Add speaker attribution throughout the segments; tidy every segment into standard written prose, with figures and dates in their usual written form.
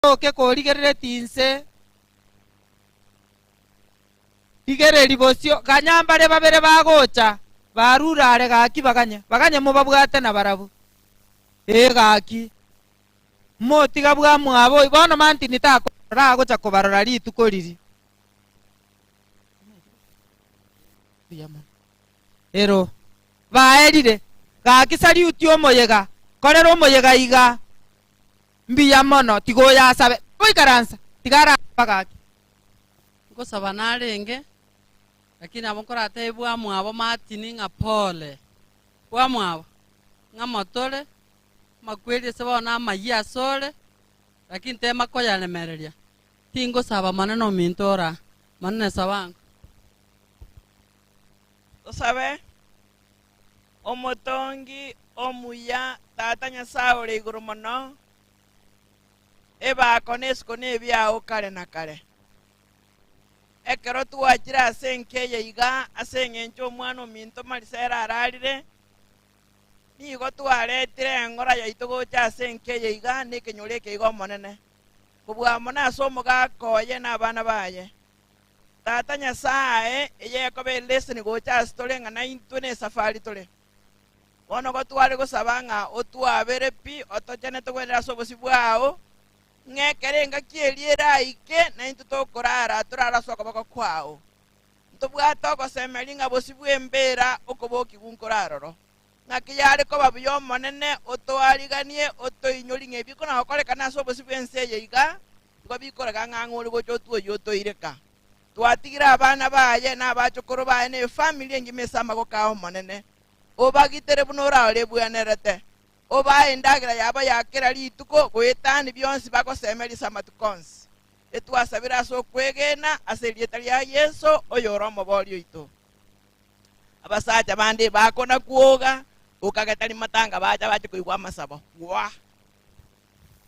Speaker 1: Oboke korigereretie inse, rigereria bosio, ganya mbare babere bagocha, barure are gaki baganye, baganye mobabwate nabarabwo. Ee gaki, motiga bwamwabo oyio, bono Martin takorora agocha kobarora rituko riria. Mbuya mono. Ero, baerire, gaki sariuti omoyega, korera omoyega iga. Mbuya mono, tiga oyo asabe. Goikaransa, tiga arasaba gaki.
Speaker 2: Ngosaba narenge, lakini nabo nkoratebie bwamwabo Martin ng'a pole. Bwamwabo, ng'a motore, amakweri ase bono amayia asore, lakini tema koyaremereria. Tingosaba monene ominto ore aa, monene saba ango.
Speaker 3: Tosabe. Omotongi omuya, Tata Nyasae ore igoro mono, ebaako na esiko nebiao kare na kare. Ekero twachire ase enka eye iga ase engencho omwana ominto Marisela ararire, nigo twaretire eng'ora yaito gocha ase enka eye iga na ekenyoro eke iga Omonene, kobua mono ase omogaka oye na abana baye. Tata Nyasae, eye ekoba eleseni gocha ase tore ng'a naintwe nesafari tore. Bono gotware gosaba ng'a otwabere pi, otochene togwenere ase obosio bwao, ng'a ekero engaki eria eraike, naintwe tokorara, torare ase okoboko kwao. Ntobwate ogosemeria ng'a bosio bw'embeera okobokigwa nkore aroro. Ng'aki yare koba buya Omonene otoariganie, otoinyori ng'a ebi kona-gokorekana ase obosio bw'ense eye iga, Igo bikoreka ng'a ang'e ore gocha otwoyie otoireka. Twatigire abana baye na abachokoro baye na efamiri engima ase amaboko ao Omonene. Obagitere buna oraore ebwenerete. Obae endagera yabo ya kera rituko goetania bionsi bagosemeria ase amatuko onsi. Etwasabire ase okwegena ase erieta ria Yeso, oyore Omoboria oito. Abasacha bande bakona kwoga, okageta rimatanga bacha bache koigwa amasabo. Gwa!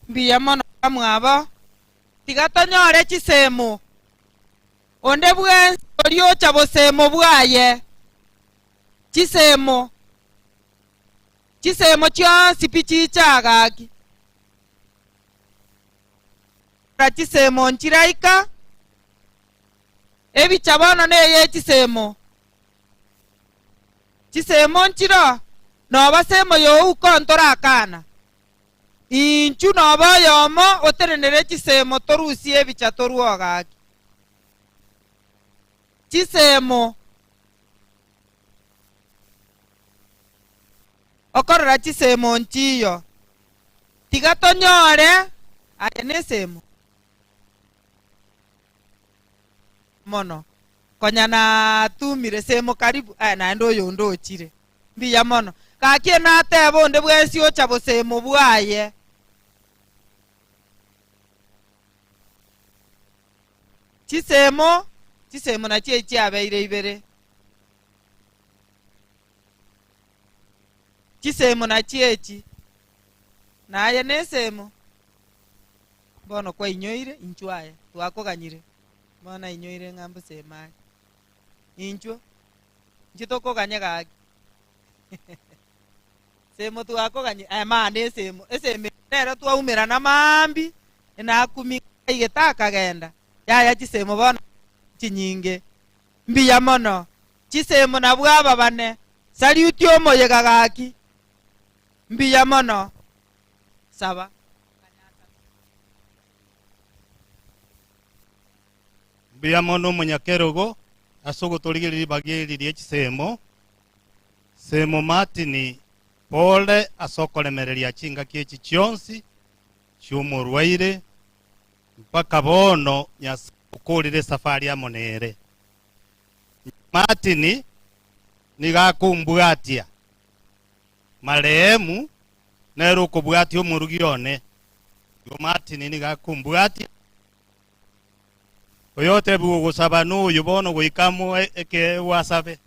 Speaker 1: Mbuya mono bamwabo, tiga tonyore chisemo. Onde bwensi oria ocha bosemo bwaye, chisemo, chisemo chionsi pi chicha gaki. Chisemo nchiraika, ebicha bono neye chisemo. Chisemo nchiro, noba semo youko ntorakana. Inchu nobe oyomo otenenere chisemo torusie ebicha torue ogaki. Chisemo okorora chisemo nchiyo. Tiga tonyore aye nesemo mono. Konya natumire semo karibu aye naende oyonde ochire. Mbuya mono. Gaki natebe onde bwensi ocha bosemo bwaye. Chisemo, chisemo nachio echi chiabeire ibere. Chisemo nachio echi. Naye nesemo. Bono kwainyoire, inchwo aye, twakoganyire. Bono nainyoire ng'a mbosemo aye. Inchwo. Inche tokoganya gaki. Semo twakoganya, eh, maana esemo, esemo eye nero twaumerana maambia, enakumi aigete akagenda, yaya chisemo bono chinyinge. Mbuya mono, chisemo nabwo aba bane, sariuti omoyega gaki. Mbuya mono, saba.
Speaker 4: Mbuya mono omonyakerogo ase ogotorigereria ribaga eri rie chisemo. Semo Martin pole ase okoremereria chingaki echi chionsi chi'omorwaire mpaka bono Nyasae okorire esafari amo nere. Martin nigo akombwatia marehemu nere okobwatia omorugi one. Igo Martin nigo akombwatia. Oyotebigwe ogosaba noyo bono goika amoe ekeegwa asabe.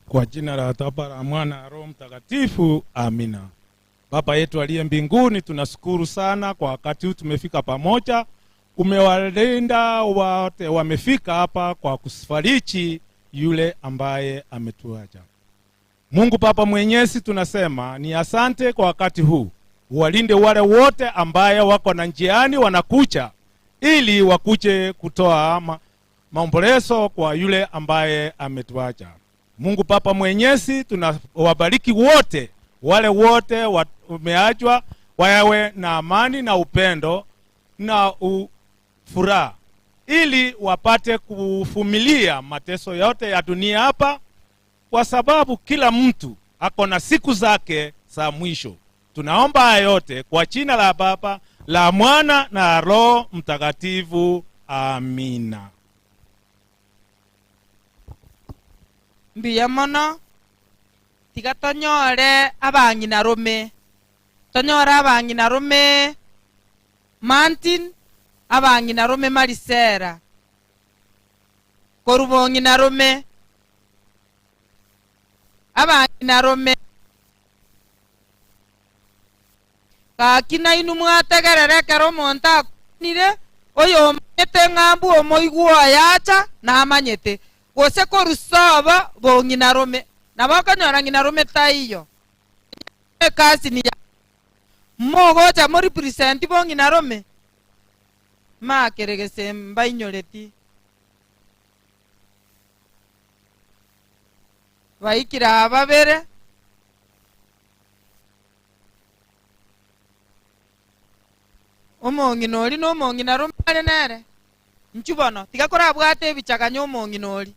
Speaker 5: Kwa jina la Baba la Mwana na Roho Mtakatifu, amina. Baba yetu aliye mbinguni, tunashukuru sana kwa wakati huu tumefika pamoja. Umewalinda wote wamefika hapa kwa kufariji yule ambaye ametuacha. Mungu Baba Mwenyezi, tunasema ni asante kwa wakati huu, uwalinde wale wote ambaye wako na njiani wanakuja ili wakuje kutoa ma maombolezo kwa yule ambaye ametuacha. Mungu Baba Mwenyezi, tunawabariki wote wale wote wameachwa wawe na amani na upendo na furaha ili wapate kuvumilia mateso yote ya dunia hapa, kwa sababu kila mtu ako na siku zake za mwisho. Tunaomba haya yote kwa jina la Baba, la Mwana na Roho Mtakatifu. Amina.
Speaker 1: Mbuya mono, tiga tonyore abang'ina rome, tonyore abang'ina rome Martin, abang'ina rome Marisela, korwa bong'ina rome, abang'ina rome. Gaki nainwe mwategerera ekero omonto akwanire, oyomanyete ng'a mbwe omoigwa oye acha, namanyete, gose korwa sobo bong'ina rome. Nabo okonyora ng'ina rome taiyo, ekasini ya mogocha morepresent bong'ina rome, makere gese mbainyoreti. Baikire aba babere. Omong'ina oria na omong'ina rome are nere. Inchuo bono, tiga korabwate ebichaganya omong'ina oria.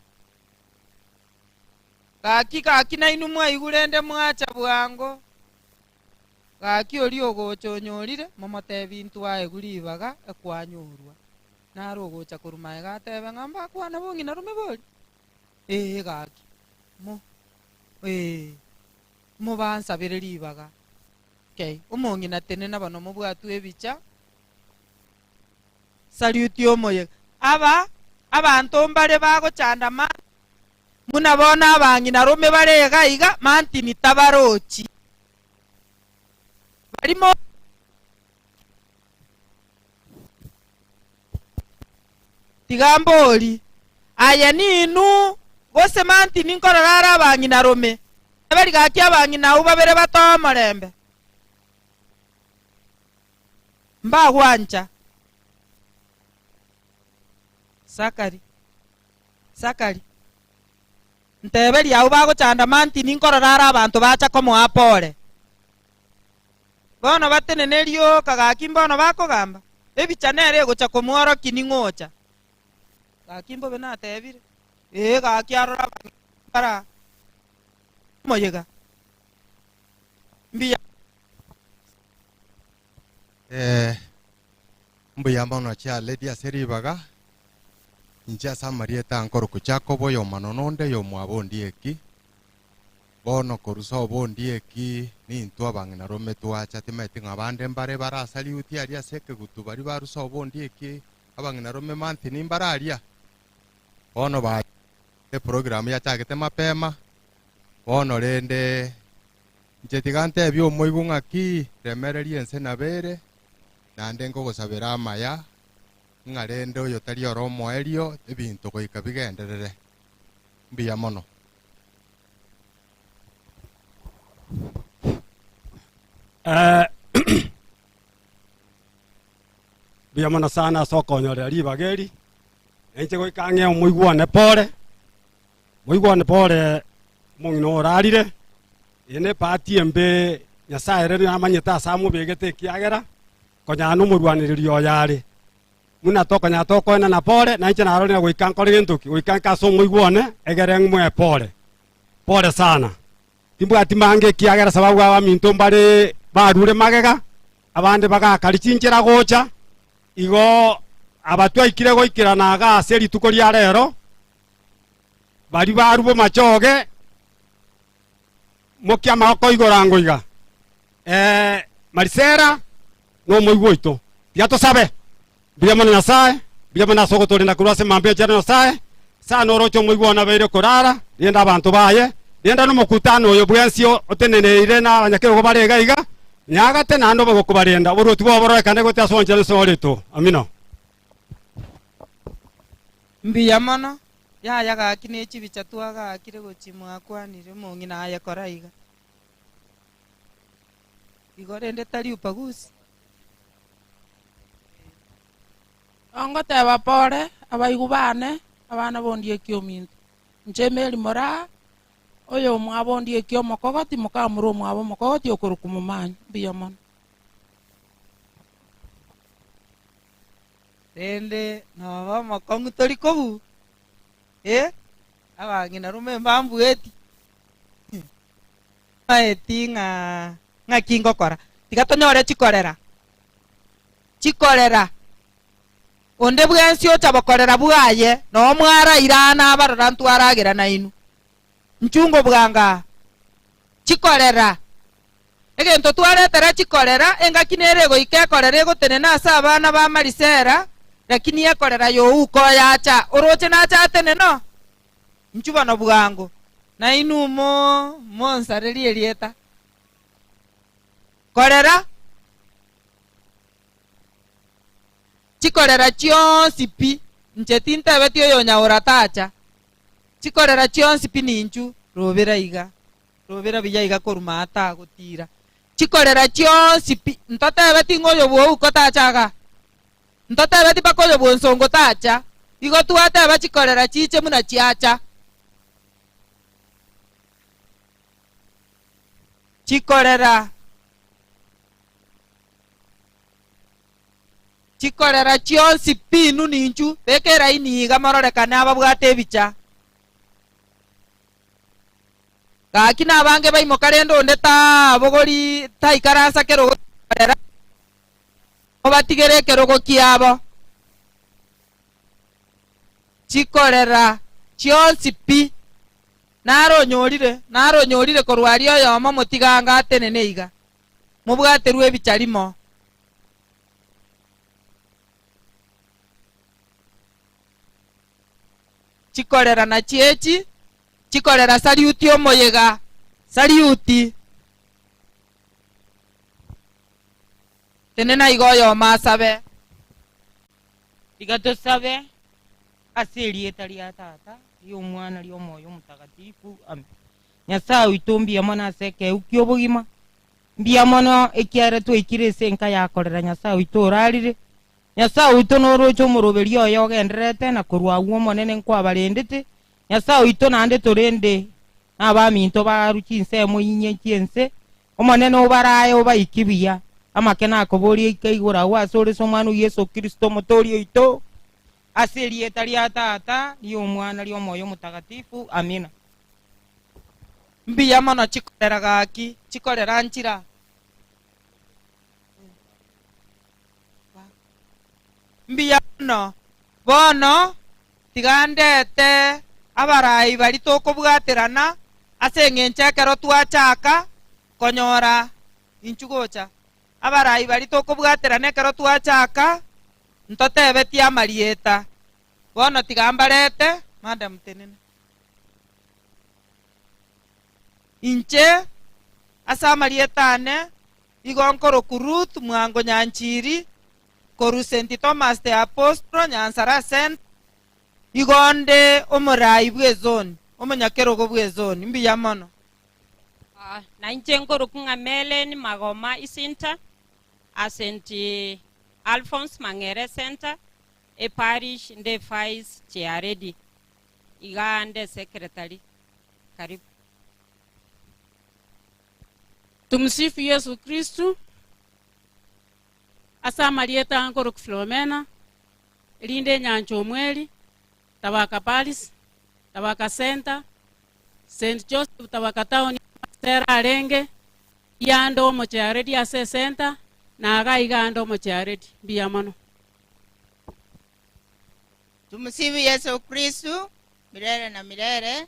Speaker 1: Gaki, gaki nainwe mwaigure rende mwacha bwango. Gaki oria ogocha onyorire, momotebie intwe aegwe ribaga ekwanyorwa. Naro ogocha korwa magega atebe ng'a mbakwana bong'ina rome bori? Ee gaki, mo, ee, mobansabere ribaga. Okay, omong'ina tenena bono mobwatwe ebicha. Salute omoyega. Aba, abanto mbare bagochanda ma, buna bono abang'ina rome bare iga iga, mantini tabarochi. Barimo Tiga mbori, aye ninwu gose mantini nkorora are abang'ina rome, eberi gaki abang'ina abwo babere batoe omorembe. Mbagwancha. Sakari, Sakari, nteberie abwo bagochanda mantini nkorora are abanto bacha komoa pore. Bono batenene rioka gaki mbono bakogamba, ebicha nere egocha komworokia ning'o ocha. Gaki mbobe natebire, ee gaki arore abang'ina bara omoyega. Mbuya.
Speaker 6: Eh, mbuya mono chialedi ase ribaga, inche ase amarieta nkorokwa Jacob oyomano nonde oyomwabo Ondieki. Bono korwa sobo Ondieki nintwe abang'ina rome twacha, timanyeti ng'a abande mbare barasaliuti aria ase ekegutu baria barwa sobo Ondieki abang'ina rome Martin mbare aria. Bono ba eprogram yachagete mapema, bono rende inche tiga ntebie omoigwa ng'aki remereria ense nabo ere, naende nkogosabera amaya, ng'a rende oyo tari ore omoerio, ebinto goika bigenderere. Mbuya mono.
Speaker 7: Eh, mbuya mono sana ase okonyorera ribaga eri, na inche goika ang'e omoigwane pore, moigwane pore omong'ina oyo orarire, eye ne ebahati embe Nyasaye ere namanyete ase amobegete ekiagera, konyara na omorwanereri oye are. Buna tokonyara tokoenana pore, na inche narorire goika nkore gento ki? Goika nke ase omoigwa one, egere ng'moe pore. Pore sana. Timbwati mange ekiagera sababu abaminto mbare barure magega, abande bagakari chinchera gocha, igo aba twaikire goikerana iga ase rituko ria rero, baria barwa bomachoge, mokia amagoko igoro ango iga. Eh, Marisela nomoigwa oito. Tiga tosabe. Mbuya mono Nyasae, mbuya mono ase ogotorinda korwa ase mambia chiaito Nyasae. Sana oroche omoigwa one abeire korara, rende abanto baye, rende nomokutano oyo bwensi oteneneire na abanyakerogo bare iga iga, nyagate naende obe gokobarenda, oboruoti bwabo bororekane goetera ase ogoanchera Nyasae oreto. Amina.
Speaker 1: Mbuya mono. Yaya gaki ne chibicha twagaakire gochia mwakwanire omong'ina aye kora iga. Igo rende tari ubaguzi.
Speaker 8: Ongoteba pore, abaigwa bane, abana b'ondieki ominto. Inche Mary Moraa, oyomwabo ondieki omokogoti, mokamura omwabo omokogoti okorokwa Momanyi. Mbuya mono.
Speaker 1: Rende noba omokong'u tori kobua, eh, abang'ina rume mbambueti. Maeti ng'a ng'aki ngokora. Tiga tonyore chikorera, chikorera. Onde bwensi ocha bokorera bwaye, noo mwaraire aa nabarora ntwaragera nainwe. Nchungo bwango aa. Chikorera. Egento twaretera chikorera, engaki nere egoika ekorera egotenena ase abana ba Marisela, lakini ekorera youka oyacha, oroche nache atenene oo? Inchuo bono bwango, nainwe mo monsarerie erieta. Korera, chikorera chionsi pi, inche tintebeti oyonyaora tacha, chikorera chionsi pi ninchu, robera iga, robera buya iga korwa maata agotira. Chikorera chionsi pi, ntotebeti ng'a oyo bwouko tacha igaa. Ntotebeti mpaka oyo bw'ensongo tacha, igo twateba chikorera chiche buna chiacha. Chikorera, chikorera chionsi pi inwe ninchu, beka eraini iga mororekane ababwate ebicha. Gaki nabange baimoka rende onde tabogori taikaransa kerogo chikorera. Mobatigere ekerogo kiabo chikorera chionsi pi. Naro onyorire, naro onyorire korwa aria oyomo motige anga atenene iga, mobwaterwe ebicha rimo. Chikorera nachio echi, chikorera sariuti omoyega, sariuti. Tenena iga oyomo asabe.
Speaker 9: Tiga tosabe ase erieta ria Tata, ri'Omwana, ri'Omoyo Omotagatifu. Amen. Nyasae oito mbuya mono ase ekeegwa ki'obogima, mbuya mono ekiagera twaikire ase enka ya korera Nyasae oito orarire. Nyasae oito noroche omoroberio oye ogendererete, na korwa agwo Omonene nkwabarendete. Nyasae oito naende torende nabaminto barwe chinsemo inye chi'ense, Omonene obarae obaike buya, amake nakoborie ike igoro agwo ase ore ase Omwana o Yeso Kristo Omotoori oito, ase erieta ria Tata, ri'Omwana, ri'Omoyo Omotagatifu. Amina.
Speaker 1: Mbuya mono chikorera gaki chikorera nchira. Mbuya mono. Bono tiga ndete abarai baria tokobwaterana ase engencho ekero twachaka konyora inchu gocha. Abarai baria tokobwaterana ekero twachaka ntotebetie amarieta. Bono tiga mbarete, madam tenena. Inche ase amarieta ane igo nkorokwa Ruth Mwango Nyanchiri, korwa St. Thomas the Apostle, Nyansara Centre, igo nde omorai bw'ezoni, omonyakerogo bw'ezoni. Mbuya mono.
Speaker 10: Na inche nkorokwa ng'a Mellen Magoma Isinta, a St. Alphonse Mang'ere Centre, eparish nde vice chairlady, iga nde secretary. Karibu.
Speaker 8: Tumsifu Yesu Kristu. Ase amarieta aa nkorokwa Filomena, erinde enyancha Omweri, Tabaka Parish, Tabaka Centre, St. Joseph Tabaka Town Amasera arenge, iyande omochearedi ase ecenter, na iga iga ande omochearedi. Mbuya mono.
Speaker 11: Tumsifu Yesu Kristu milele na milele.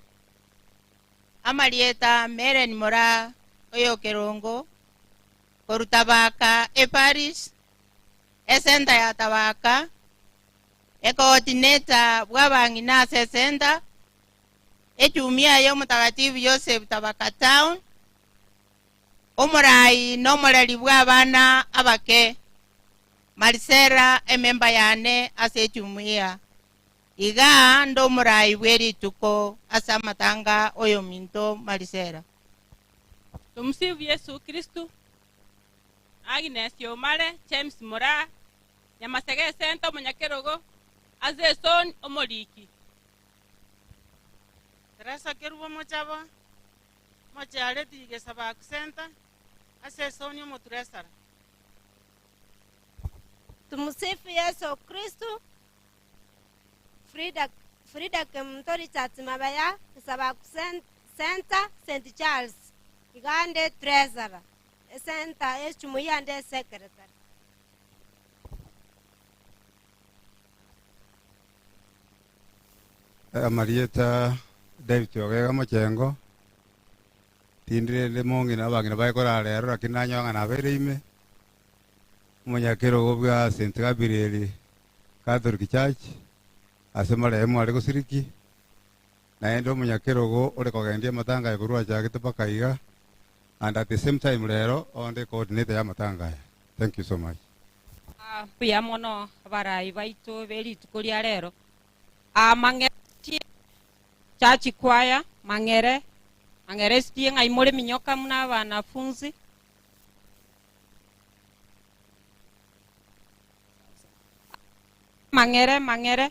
Speaker 11: Amarieta Meren Moraa oyokerongo, korwa Tabaka eparish, esenta ya Tabaka, ecoordinator bw'abang'ina ase esenta, echumia y'Omotakatifu Joseph Tabaka Town, omorai na omoreri bw'abana abake, Marcella ememba yane ase echumuiya. Igaa nde omorai bwe rituko ase amatanga oyominto Marisela.
Speaker 8: Tumsifu Yesu Kristo. Agnes Omare, James Moraa, Nyamasege Esenta omonyakerogo, ase Esoni omoriki.
Speaker 12: Teresa Kerubo Mochabo, Mochiareti Gesabaku Center, ase Esoni omoturesara.
Speaker 13: Tumsifu Yesu Kristo. Frida, Frida Kemunto Richards Mabaya, Gesabaku Center, St. Charles, iga nde treasurer, esenta echumuiya nde secretary.
Speaker 14: Amarieta David Ogega Mochengo, tindi rende mong'ina abang'ina baye korara rero lakini nanyora ng'a nabeire ime, omonyakerogo bwa St. Gabriel Catholic Church, ase marehemu are gosiriki, naende omonyakerogo ore kogendia amatanga aye korwa achagete mpaka iga, and at the same time rero onde coordinator ya amatanga aya. Thank you so much.
Speaker 10: Mbuya mono abarai baito be rituko ria rero. Mang'ere SDA Church Choir, Mang'ere, Mang'ere SDA ng'ai more minyoka muna abanafunzi. Mang'ere, Mang'ere.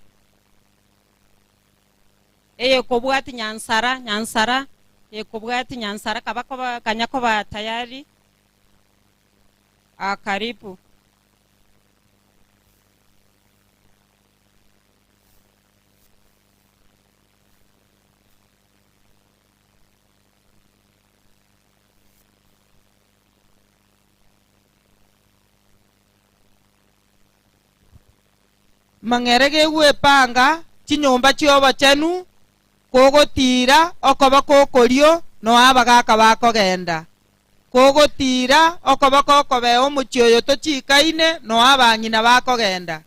Speaker 10: Eyekobwati Nyansara, Nyansara, eyekobwati Nyansara kaba koba kanya koba tayari. Ah, karibu.
Speaker 1: Mang'ere gegwepanga chinyomba chi'obochenu, kogotiira okoboko okorio noa abagaaka bakogenda, kogotiira okoboko okobee omochie oyo tochikaine noa abang'ina bakogenda.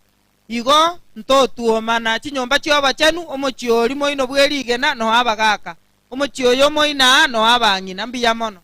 Speaker 1: Igo ntotuomana chinyomba chi'obochenu, omochie oria moino bwe rigena noa abagaaka, omochie oyo moino aa noa abang'ina. Mbuya mono.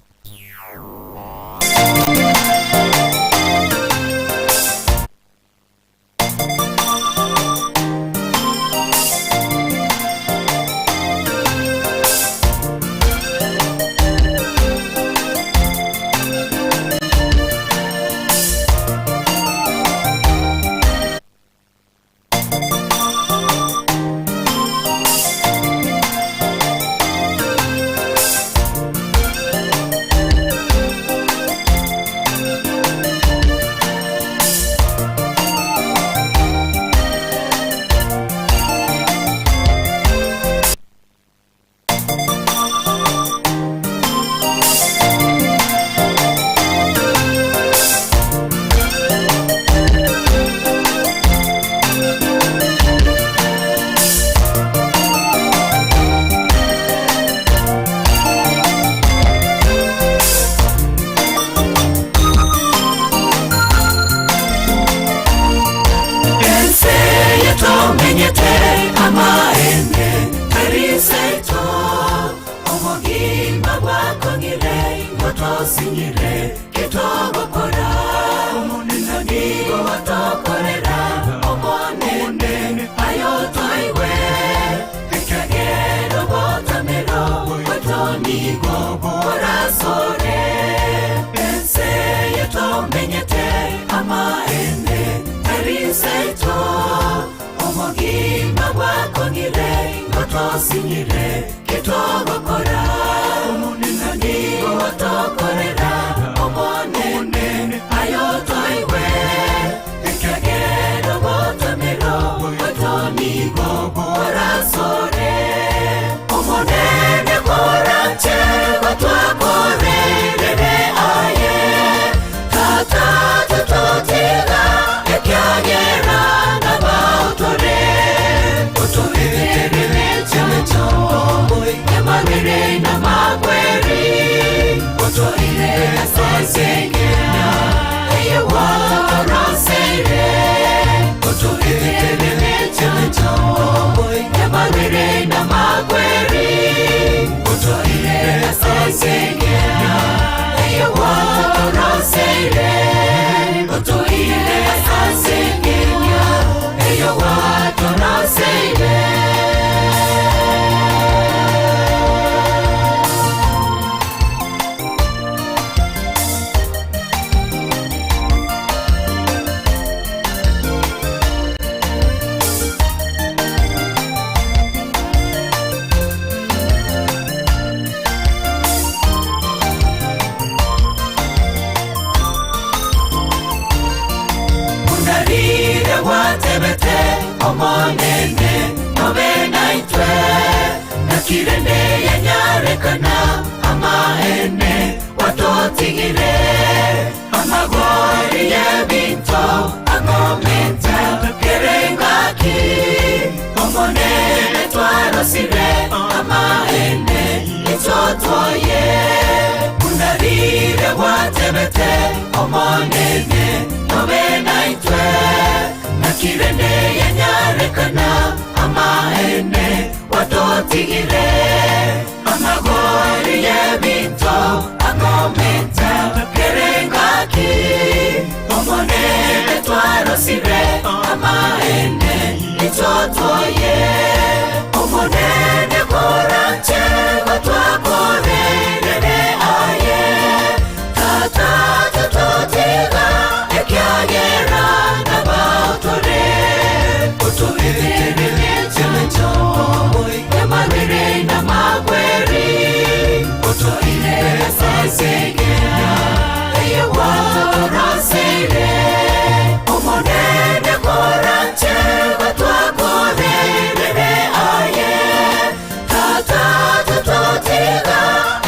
Speaker 15: Ense eye tomenyete amaene tari seito, obogima bwakong'ire ingo tosinyire ki togokora. Omonene nigo atokorera, Omonene aye otoigwe, ekagera obotamero bwaito nigo borasore. Ense eye tomenyete amaene tari seito, obogima bwakong'ire ingo tosinyire ki togokora. Omonene nigo atokorera, Omonene aye otoigwe, ekagera obotamero bwaito nigo borasore. Omonene koranche gotwakorerere aye, Tata tototiga ekiagera nabaotore, otoeterere emechando emarere namakweri, otoire ase ense eye gwatoroseire, otoeterere emechando emarere namakweri, otoire ase ense eye gwatoroseire, otoire ase ense eye gwatoroseire. Omonene nobe naitwe nakirende yanyarekana amaene watotigire amagori y'ebinto agomenta kerengaki omonene twarosire amaene itotoye unarire gwatebete omonene nobe naitwe nakirende yanyarekana amaene watotigire amagori y'ebinto agomenta kerengaki omonene twarosire amaene itotoye omonene koranche gotwakorerere aye tata tototiga ekyagera nabaotore otoeterere chencho yamarere namakweri otoire sasegena eyewatorosere omonene koranche gotwakorerere aye tata tototiga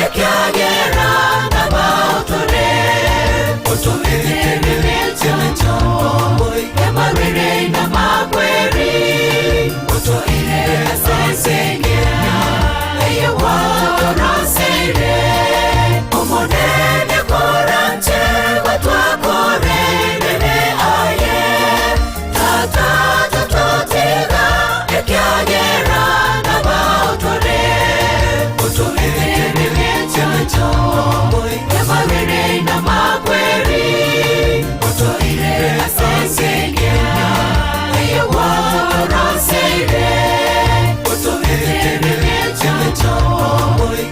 Speaker 15: ekyagera nabaotore otoeterere chencho yamarere namakweri otoire sasegena eyewatorosere omonene koranche gotwakorerere aye tata tototiga ekyagera nabaotore otoeterere chencho yamarere namakweri otoire sasegena eyewatorosere otoeterere chencho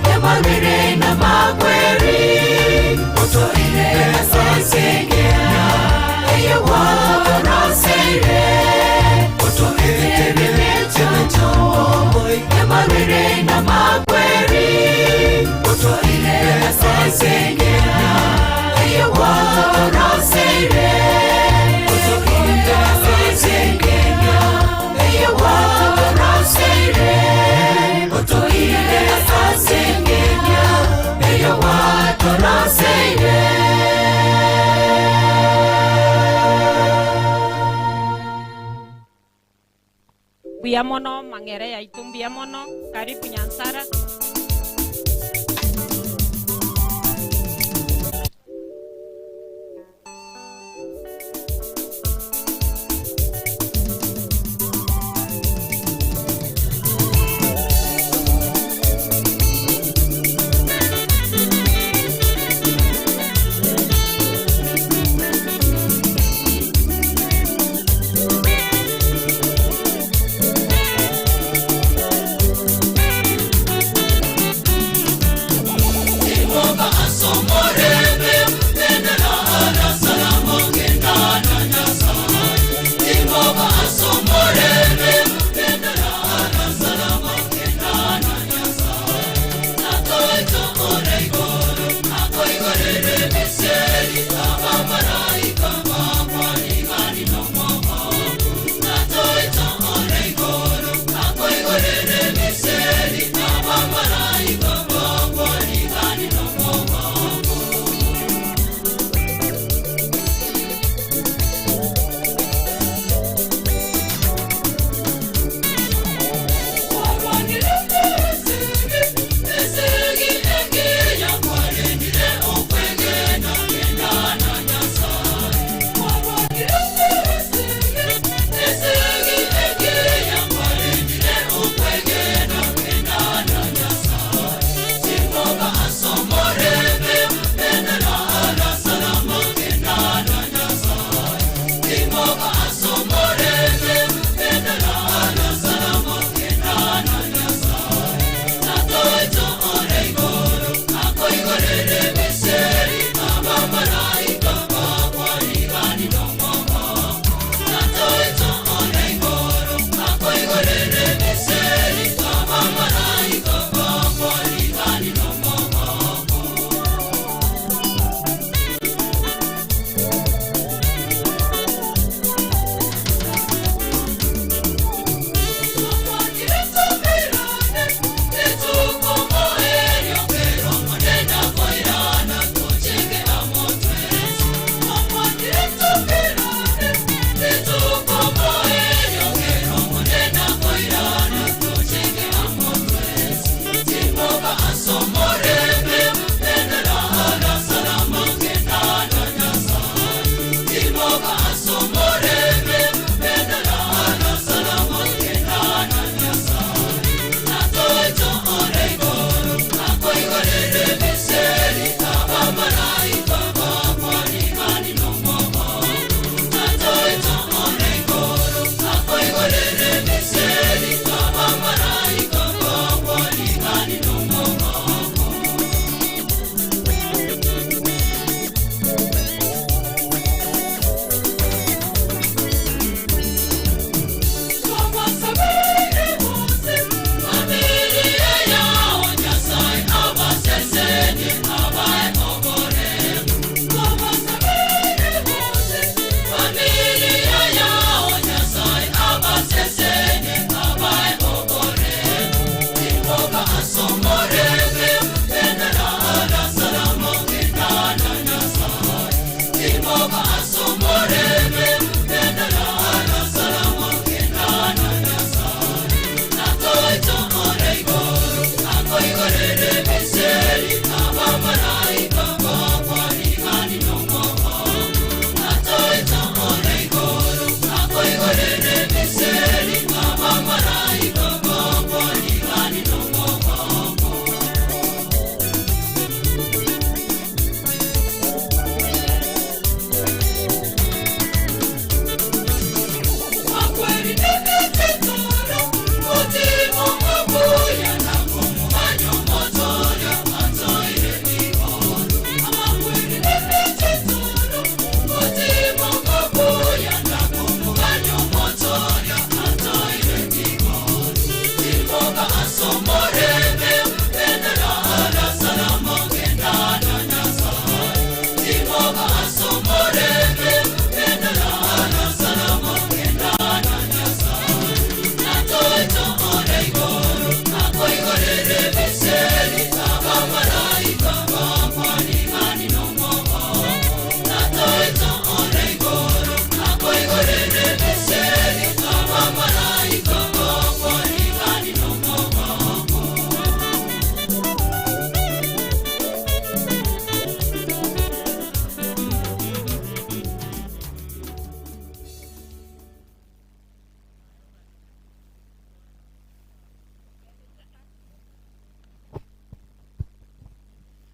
Speaker 15: yamarere namakweri otoire sasegena eyewatorosere otoeterere chencho yamarere namakweri otoire sasegena eyewatorosere otoire sasegena eyewatorosere otoire sasegena eyewatorosere.
Speaker 10: Mbuya mono mang'ere yaitu mbuya mono karibu nyansara.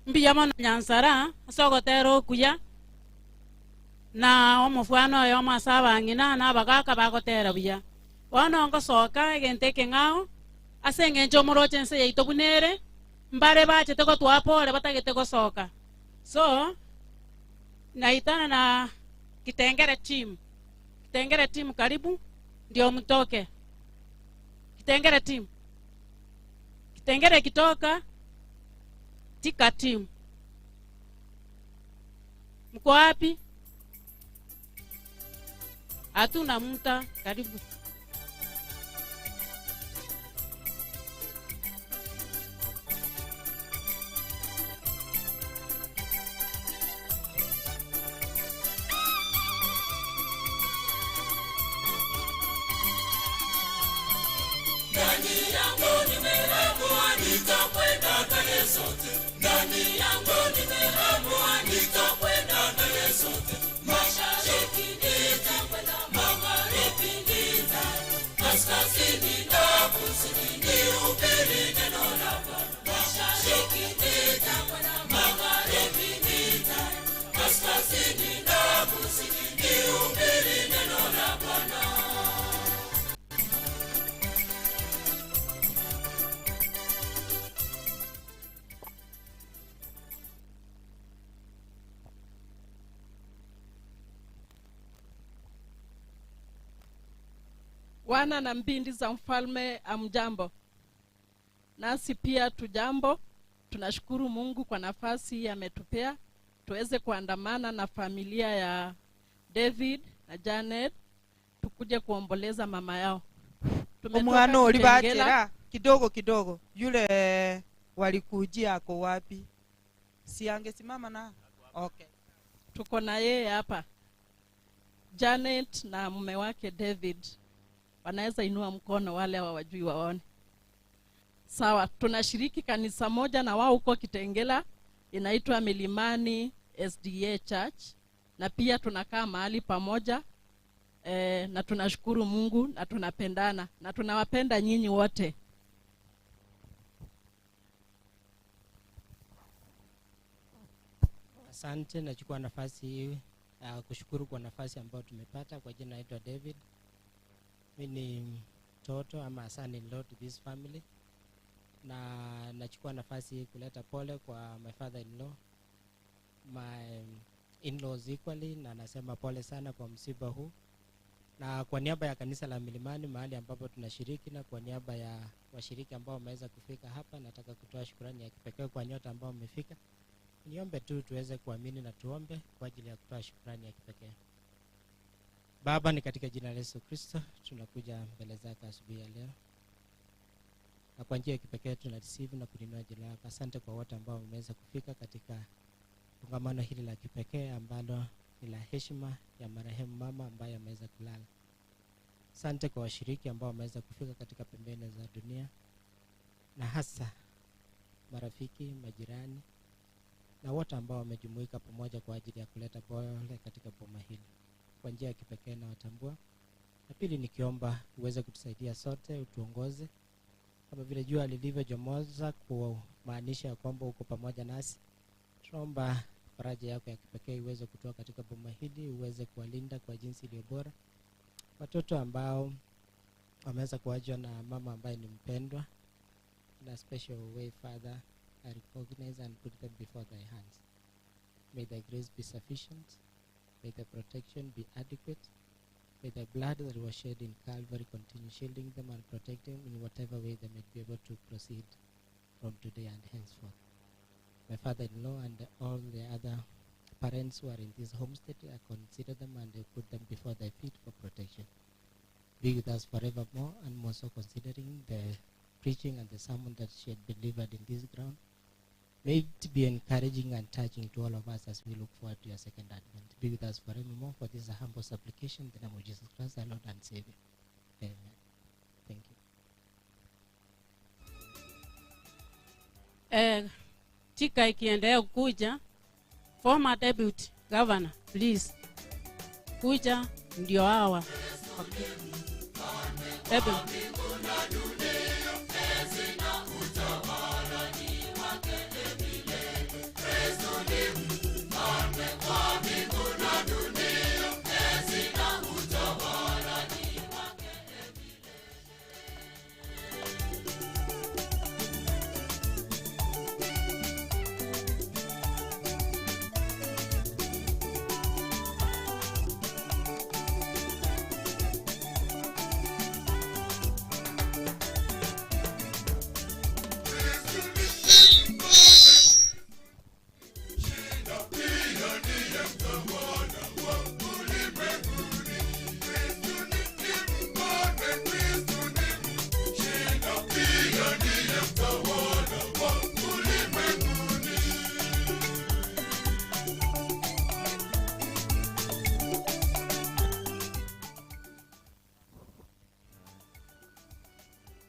Speaker 8: Mbuya mono Nyansara ase ogotera okuya, na omofwano oyomo ase abang'ina na abagaka bagotera buya. Bono ngosoka egento ekeng'ao, ase eng'encho omoroche ense yaito buna ere, mbare bachete gotwaa pore batagete gosoka. So, naitana na Kitengere team. Kitengere team karibu, ndio mtoke. Kitengere team. Kitengere kitoka, Tika team. Mko wapi? Hatuna mta, karibu.
Speaker 15: Ndani yangu nimeamua nitakwenda naye sote. Ndani yangu nimeamua nitakwenda naye sote. Mashariki nitakwenda, magharibi nita, kaskazini na kusini nihubiri neno la Bwana. Mashariki nitakwenda, magharibi nita, kaskazini na kusini nihubiri neno la Bwana.
Speaker 16: Wana na mbindi za mfalme, amjambo. Nasi pia tujambo. Tunashukuru Mungu kwa nafasi hii ametupea tuweze kuandamana na familia ya David na Janet tukuje kuomboleza mama yao. Tumetoka
Speaker 1: Omwana ori
Speaker 16: Kitengela.
Speaker 1: bachera kidogo kidogo, yule walikujia ako wapi? Si angesimama na okay.
Speaker 16: Tuko na yeye hapa, Janet na mume wake David. Wanaweza inua mkono wale hawajui waone. Sawa, tunashiriki kanisa moja na wao huko Kitengela, inaitwa Milimani SDA Church, na pia tunakaa mahali pamoja na tunashukuru Mungu na tunapendana na tunawapenda nyinyi wote.
Speaker 17: Asante, nachukua nafasi hii kushukuru kwa nafasi ambayo tumepata. Kwa jina naitwa David. Mimi ni mtoto ama son in law to this family, na nachukua nafasi hii kuleta pole kwa my father in law, my in-laws equally, na nasema pole sana kwa msiba huu, na kwa niaba ya kanisa la Milimani mahali ambapo tunashiriki, na kwa niaba ya washiriki ambao wameweza kufika hapa, nataka kutoa shukrani ya kipekee kwa nyote ambao wamefika. Niombe tu tuweze kuamini na tuombe kwa ajili ya kutoa shukrani ya kipekee. Baba, ni katika jina la Yesu Kristo tunakuja mbele zako asubuhi ya leo, na kwa njia ya kipekee tunalisifu na kulinua jina lako. Asante kwa wote ambao wameweza kufika katika kongamano hili la kipekee ambalo ni la heshima ya marehemu mama ambaye ameweza kulala. Asante kwa washiriki ambao wameweza kufika katika pembeni za dunia, na hasa marafiki, majirani na wote ambao wamejumuika pamoja kwa ajili ya kuleta pole katika boma hili. Kwa njia ya kipekee nawatambua. Na pili nikiomba uweze kutusaidia sote, utuongoze kama vile jua lilivyochomoza kumaanisha ya kwamba uko pamoja nasi. Tunaomba faraja yako ya kipekee iweze kutoka katika boma hili, uweze kuwalinda kwa jinsi iliyo bora watoto ambao wameweza kuachwa na mama ambaye ni mpendwa. In a special way, Father, I recognize and put them before thy hands. May thy grace be sufficient. May thy protection be adequate. May the blood that was shed in Calvary continue shielding them and protecting them in whatever way they may be able to proceed from today and henceforth. My father-in-law and all the other parents who are in this homestead, I consider them and I put them before thy feet for protection. Be with us forevermore, and more so considering the preaching and the sermon that she had delivered in this ground. May it be encouraging and touching to all of us as we look forward to your second advent. Be with us forevermore, for this is a humble supplication in the name of Jesus Christ, our Lord and Savior. Amen. Thank you.
Speaker 8: Eh, tika ikiendelea kukuja, former deputy governor please kuja, ndio hawa Deputy.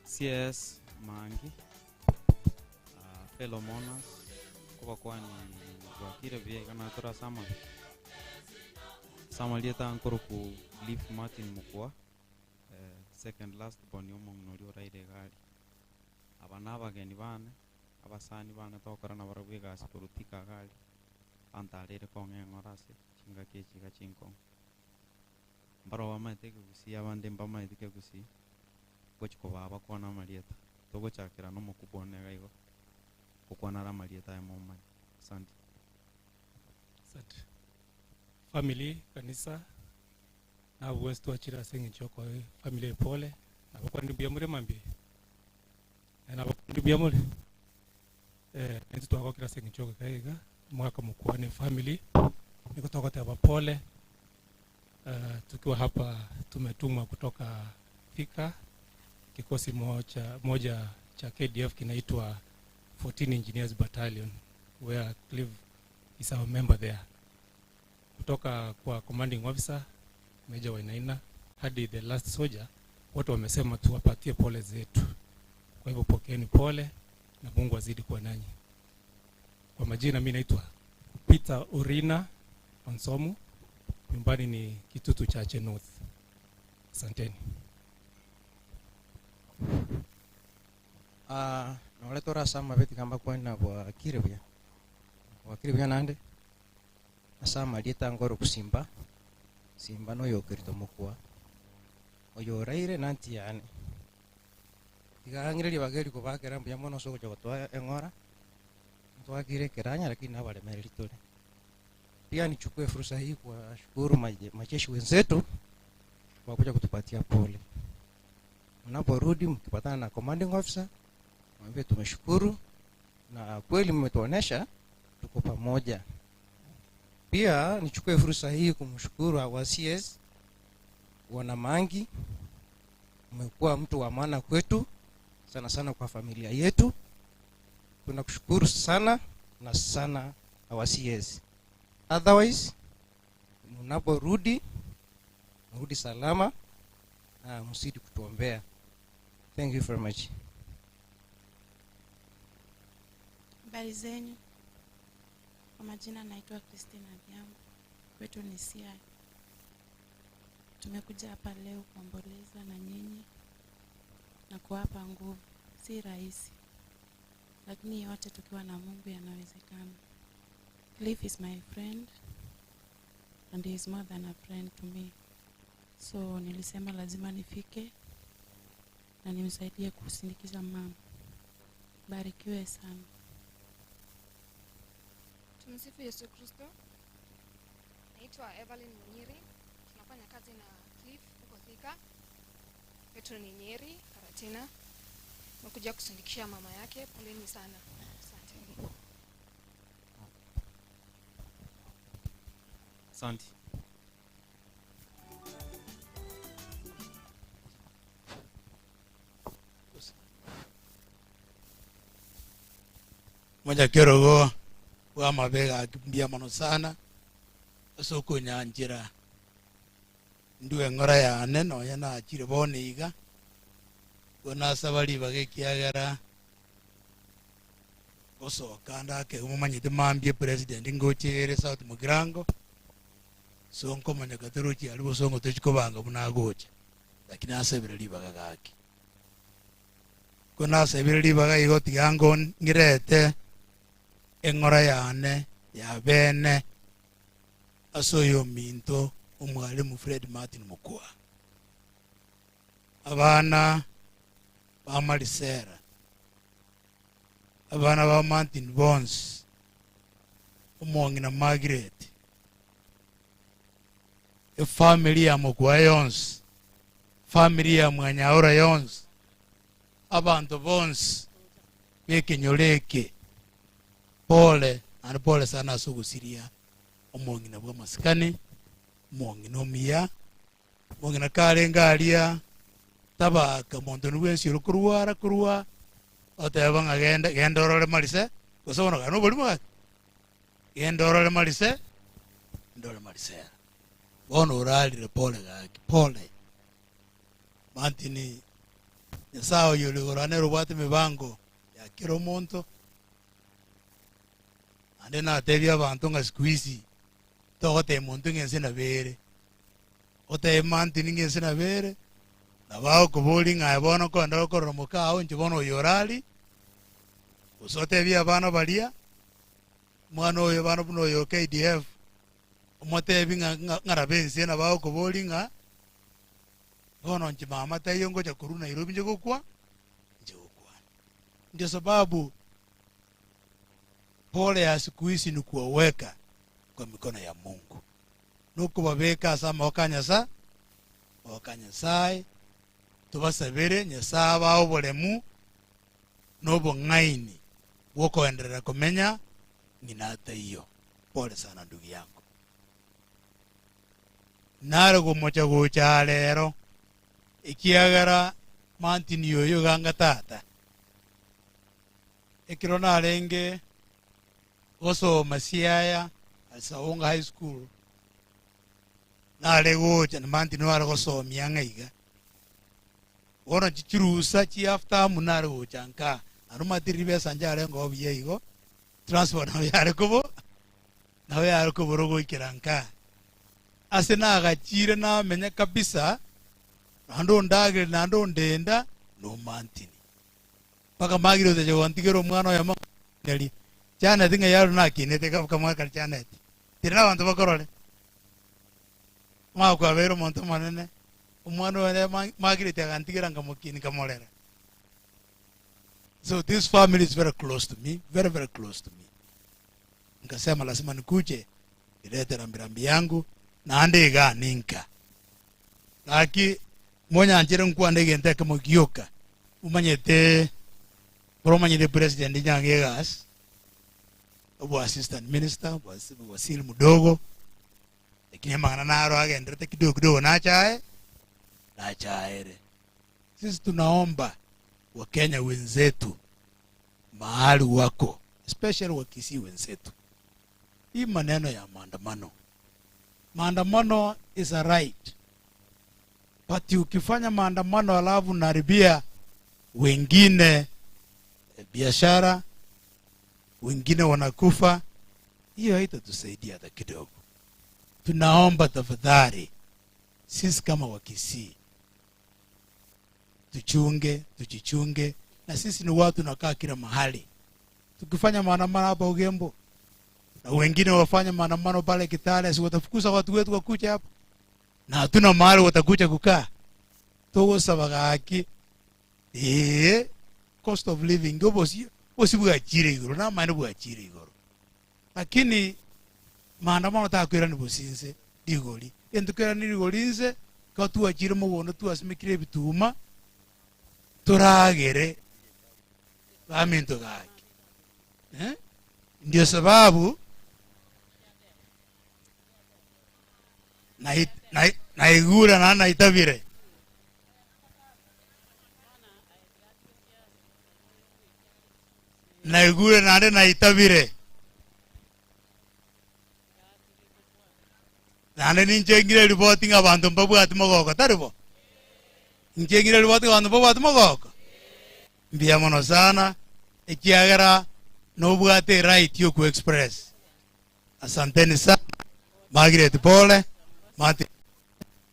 Speaker 18: CS Mangi, fellow mourners, kobakwani bwakire buya iga natora ase amabe. Ase amarieta nkoroku Cliff Martin Mokua, second last born ya omong'ina oria oraire egari. Aba na abageni bane, abasani bane togokora nabarabwo egasi korwa Thika iga aria, bantarire kong'a eng'ora ase chingaki echi iga chinkong'u. Mbarabwo bamaete ekegusii abande mbamaeti kegusii, gochi kobaa bakwane amarieta. Togochakera na omokubwa one iga igo, gokwana are amarieta aye momanye. Asante.
Speaker 19: Asante. Family, kanisa, nabo bwensi twachire ase eng'encho yokoa efamily eye pole, nabakwanire mbuya more mambia? Eh, nabakwanire mbuya more? Eh, naintwe twagokire ase eng'encho yogoika iga, omogaka mokwane efamily, nigo togoteba pole. Uh, tukiwa hapa tumetumwa kutoka Thika, kikosi moja, moja cha KDF kinaitwa 14 Engineers Battalion where Cliff is our member there. Kutoka kwa commanding officer Major Wainaina hadi the last soldier, wote wamesema tuwapatie pole zetu. Kwa hivyo pokeeni pole na Mungu azidi kuwa nanyi. Kwa majina mimi naitwa Peter Orina Onsomu, nyumbani ni Kitutu Chache North. Asanteni.
Speaker 20: Ah, nore tore ase amabe tiga mbakwane na bwakire buya. Bwakire buya naende, ase amarieta nkoroku Simba, Simba na oyokerito mokwa, oyo oraire na anti yane. Tiga ang'ire ribaga eri kobakera mbuya mono ase ogocha gotoa eng'ora, ntwakire ekeranya lakini nabaremereri tore. Pia nichukue fursa hii kuwashukuru majeshi wenzetu kwa kuja kutupatia pole. Mnaporudi mkipatana na commanding officer, mwambie tumeshukuru na kweli mmetuonesha tuko pamoja. Pia nichukue fursa hii kumshukuru our CS Bwana Mangi, umekuwa mtu wa maana kwetu sana sana kwa familia yetu. Tunakushukuru sana na sana our CS. Otherwise, mnaporudi mrudi salama na msidi kutuombea. Thank you very much.
Speaker 21: Habari zenyu. Kwa majina naitwa Christine Adhiambo. Kwetu ni Siaya. Tumekuja hapa leo kuomboleza na nyinyi na kuwapa nguvu. Si rahisi, lakini yote tukiwa na Mungu yanawezekana. Cliff is my friend and he is more than a friend to me. So nilisema lazima nifike na nimsaidie kusindikiza mama. Barikiwe sana.
Speaker 22: Tumsifu Yesu Kristo. Naitwa Evelyn Munyiri. Tunafanya kazi na Cliff huko Thika. Kwetu ni Nyeri, Karatina. Nimekuja kusindikisha mama yake. Poleni sana. Asante.
Speaker 18: Asanti.
Speaker 2: Omonyakerogo bw'amabe gaki mbuya mono sana ase okonyanchera ndue eng'ora yane nonya nachire bono iga, igo nasaba ribaga ekiagera ngosoka ande ake momanyete mambia epresident ngoche ere South Mugirango, so nkomanya torochi aria bosongo tochi kobanga buna agocha, lakini nasabire ribaga gaki. Ko nasabire ribaga igo tiga ngo ng'irete eng'ora yane ya bene ase oyominto omwalimu Fred Martin Mokua. Abana ba Marisera, abana ba Martin bonsi, omong'ina Margaret, efamiri ya Mokua yonsi, famiri ya Mwanyaura yonsi, abanto bonsi b'ekenyoro eke, pole naende pole sana ase ogosiria omong'ina bw'amasikani, omong'ina omuya, omong'ina karenge aria tabaka monto onde bwensi ore korwara korwa oteba ng'a genda genda orore marise, gose bono kare noborimo gaki, genda orore marise, ndore marisera. Bono orarire pole gaki, pole. Martin, Nyasaye oyo ore igoro nere obwate emibango ya kera omonto, Naende natebie abanto ng'a siku hizi togotebia monto ng'a ense nabo ere. Otebie mantini ng'a ense nabo ere, nabo agokoboria ng'a aye bono nkoenda ore korora mokao inche bono oyo orari, gose otebie abana baria, omwana oyo abana buna oyo o KDF, omotebie ng'a ng'a ng'arabe ense nabo agokoboria ng'a bono inche mama taiyo ngocha korwa Nairobi nche gokwa, nche gokwana. Ndio sababu Pole ya siku hizi ni kuwaweka kwa mikono ya Mungu. Nokobabeka ase amaboko a Nyasae, amaboko a Nyasae, tobasabere Nyasae abae oboremu na obong'aini bw'okoenderera komenya ng'ina taiyo. Pole sana ndugu yangu. Nare gomocha gocha aa rero, ekiagera mantini oyo iga anga tata. Ekero narenge gosoma Siaya Saunga High School, nare gocha na manti nigo are gosomia ng'a iga. Bono chirusa chi half term nare gocha nka, naende omanyete ribesa nchiarenge oo buya igo, transport nabo yare kobo nabo yare kobora goikera nka. Ase nagachire namenya kabisa, naende ondagere naende ondenda, na omantini. Mpaka magire oteche gontigera omwana oyomo neri Janet ng'a yaro nakinete kamwana kare Janet. Tiri nabanto bakorore. Omwaka kwabeire omonto omonene, omwana oyo nere Margaret agantigera nkamokini nkamorera. So this family is very close to me, very very close to me. Nikasema lazima nikuje nilete rambirambi yangu naende igaa ninka. Gaki monyanchere nkwane egento ekemo gioka, momanyete bore omanyete president nyange egasi, obo assistant minister, waziri mdogo, lakini amang'ana naro agenderete kidogo kidogo nachae nachaere. Sisi tunaomba Wakenya wenzetu mahali wako especially Wakisii wenzetu, hii maneno ya maandamano Maandamano is a right but ukifanya maandamano alafu unaharibia wengine biashara, wengine wanakufa, hiyo haitatusaidia hata kidogo. Tunaomba tafadhali, sisi kama Wakisii tuchunge, tujichunge, na sisi ni watu tunakaa kila mahali. Tukifanya maandamano hapa Ugembo na wengine wafanye maandamano pale Kitale, si watafukuza watu wetu wakuja hapa, na hatuna mahali watakuja kukaa. Togosaba gaki ee cost of living obosi bosi bwachire igoro na amaene bwachire igoro, lakini maandamano takoirani bosinse rigori gento koirani rigori inse ekero twachire mogondo twasimekire ebituma toragere baminto gaki eh? Ndio sababu. Naigure naende naitabire. Naigure naende naitabire. Naende ninche ng'ire eriboti ng'a abanto mbabwati mogoko, tari bo? Inche ng'ire eriboti ng'a abanto mbabwati mogoko? Mbuya mono sana, ekiagera nobwate eright ya okwo express. Asanteni sana, Margaret pole, Martin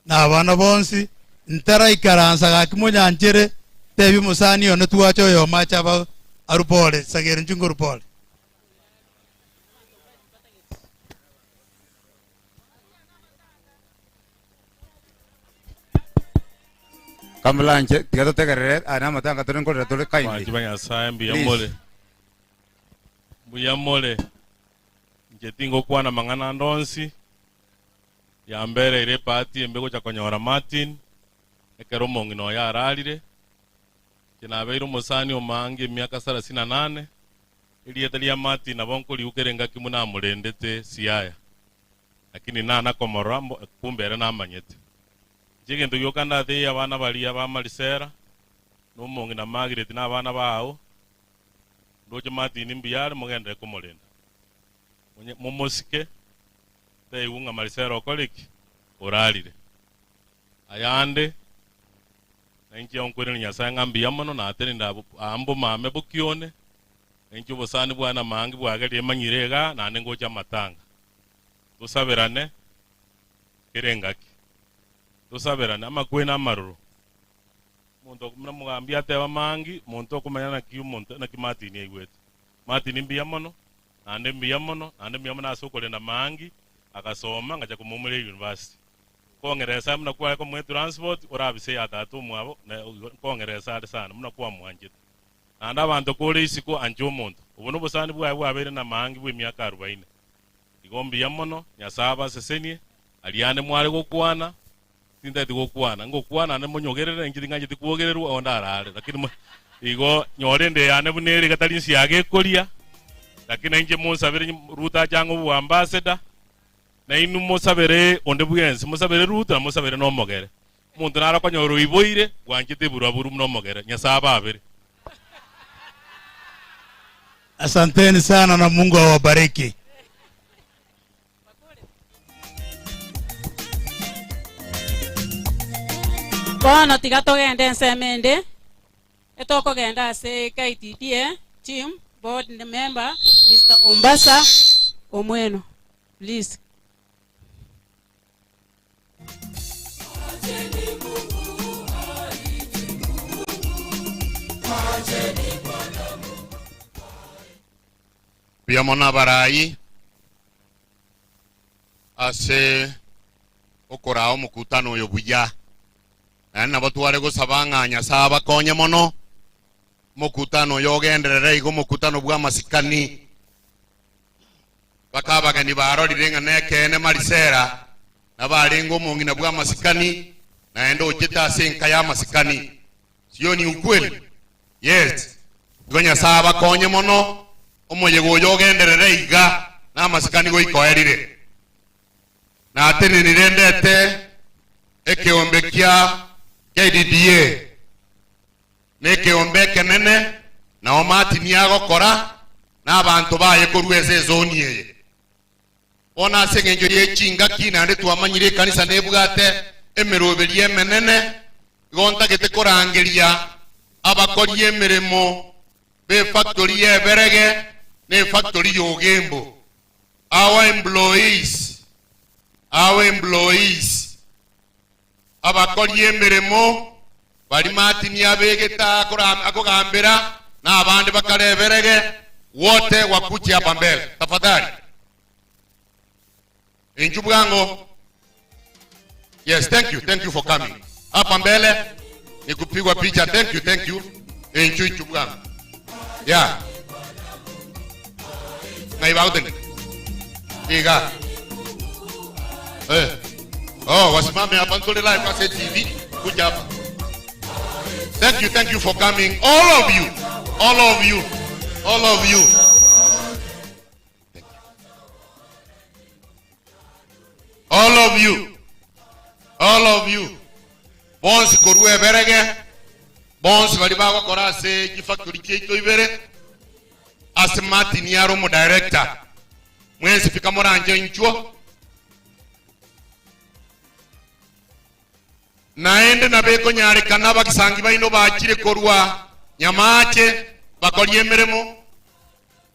Speaker 2: na abana bonsi, ntaraikaransa gaki monyanchere, tebia omosani one twache oyomo ache aba arue pole, sagera inche nkorwa pole.
Speaker 14: Kamulanche tiga totegerere aya namatanga tore nkorera tore kindly.
Speaker 3: Banchi ba Nyasaye mbuya
Speaker 14: Please.
Speaker 3: more mbuya more inche tingokwana mang'ana ande onsi yambereire ebahati embe gocha konyora Martin ekero omong'ina oye ararire inche nabeire omosani omange emiaka sarasini na nane erieta ria Martin nabo nkoriuka engaki buna amorendete Siaya lakini nana komorora mbo kumbe ere namanyete. Inche egento gioka ndatebie abana baria ba Marisela, na omong'ina Margaret na abana bao, ndoche Martin mbuya are mogenderere komorenda. Onye momosike, taigwe ng'a Marisela okore ki? Orarire. Ayande, nainche nkoiraneria Nyasae ng'a mbuya mono, natenenire abwo aa mbomame bokione, nainche obosani bwane amaange bwagerire manyire igaa, naende ngocha amatanga. Tosaberane kera engaki, tosaberane amakweri na amaroro. Omonto buna omogambi ateba maangi, monto okomanya naki omonto naki Martin aigwete. Martin mbuya mono, naende mbuya mono, naende mbuya mono ase okorenda maangi, agasoma ngacha komoumera university. Nkong'eresa buna kware komoa etransport, orabise ya tata omwabo, na nkong'eresa are sana buna kwamwanchete. Naende abanto kore isiko anche omonto. Obo nobosani bwaye bwabeire namaangi bw'emiaka arubaini. Igo mbuya mono, Nyasae abasesenie, aria ande mware gokwana, tintageti gokwana, ngokwana ande monyogerere, inche ting'ancheti kwogererwa onde arare, lakini mo igo nyore ende yane buna ere iga tari nsiaga ekoria, lakini nainche monsabere Ruto ache ang'e oboambassador, nainwe mosabere onde bwensi, mosabere Ruto na mosabere na omogere. Omonto nare okonyora oiboire, bwanchete eburaburu buna omogere, Nyasae ababere.
Speaker 2: Asanteni sana na Mungu awabariki.
Speaker 8: Bono tiga togende ensemo ende, etokogenda ase KTDA team board member Mister Ombasa Omweno please.
Speaker 4: Mbuya mono abarai ase okoraa omokutano oyo buya. Naende nabo tware gosaba ng'a Nyasae abakonye mono, omokutano oyo ogenderere iga omokutano bw'amasikani. Mpaka abageni barorire ng'a nekeene Marisela nabo arenge omong'ina bw'amasikani, naende ochete ase enka y'amasikani. Sio ni ukweli? Yes. Igo Nyasae abakonye mono, omoyega oyo ogenderere iga namasikani goika oerire. Natenenire ndete ekeombe kia KDDA. Nekeombe ekenene, nao Martin agokora na abanto baye korwa ase ezoni eye. Bono ase engencho ye chingaki naende twamanyire ekanisa nebwate emeroberio emenene, igo ntagete korangeria abakori emeremo b'efactory y'Eberege na efactory y'Ogembo, our employees, our employees, Abakori emeremo baria Martin abegete akogambera, na abande bakareberege, wote wakuche hapa mbele tafadhali. Inchu bwango. Yes, thank you, thank you for coming. Hapa mbele ni kupigwa picha. Thank you, thank you. Inchu inchu bwango. Yeah. Ng'ai Iga. Eh. Oh, wasimame hapa ntole live ase TV. Kuja hapa. Thank you, thank you for coming. All of you. All of you. All of you. Thank you. All of you. All of you. Bonsi korwa eberege, bonsi baria bagokora ase chifactory chiaito ibere, ase Martin are omodirector. Mwensi fika moranche inchuo. Naende nabo ekonyarekana abagisangi baino bachire korwa Nyamache bakorie emeremo,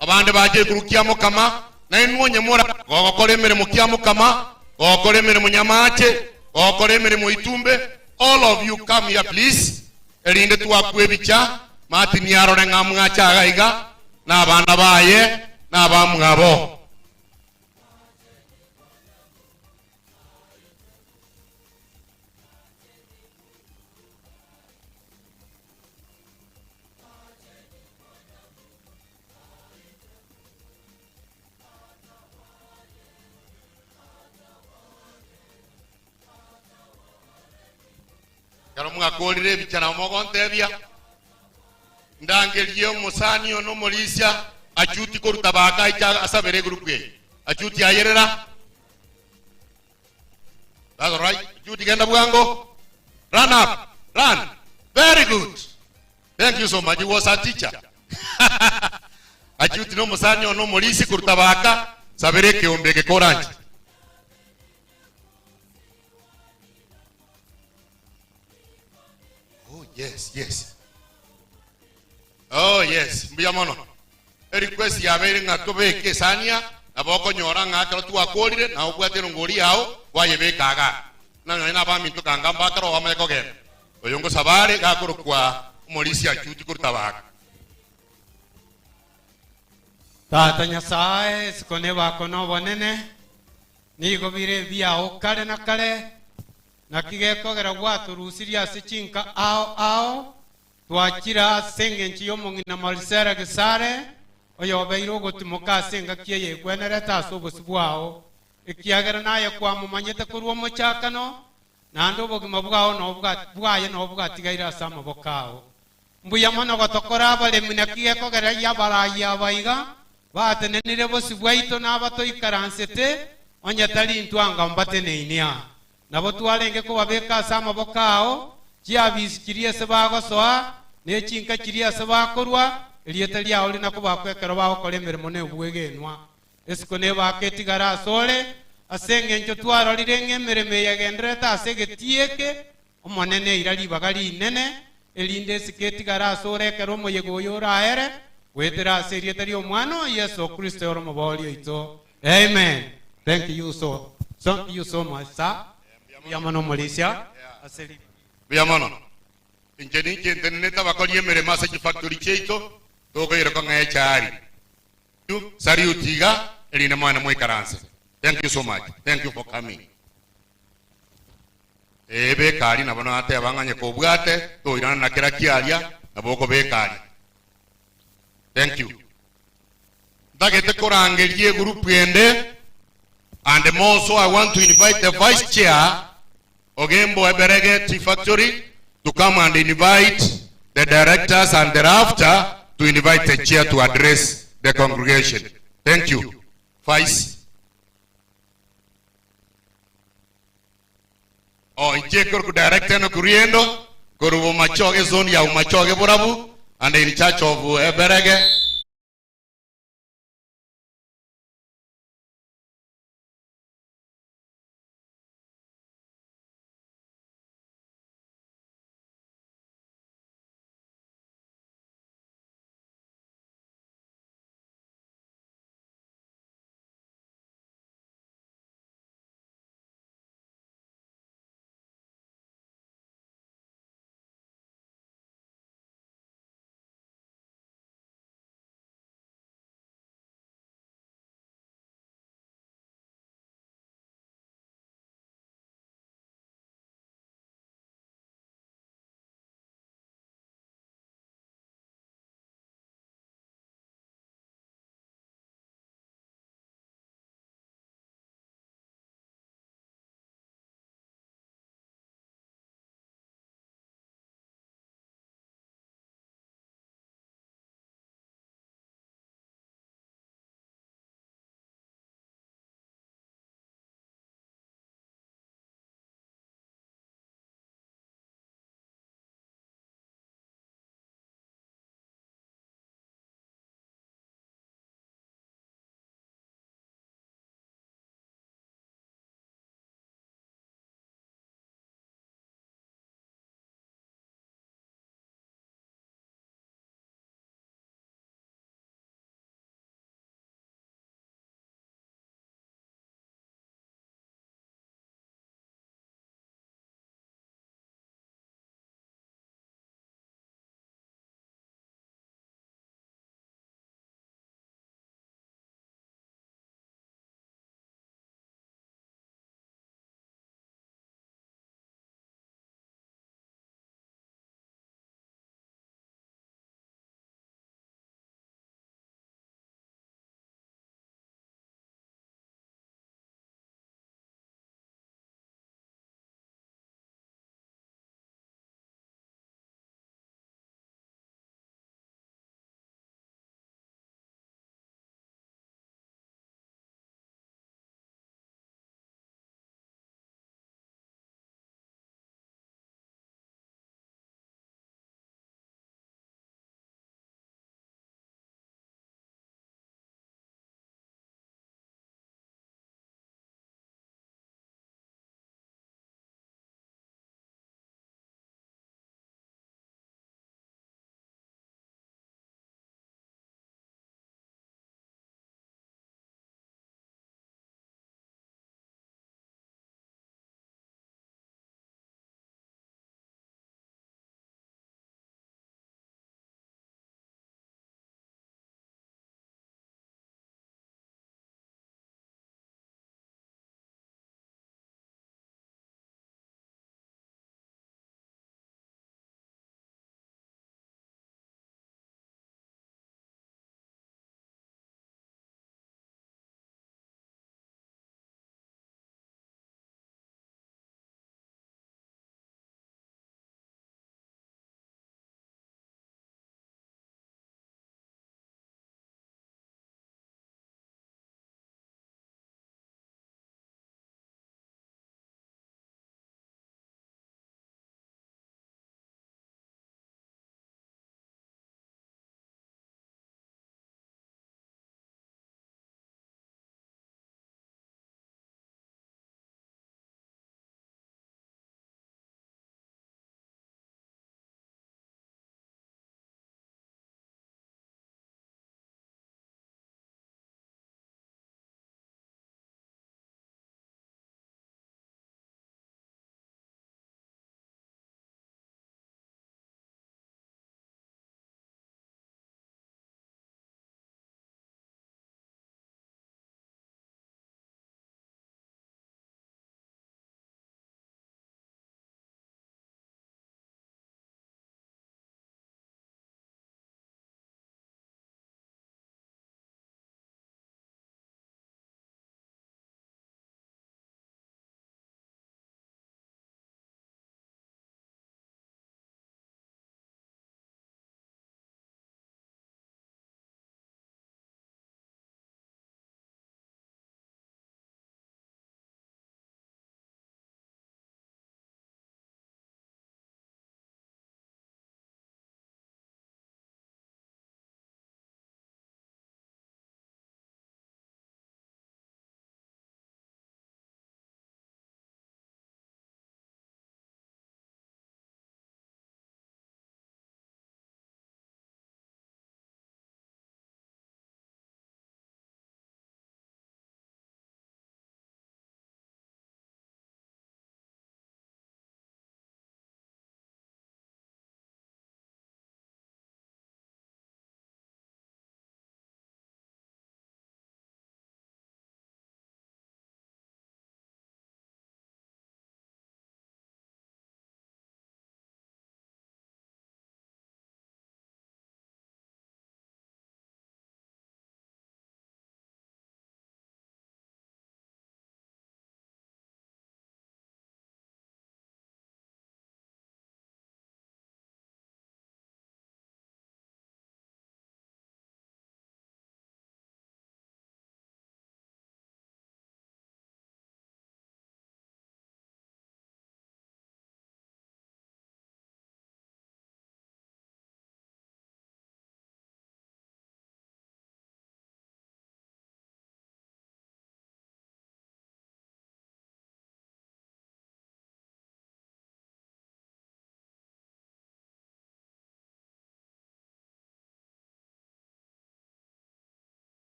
Speaker 4: abande bache iguru kia Mokama, na inwe onye mora gogokora emeremo kia Mokama, gogokora emeremo Nyamache, gogokora emeremo Itumbe, all of you come here please, erinde twakwe ebicha, Martin arore ng'a mwacha iga iga, na abana baye, na abamwabo. Ekero mwakoorire ebicha nabo mogontebia, Ndangerie omosani one omorisia achuti koruta baka aiche asabere egurupu eye. Achuti ayerera. That's all right. Achuti genda bwango. Run up. Run. Very good. Thank you so much. He was a teacher. Achuti nomosani one omorisia koruta baka sabere ekeombe eke koranche. Oh yes, yes. Oh yes, mbuya mono. Erequest yabeire ng'a tobeke esania nabo okonyora ng'a ekero twakorire nawe obwate erongori yao kwayebeka igaa. Buna nonye na abaminto kanga mbakare obamanye kogenda. Oyo ngosaba are gakorokwa omorisia achuti koruta baka.
Speaker 5: Tata Nyasae, isiko nebako nobonene, nigo bire ebiao kare na kare, naki gekogera gwatorusirie ase chinka ao ao, twachire ase engencho y'omong'ina Marisela Gesare, oyobeire ogotimoka ase engaki eye egwenerete ase obosio bwao, ekiagera naye kwamomanyete korwa omochakano, naende obogima bwao bwaye nobwo bwatigaire ase amaboko ao. Mbuya mono gotokora abaremi, naki gekogera abarai aba iga batenenire bosio bwaito na abatoikaransete, onye tari intwe anga mbateneine aa. Nabo twarenge kobabeka ase amaboko ao, chiabisi chiria ase bagosoa, ne chinka chiria ase bakorwa, erieta riao rinakobakwa ekero bagokora emeremo nobwegenwa. Esiko nebake etigare asore, ase engencho twarorire ng'a emeremo eye egendererete ase egetii eke, Omonene eira ribaga rinene, erinde esiko etigare asore ekero omoyega oyo oraere, goetera ase erieta ri'Omwana o Yeso Kristo ore Omoboori oito. Amen. Thank you so, thank you so much sir. Mbuya mono omorisia ase ribaga.
Speaker 4: Mbuya mono. Inche ninche ntenenete abakori emeremo ase chifactory chiaito, tokoiroka ng'a echaari. Salute iga erinde mwane moikaranse. Thank you so much. Thank you for coming. Ee, beka aria nabo nateba ng'a onye kobwate toirana na kera kiaria nabo okobeka aria. Thank you. Ntagete korangeria egroup ende and more so I want to invite the vice chair Ogembo Eberege Tea Factory to come and invite the directors and thereafter to invite the chair to address the congregation. Thank you. Vice. Oh, inche korwa director eno kuriendo korwa Bomachoge zone ya Bomachoge Borabu and in charge of Eberege.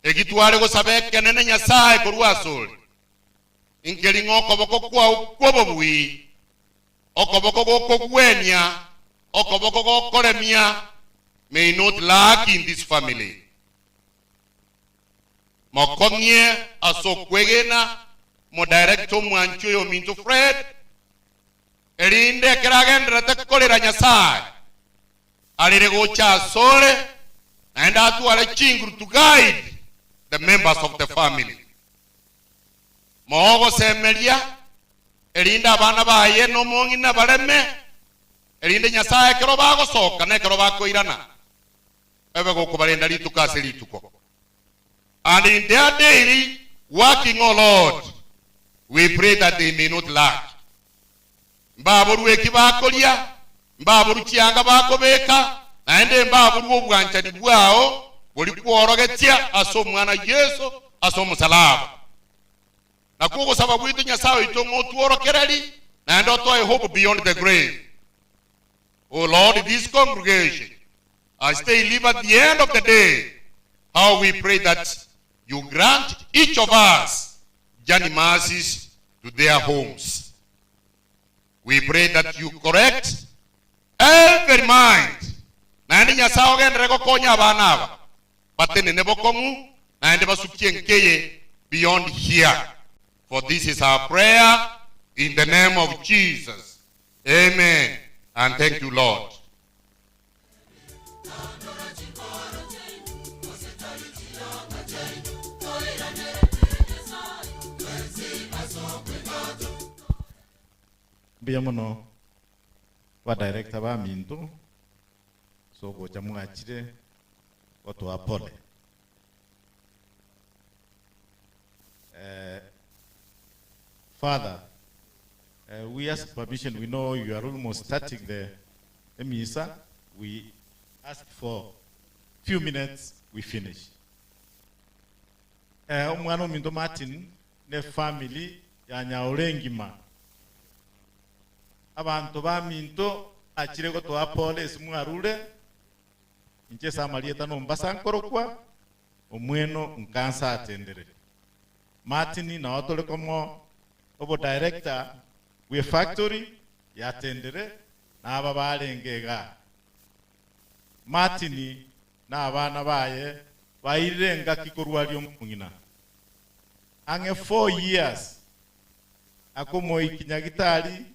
Speaker 4: Eki tware gosaba ekenene Nyasae korwa asore, nkeri ng'a okoboko kwao kw'obobui, okoboko gokogwenia, okoboko gokoremia, may not lack in this family. Mokong'ie ase okwegena, modirecte omwanchi oyominto Fred, erinde ekero agendererete korera Nyasae, arere gocha asore, naende atware chinguru to guide the members of the family. Moe ogosemeria, erinde abana baye na omong'ina bareme, erinde Nyasae ekero bagosoka na ekero bakoirana, ebe gokobarenda rituko ase rituko. And in their daily working, O Lord, we pray that they may not lack. Mbaborwe eki bakoria, mbaborwe chianga bakobeka, naende mbaborwe obwanchani bwao boria kworogetie ase Omwana Yeso ase omosalaba. Nakwo ogosaba gwaito Nyasae oito ng'a otworokereri, naende otoe hope beyond the grave. O Lord, this congregation, as they leave at the end of the day, how we pray that you grant each of us journey mercies to their homes. We pray that you correct every mind. Naende Nyasae ogenderere gokonya abana aba batenene bokong'u naende basukie nkeye beyond here. For this is our prayer in the name of Jesus. Amen and thank you Lord.
Speaker 6: Mbuya mono ba director baminto ase ogocha mwachire gotoa pole. Eh, Father, eh, we ask permission, we know you are almost starting the emisa, we ask for few minutes, we finish. Eh, omwana ominto Martin ne family ya Nyaore engima abanto baminto achire gotoa pole ase mwarure inche ase amarieta nombasa nkorokwa omweno nkansa atendere Martin nao tore komo obodirector bwe factory yatendere na aba barenge igaa. Martin na abana baye bairire engaki korwaria omong'ina ang'e four years akomoikia nyagitari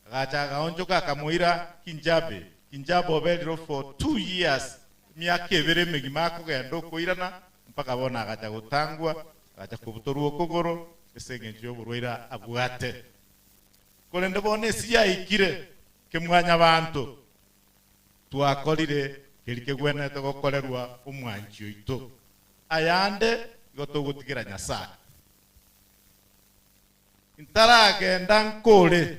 Speaker 6: agacha agaonchoka akamoira Kinjabe. Kinjabe oberire for two years emiaka ebere emegima akogenda okoirana mpaka bono agacha gotangwa agacha kobutorwa okogoro ase engencho y'oborwaire abwate. Korende bono esi yaikire kemwanyabanto, twakorire keria kegwenerete gokorerwa omwanchi oito. Ayande igo togotigera Nyasae. Ntaragenda nkore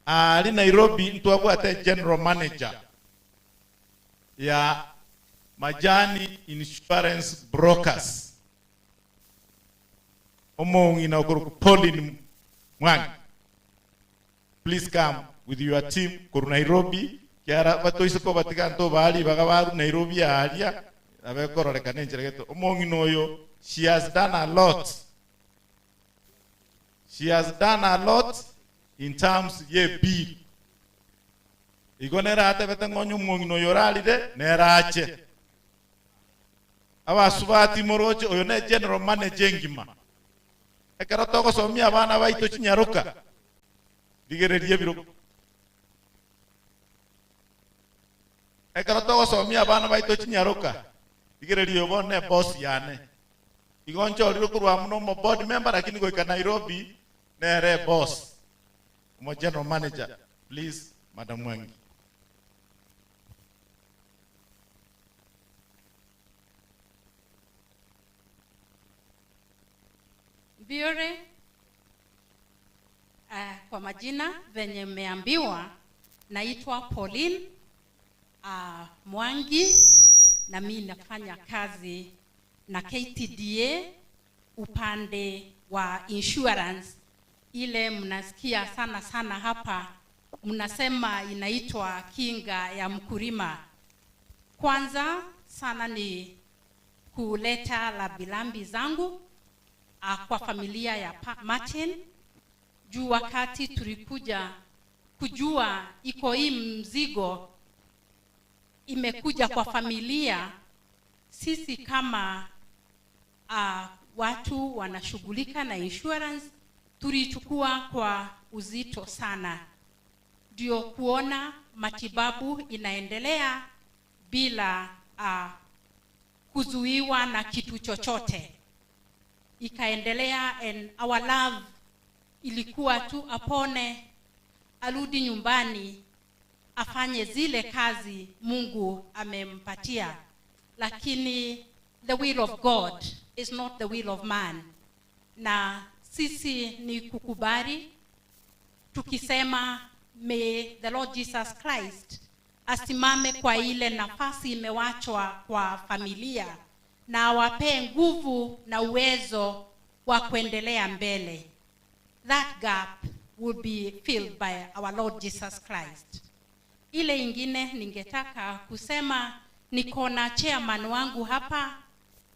Speaker 6: aria Nairobi ntwabwate general manager ya Majani Insurance Brokers, omong'ina okorokwa Pauline Mwangi. Please come with your team korwa Nairobi, kiara batoise kobatiga ntobaa ribaga barwe Nairobi aaria, nabo ekororekana enchera gete. Omong'ina oyo she has done a lot. She has done a lot in terms ye bill. Igo nere atebete ng'a onye omong'ina oyo orarire, nere ache. Abasubati moroche, oyo ne general manager engima. Ekero togosomia abana baito chinyaroka, rigereria ebirogo. Ekero togosomia abana baito chinyaroka, rigereria oyo bono ne boss yane. Igo nchorire korwa amo nomo board member lakini goika Nairobi nere boss. Omo general manager, please Madam Mwangi.
Speaker 16: Mbiore uh, kwa majina venye mmeambiwa naitwa Pauline uh, Mwangi na mi nafanya kazi na KTDA upande wa insurance ile mnasikia sana sana hapa, mnasema inaitwa kinga ya mkulima. Kwanza sana ni
Speaker 7: kuleta rambirambi zangu kwa familia ya pa Martin juu wakati tulikuja kujua iko hii mzigo imekuja kwa familia, sisi kama watu wanashughulika na insurance tulichukua kwa uzito sana, ndio kuona matibabu inaendelea bila kuzuiwa na kitu chochote. Ikaendelea and our love ilikuwa tu apone, arudi nyumbani, afanye zile kazi Mungu amempatia, lakini the will of God is not the will of man, na sisi ni kukubali tukisema may the Lord Jesus Christ asimame kwa ile nafasi imewachwa kwa familia na awapee nguvu na uwezo wa kuendelea mbele. That gap will be filled by our Lord Jesus Christ. Ile ingine ningetaka kusema, niko na chairman wangu hapa.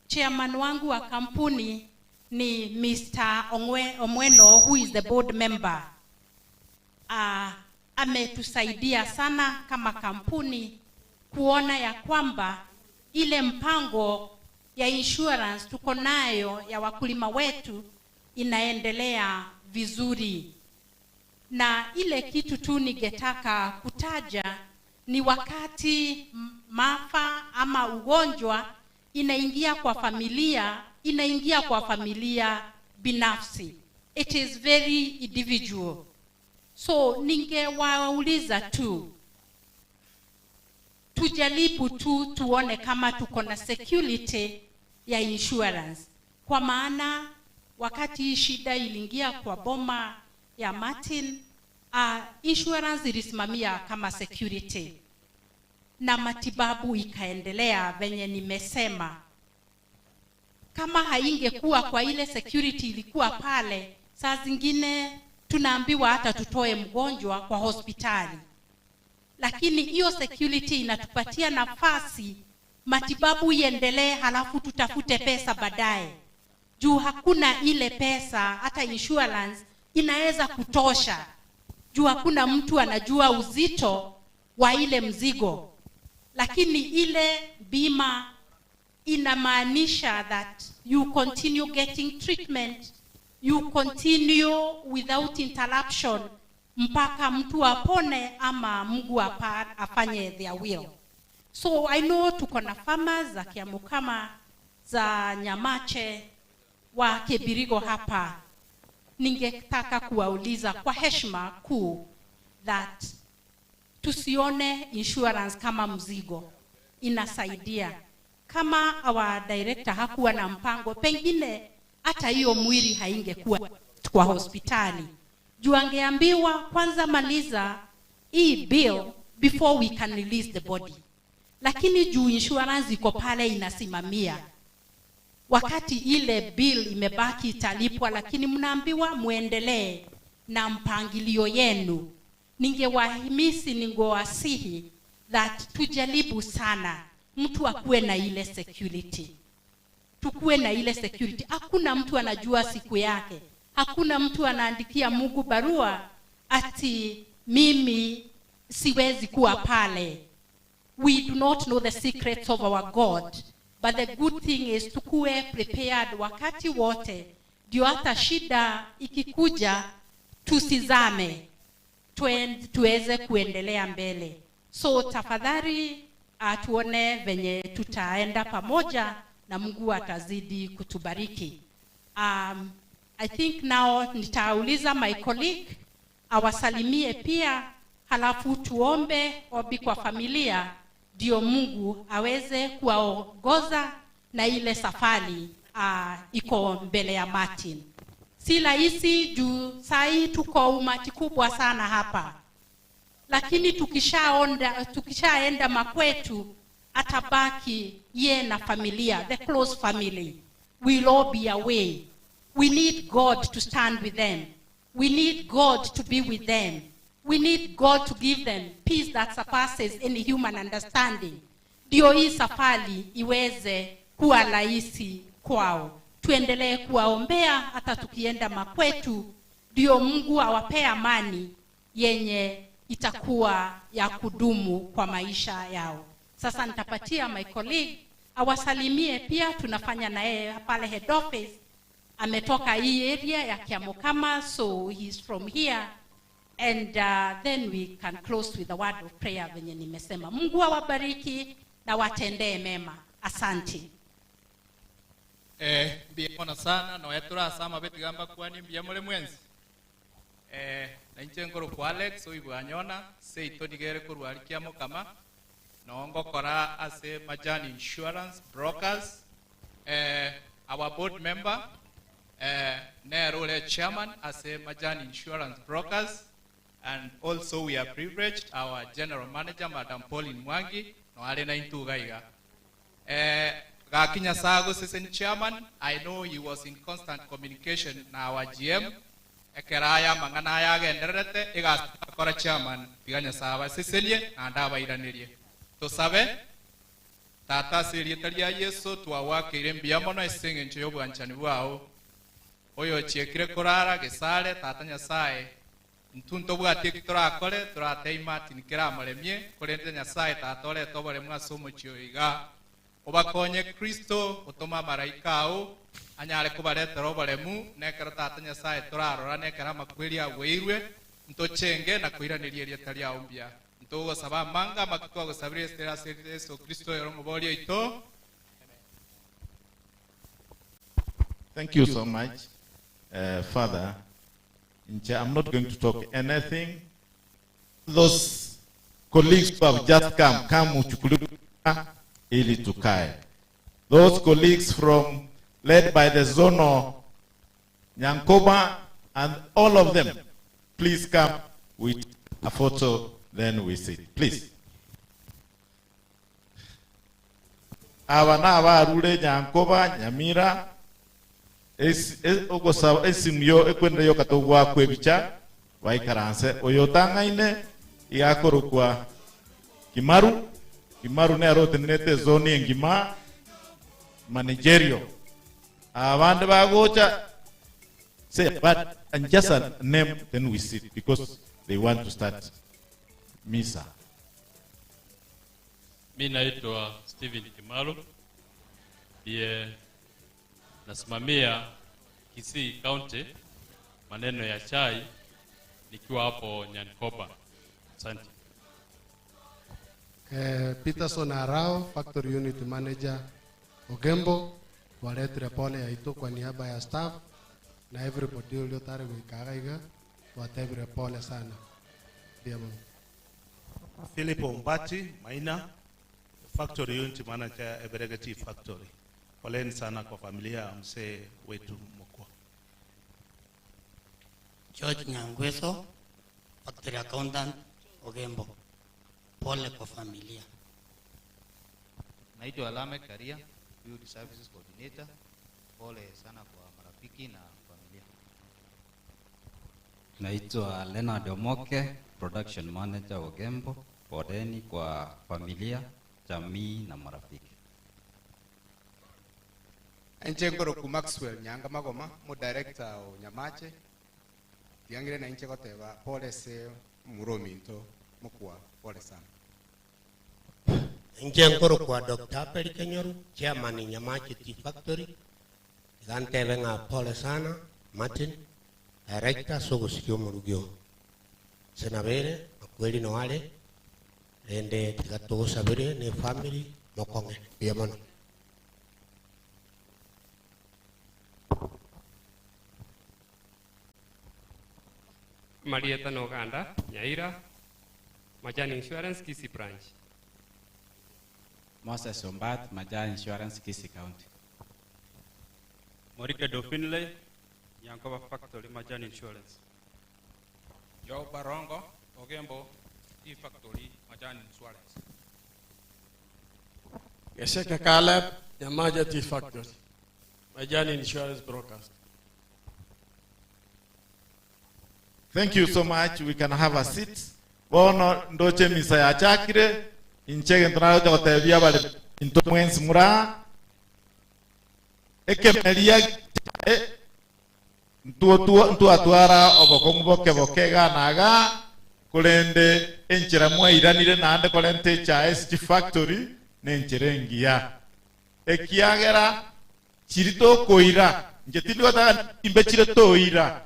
Speaker 7: Chairman wangu wa kampuni ni Mr. Ongwe, Omweno who is the board member. Ametusaidia sana kama kampuni kuona ya kwamba ile mpango ya insurance tuko nayo ya wakulima wetu inaendelea vizuri. Na ile kitu tu ningetaka kutaja ni wakati maafa ama ugonjwa inaingia kwa familia, inaingia kwa familia binafsi. It is very individual. So ningewauliza tu tujaribu tu tuone kama tuko na security ya insurance, kwa maana wakati hii shida iliingia kwa boma ya Martin, insurance ilisimamia kama security na matibabu ikaendelea venye nimesema. Kama haingekuwa kwa ile security ilikuwa pale, saa zingine tunaambiwa hata tutoe mgonjwa kwa hospitali, lakini hiyo security inatupatia nafasi matibabu iendelee, halafu tutafute pesa baadaye, juu hakuna ile pesa hata insurance inaweza kutosha, juu hakuna mtu anajua uzito wa ile mzigo, lakini ile bima inamaanisha that you continue getting treatment, you continue without interruption mpaka mtu apone ama Mungu afanye their will. So I know tuko na farmers za Kiamukama, za Nyamache, wa Kibirigo hapa. Ningetaka kuwauliza kwa heshima kuu that tusione insurance kama mzigo, inasaidia. Kama our director hakuwa na mpango, pengine hata hiyo mwili haingekuwa kwa hospitali. Juu angeambiwa kwanza maliza hii bill before we can release the body. Lakini juu insurance iko pale inasimamia, wakati ile bill imebaki italipwa, lakini mnaambiwa muendelee na mpangilio yenu. Ningewahimisi, ningewasihi that tujaribu sana mtu akuwe na ile security, tukuwe na ile security. Hakuna mtu anajua siku yake, hakuna mtu anaandikia Mungu barua ati mimi siwezi kuwa pale. We do not know the secrets of our God, but the good thing is tukuwe prepared wakati wote, ndio hata shida ikikuja tusizame, tuweze kuendelea mbele. So tafadhali, tuone venye tutaenda pamoja na Mungu atazidi kutubariki. I think now nitauliza my colleague awasalimie pia, halafu tuombe ombi kwa familia ndio Mungu aweze kuwaongoza na ile safari iko mbele ya Martin. Si rahisi juu saa hii tuko umati kubwa sana hapa, lakini tukishaenda makwetu atabaki ye na familia, the close family will all be away. We need God to stand with them. We need God to be with them. We need God to give them peace that surpasses any human understanding. Ndio hii safari iweze kuwa rahisi kwao. Tuendelee kuwaombea hata tukienda makwetu, ndio Mungu awapee amani yenye itakuwa ya kudumu kwa maisha yao. Sasa nitapatia my colleague awasalimie pia, tunafanya na yeye pale head office. Ametoka hii area ya Kiamokama, so he's from here and uh, then we can close with a word of prayer venye nimesema. Mungu awabariki na watendee mema. Asante.
Speaker 9: Eh, mbuya mono sana nonya tore ase amabe tiga mbakwanie mbuya more mwensi eh, na inche nkorokwa Alex oibwanyona seito nigo ere korwa aria Kiamokama noo ngokora ase Majani Insurance Brokers eh, our board member eh, nere ore chairman ase Majani Insurance Brokers and also we are privileged our general manager Madam Pauline Mwangi no are na intwe iga iga Eh, gaki Nyasaye agoseseni chairman, I know he was in constant communication na our GM, ekero aya amang'ana aya agendererete, egasi twakora chairman, tiga Nyasaye abasesenie naende abairanerie. Tosabe, Tata ase erieta ria Yeso twagoakeire mbuya mono ase engencho y'obwanchani bwao. Oyochiekire korara gesare, Tata Nyasaye, Intwe ntobwati eki torakore, toratebie Martin keramoremie, korende Nyasae Tata orete oboremu ase omochie oyo iga. Obakonye Kristo, otome amaraika ao, anyare kobaretera oboremu, na ekero Tata Nyasae torarora na ekero amakweri agweirwe, ntochenge na koiraneria erieta riao mbuya. Ntogosaba amanga amake twagosabire ase Yeso Kristo oyore Omoboria oito. Amen.
Speaker 6: Thank you so much, uh, Father. Inche I'm not going to talk anything. Those colleagues who have just come, come uchukuliwe ili tukae. Those colleagues from led by the Zono Nyankoba and all of them, please come with a photo, then we sit. Please. Aba nabarure Nyankoba, Nyamira, ogosaba esimu yo ekwende yoka togwakwa ebicha baikaranse. Oyo otang'aine iga akorokwa Kimaru, Kimaru nere otenenete ezoni engima managerial. Abande bagocha say but and just a name then we sit because they want to start misa.
Speaker 11: Mi naitwa Steven Kimaro, ndiye nasimamia Kisii County maneno ya chai nikiwa hapo Nyankoba. Asante.
Speaker 23: Eh, Peterson Arao, Factory Unit Manager Ogembo, twaretire pole yaito kwa niaba ya staff na everybody uria otare goika iga iga twatebire pole sana. Mbuya mono.
Speaker 24: Philip Ombati Maina, Factory Unit Manager, Eberege Tea Factory. Poleni sana kwa familia ya mzee wetu Mokwa.
Speaker 25: George Nyangweso, Factory Accountant, Ogembo. Pole kwa familia.
Speaker 26: Naitwa Lamek Karia, Field Services Coordinator. Pole sana kwa marafiki na familia.
Speaker 27: Naitwa Leonard Omoke, Production Manager Ogembo. Poleni kwa familia, jamii na marafiki.
Speaker 28: Inche nkoroku Maxwell Nyanga Magoma, mo director o Nyamache, tiga ng'ire nainche goteba pole ase omura ominto mokwa pole sana.
Speaker 29: Inche nkorokwa Doctor Abel Kenyoru, chairman Nyamache Tea Factory, tiga ntebe ng'a pole sana Martin, director ase ogosiria omorugi oo. Ase nabere makweri noo are, rende tiga togosabere ne efamiri mokong'e. Mbuya mono.
Speaker 30: Amarieta na Oganda, Nyaira, Majani Insurance, Kisii Branch.
Speaker 31: Moses Ombat, Majani Insurance, Kisii County.
Speaker 30: Morike Do Finlay, Nyankoba Factory, Majani Insurance.
Speaker 32: Joe Barongo, Ogembo, Tea Factory, Majani Insurance.
Speaker 33: Geseke Caleb, Nyamaja Tea Factory, Majani Insurance Brokers.
Speaker 6: Thank you so much. We can have a seat. Bono ndoche misa yachakire inche gento nagocha gotebia abare into mwensi muri aa. Ekemeria giaye ntwatwara obokong'u boke boke iga na iga, korende enchera mwairanire naende korenta echae ase chifactory nenchera engiya. Ekiagera chiri tokoira, inche tindi gotaka imbe chire toira,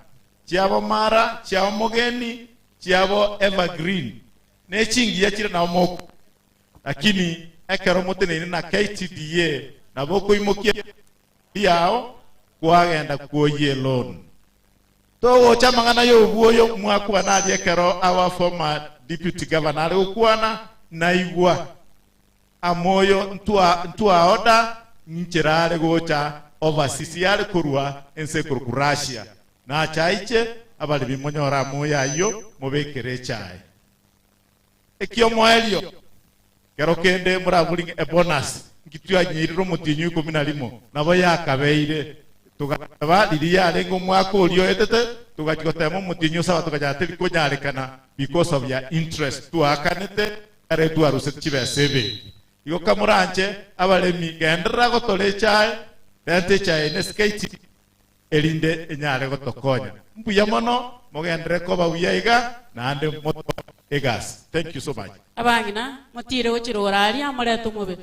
Speaker 6: chiabo mara, chiabo mogeni, chiabo evergreen, ne chingiya chire nabo moko. Lakini ekero moteneine na KTDA nabo okoimokia yao kwagenda kwoyia eloan. Togocha amang'ana y'obwoyo mwakwana aria ekero our former deputy governor are gokwana naigwa amoyo ntwaoda nchera are gocha overseas yare korwa ense ekoroku Russia nacha aiche abaremi monyore amoyo ayio mobekere echae. Ekiomoerio, kero kende morabori ng'a ebonus nki twanyeirire omotienyi o ikomi na rimo, nabo yakabeire. Togateba riria yarenge omwaka oria oetete, togachia gotema omotienyi o saba tokanyora teri konyarekana because of ya interest twaakanete ekero twarusete chibesa ebenki. Igo kamoranche abaremi genderera gotora echae, renta echae ene SKT, erinde enyare gotokonya. Mbuya mono, mogenderere koba buya iga, naende motware egasi. Thank you so much.
Speaker 8: Abang'ina, motiire gochirora aria, morete omobe.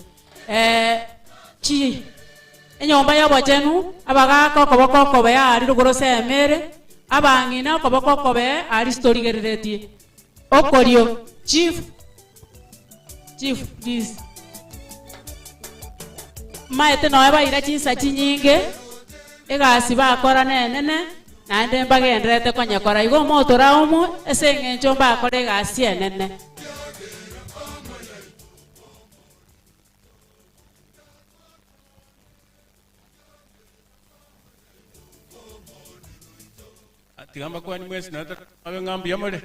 Speaker 8: Eh, chi enyomba y'obochenu, abagaaka okoboko okobe aria rogoro semo ere, abang'ina okoboko okobe aria sitorigereretie. Okorio, chief, chief please. Maete noe baira chinsa chinyinge, egasi bakora nenene, naende mbagendererete konyekora. Igo omotora omo ase eng'encho mbakore egasi enene.
Speaker 30: Tiga mbakwani mwensi naende torabe ng'a mbuya more.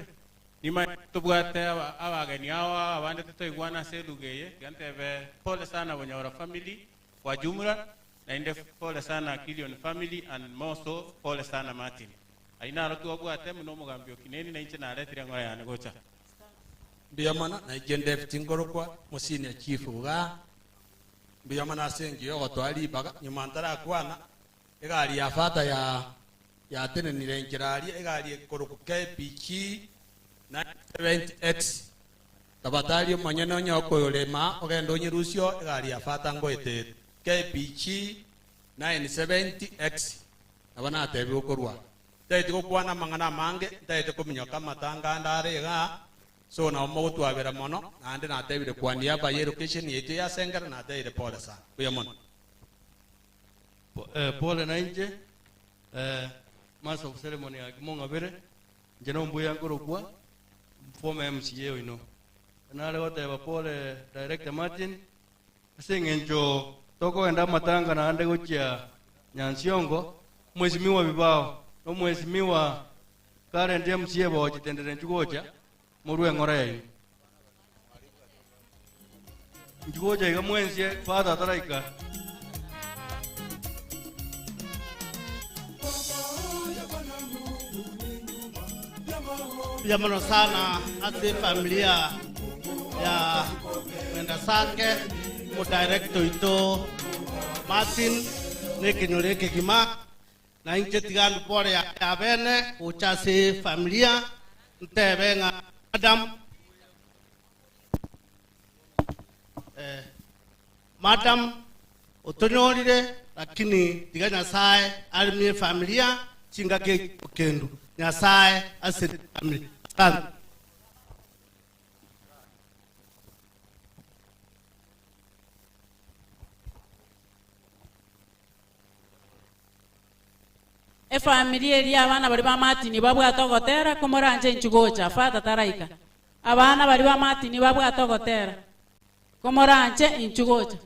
Speaker 30: Nimanye tobwate abageni ao abande totoigwana ase eluga eye. Tiga ntebe pole sana Bonyora family kwa jumla, naende pole sana Kilion family and more so pole sana Martin. Ayio naro twabwate buna omogambi o Kineni na inche naretire eng'ora yane gocha.
Speaker 33: Mbuya mono, nainche David nkorokwa mosenior chief igaa. Mbuya mono ase enchera yogotoa ribaga, nyuma ntarakwana, Egari ya fata ya yatenenire enchera aria, egari ekorokwa KPG 970X. Tafadhali omonyene onye okoyorema ogende onyerusie oo, egari ya fata ngoetete. KPG 970X. Nabo natebiwe korwa. Ntagete gokwana amang'ana amange, ntagete kominyoka amatanga ande are igaa, so nabo mogotwabera mono, naende natebire kwa niaba ye location yaito ya Sengera natebire pole sana. Mbuya mono.
Speaker 1: Pole nainche, Master of Ceremony gaki mong'abere, inche nombuya nkorokwa, former MCA oino. Nare goteba pole Director Martin, ase eng'encho tokogenda amatanga naende gochia Nyansiongo, omwesimigwa Bibao, na omwesimigwa current MCA bochitendere inchuo gocha, morue eng'ora yaino. Inchuo gocha iga mwensie father ataraika.
Speaker 3: Mbuya mono sana ase efamilia ya Mwenda Sake, omodirector oito Martin, na ekenyoro ekegima. Na inche tiga ndue pore ya bene gocha ase efamilia, ntebe ng'a madam, eh, madam otonyorire, lakini tiga Nyasaye aremie efamilia chingaki echi Nyasaye ase family. Asante.
Speaker 8: Efamiri eria abana baria ba Martin babwate ogotera komoranche inchu gocha father taraika. Abana baria ba Martin babwate ogotera komoranche inchu gocha.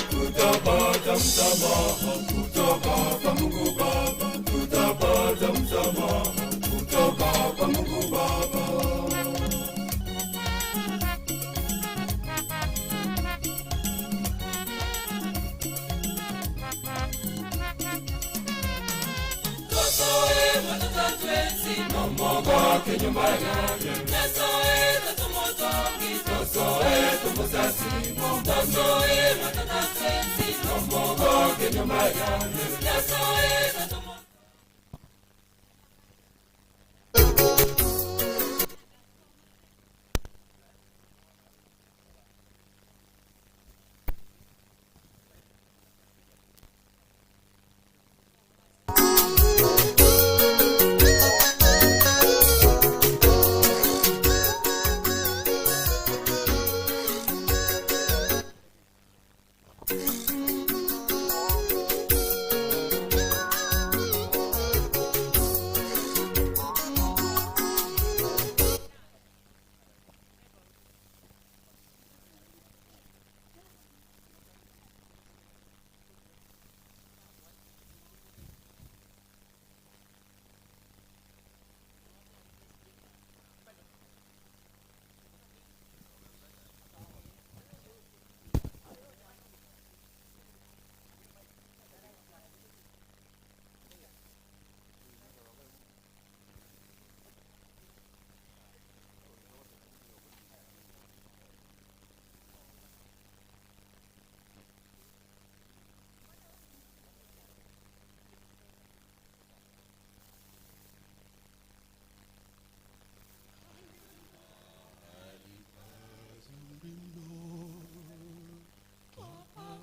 Speaker 10: Tutapata msamaha kutoka kwa Mungu Baba, tutapata msamaha kutoka kwa Mungu Baba. Tumogoke nyumba yake. Nyasaye tatumotongi, tosoe tumusasimo, tosoe matatasensi, tumogoke nyumba yake. Nyasaye tatumo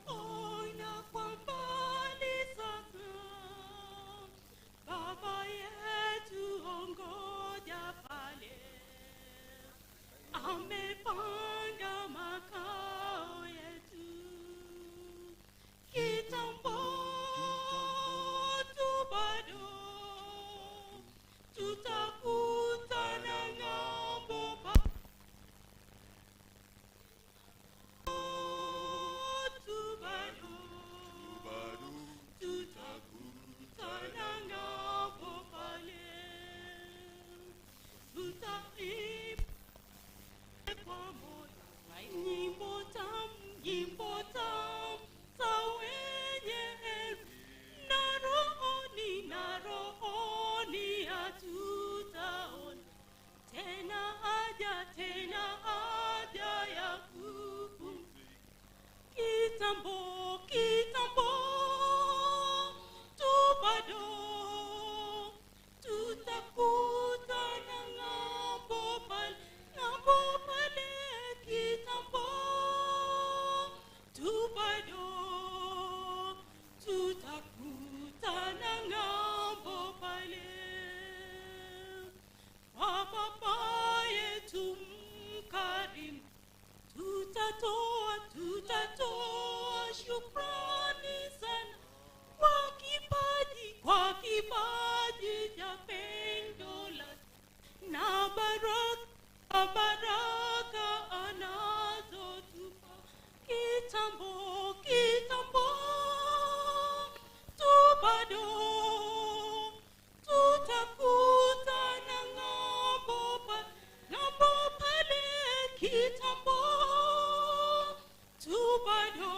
Speaker 2: Ona kwa mbali sasa, Baba yetu ongoja pale, amepanga makao yetu kitambo tu bado tutakutana ng'ambo pa tu bado tutakutana ng'ambo pale tutaimba pamoja nyimbo tamu nyimbo tamu za wenye heri na rohoni na rohoni hatutaona tena haja tena haja ya kupumzika kitambo kitambo tu bado tutakutana ng'ambo pale ng'ambo pale kitambo tu bado tutakutana ng'ambo pale kwa baba yetu mkarimu tutatoa tutatoa shukrani sana kwa kipaji kwa kipaji cha pendo lake na baraka baraka anazotupa kitambo kitambo tu bado tutakutana ng'ambo pa- ng'ambo pale kitambo tu bado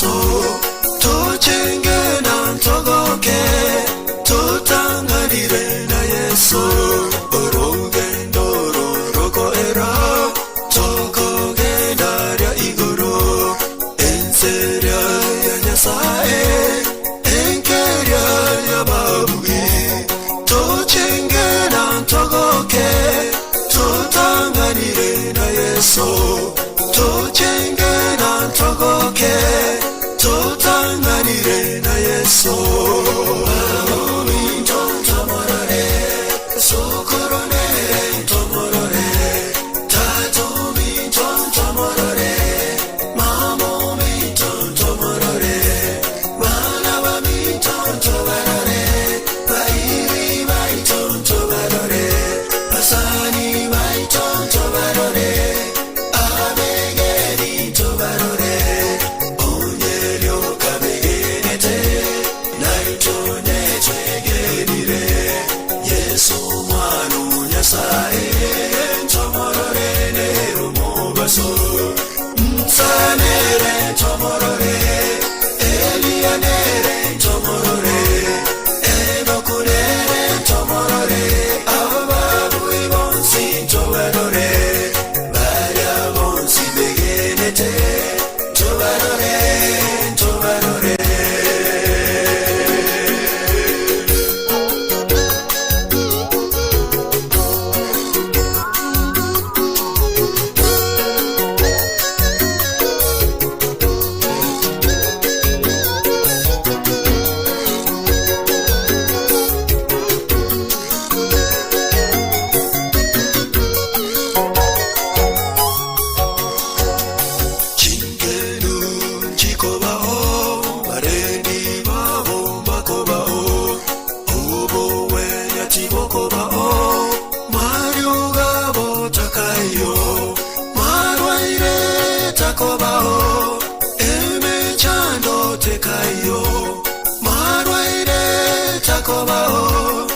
Speaker 10: Yesu Tochenge na ntogoke Tutanganire na Yesu Orugendo rorokoera Tokogenda rya igoro Enseria ya Nyasaye Enkeria ya babugi Tochenge na ntogoke Tutanganire na Yesu Tochenge na ntogoke Tutanganire na Yesu Tomorore Sokoronere tomorore Tato mi tomorore Mamo mi tomorore Manaba mi tomorore Bairi bai tomorore Basani bai tomorore Abegeri tomorore Onyerio kabegenete Naitone twegerire Yesu mwana Nyasaye Tomorore nero mubaso Nsanere tomorore Elianere tomorore Enokunere tomorore Ababui bonsi tobarore Baria bonsi begenete Tobarore, tobarore Chingenu chikobao barendi babo bakobao ubo wenya chibokobao mariuga botakayo marwaire takobao emechando tekayo marwaire takobao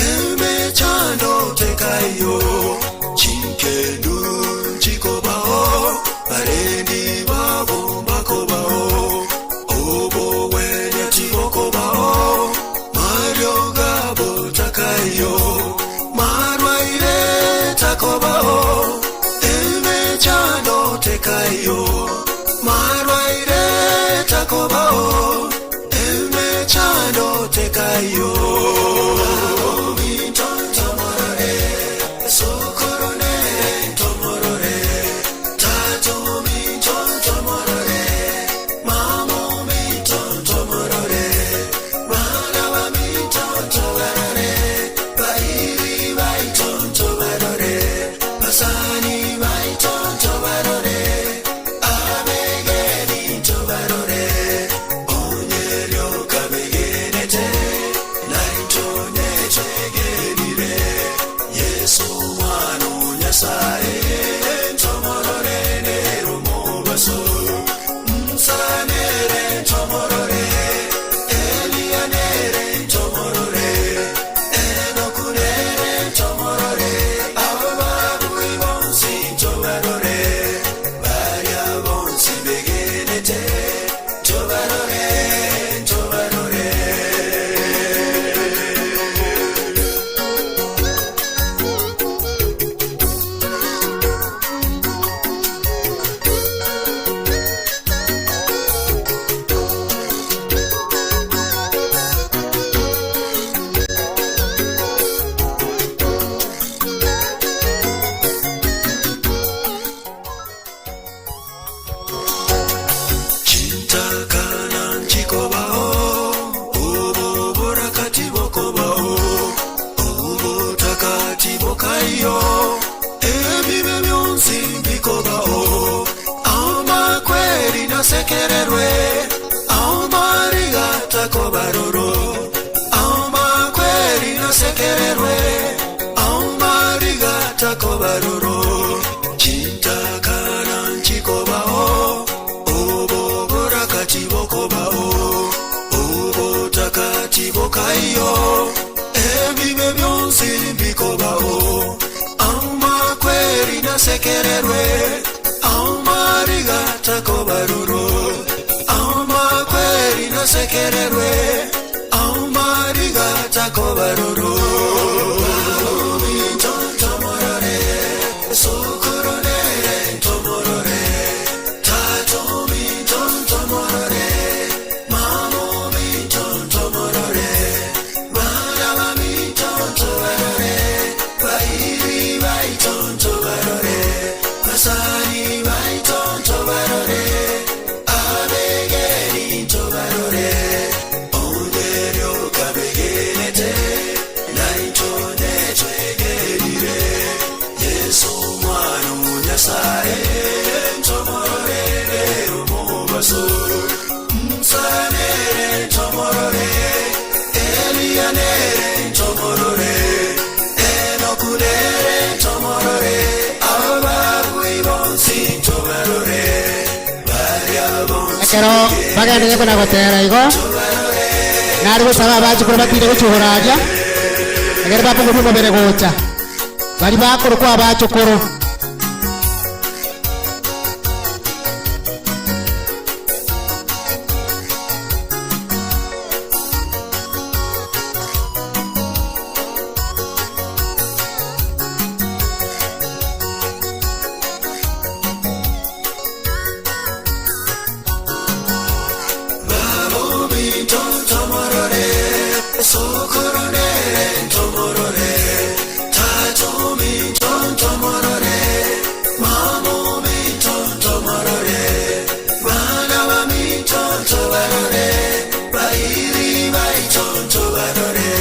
Speaker 10: emechando tekayo chinkenu chikobao barendi babo bakobao obo wenya chibokobao marioga botakayo marwaire takobao emechando tekayo marwaire takobao emechando tekayo Sokoronere tomorore Tato mi tomorore Mamo mi tomorore Manawa mi tomorore Bairi bai tomorore Basani bai tomorore Abegeni tomorore Onyerio kabegenete Naitone chegerire Yesu mwana Nyasaye tomorore nero mubaso Nsanere tomorore Elianere tomorore Enokunere tomorore Ababui bonsi tobarore Baria bonsi begenete Tobarore, tobarore Chintakana nchikobao Ububurakati bokobao Ubutakati bokayo Ebibe byonsi bikobao Amakweri nasekererwe Amarigata kobaroro Amakweri nasekererwe Amarigata kobaroro Chintakana nchikobao Ububurakati bokobao Ubutakati bokayo Ebibe byonsi bikobao Amakweri nasekererwe Amarigata kobaroro Ama basekererwe Aumariga takobaroro Tomorore Sokoronere tomorore Tatomi tomorore Mamomi tomorore Manabami tomorore Bairi bai tomorore Masari bai tomorore Abegeri tobarore Onderyo kabegerete Naitone twegerire Yesu mwana munyasaye Tomorore umubaso Msanere tomorore Elianere tomorore Enokunere tomorore Ababwi bonsi tobarore Baria bonsi
Speaker 4: Ekero bagendere kona gotera igo nari gosaba abachukuru batire gochuhoraria egere bapunguria omobere gocha bari bakorokwa abachukuru.
Speaker 10: Babomi tomorore Sokoronere tomorore Tatomi tomorore Mamomi tomorore Manabami tobarore Bairi bai tobarore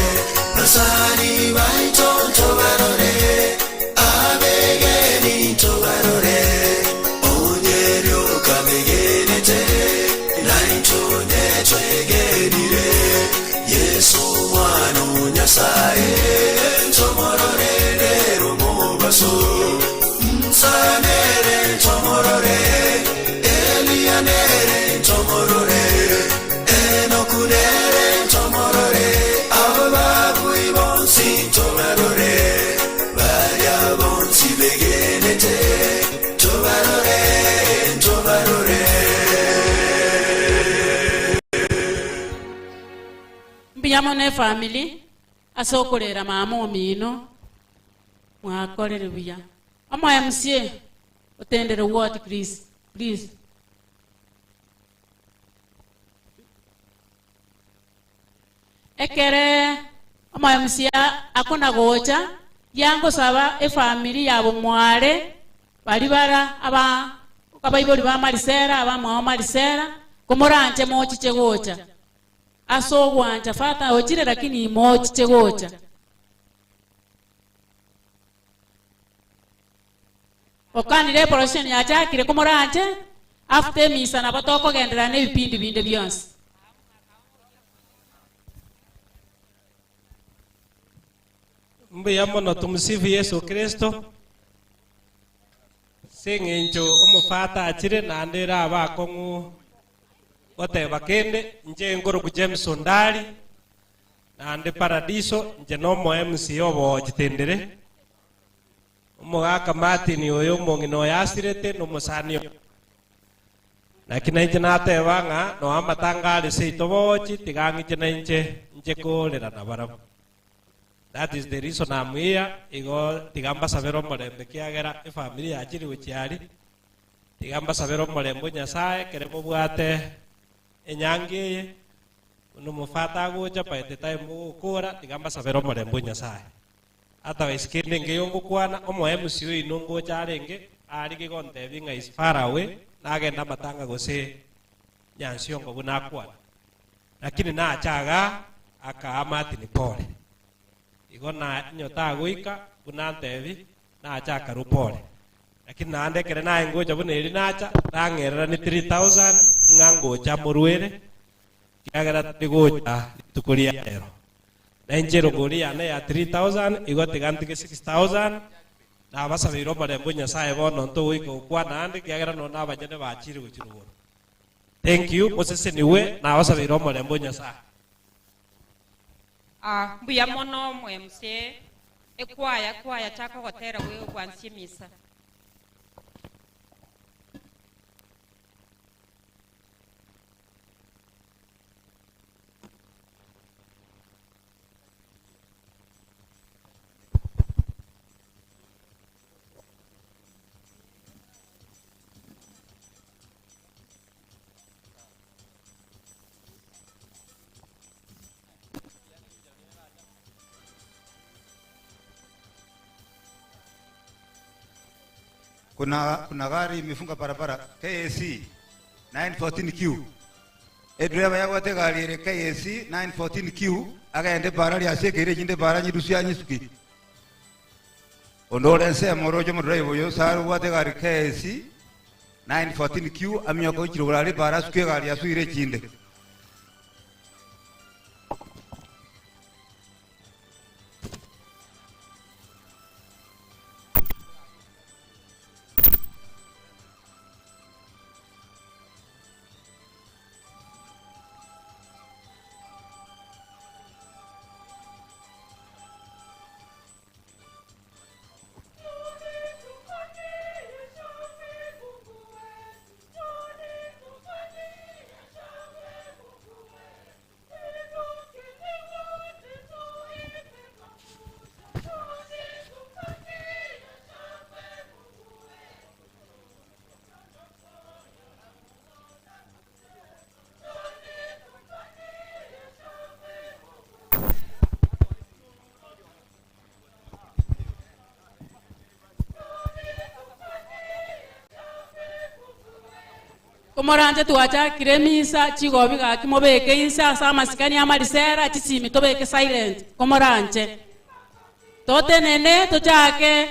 Speaker 10: Masari bai tobarore Abegeri tobarore Onyerio kamegerete Naitone twegerire Yesu mwana unyasaye Tomorore rumubaso Msanere tomorore Elianere tomorore Enokunere tomorore Ababwi bonsi tobarore Baria bonsi begenete Tobarore, tobarore
Speaker 8: Mbiyamo ne family ase okorera mama omino mwakorere buya omo MCA otendere ward please please. Ekere omo MCA akona gocha yangosaba efamily yabo mware bari bara aba abaibori ba Marisera abamwao Marisera komoranche mochiche gocha ase ogwancha fata ochire lakini mochiche gocha. Okanire procession yachakire komoranche after emisa nabo tokogenderera na ebipindi binde bionsi.
Speaker 5: Mbuya mono tumusifu Yesu Kristo. Sing'encho omofata achire naende ere abakong'u goteba kende nche nkoroku James Ondari naende Paradiso nche na omo MC obochitendere omogaka Martin oyo omong'ina oyo asirete na omosani oyo. Lakini nainche nateba ng'a noa amatanga are seito bochi tiga ng'iche nainche nche korera na barabwo. That is the reason I'm here. Igo tiga mbasabere omorembe kiagera efamily yachire gochiari. Tiga mbasabere omorembe Nyasaye kere mobwate enyangi eye. Buna omofata agocha by the time mogokora tiga mbasabere omorembe Nyasaye. Otherwise kende ngeyo ngokwana omo MC oino ngocha arenge arige gontebi ng'a is far away nagenda amatanga gose nyansiongo buna akwana. Lakini nachaga aka Martin pole. Igo na nyota goika buna ntebi nacha rupole. Lakini naande kere naye ngocha buna eri nacha nang'erera ni 3000 ng'a ngocha morwere kiagera tari gocha rituko ria rero. Na inche rogori yane ya 3000 igo tiga ntige 6000 nabasabeire omorembe Nyasaye bono ntogoika gokwana ande kiagera nonya abanyene bachire gochia rogoro. Thank you moseseniwe nabasabeire omorembe Nyasaye.
Speaker 12: Mbuya mono mwe MC ekwaya kwaya chako gotera gwe gwansie misa.
Speaker 7: Kuna kuna gari imefunga barabara KAC 914Q. Edriver yabwate egari ere KAC 914Q agende bara riase ekeire echinde bara nyirusia nyisuki. Onde ore ensemo oroche omodriver oyo sare obwate egari KAC 914Q aminyoke gochira igoro aria ebara asuke egari asuire echinde.
Speaker 8: Komoranche twachakire emisa, chigobi gaki mobeke inse ase amasikani amarisera, chisimi tobeke silent. Komoranche. Totenene tochake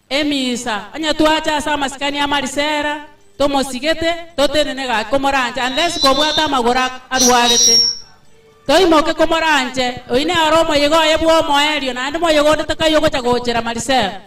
Speaker 8: emisa. Onye twacha ase amasikani amarisera, tomosigete, totenene gaki komoranche unless kobwate amagoro arwarete. Toimoke komoranche, oyio nere omoyega oye bwa omoerio, naende moyega onde takaiyo ogocha gochera marisera.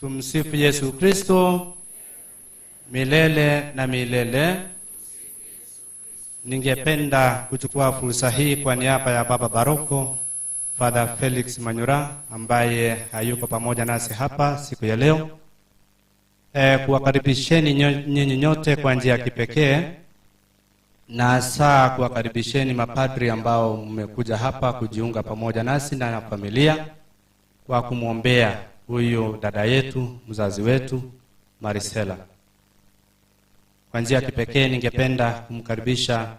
Speaker 31: Tumsifu Yesu Kristo milele na milele. Ningependa kuchukua fursa hii kwa niaba ya Baba Baroko Father Felix Manyura ambaye hayuko pamoja nasi hapa siku ya leo, kuwakaribisheni nyinyi nyote kwa njia ya kipekee na hasa kuwakaribisheni mapadri ambao mmekuja hapa kujiunga pamoja nasi na familia kwa kumwombea huyu dada yetu, mzazi wetu Marisela. Kwa njia ya kipekee ningependa kumkaribisha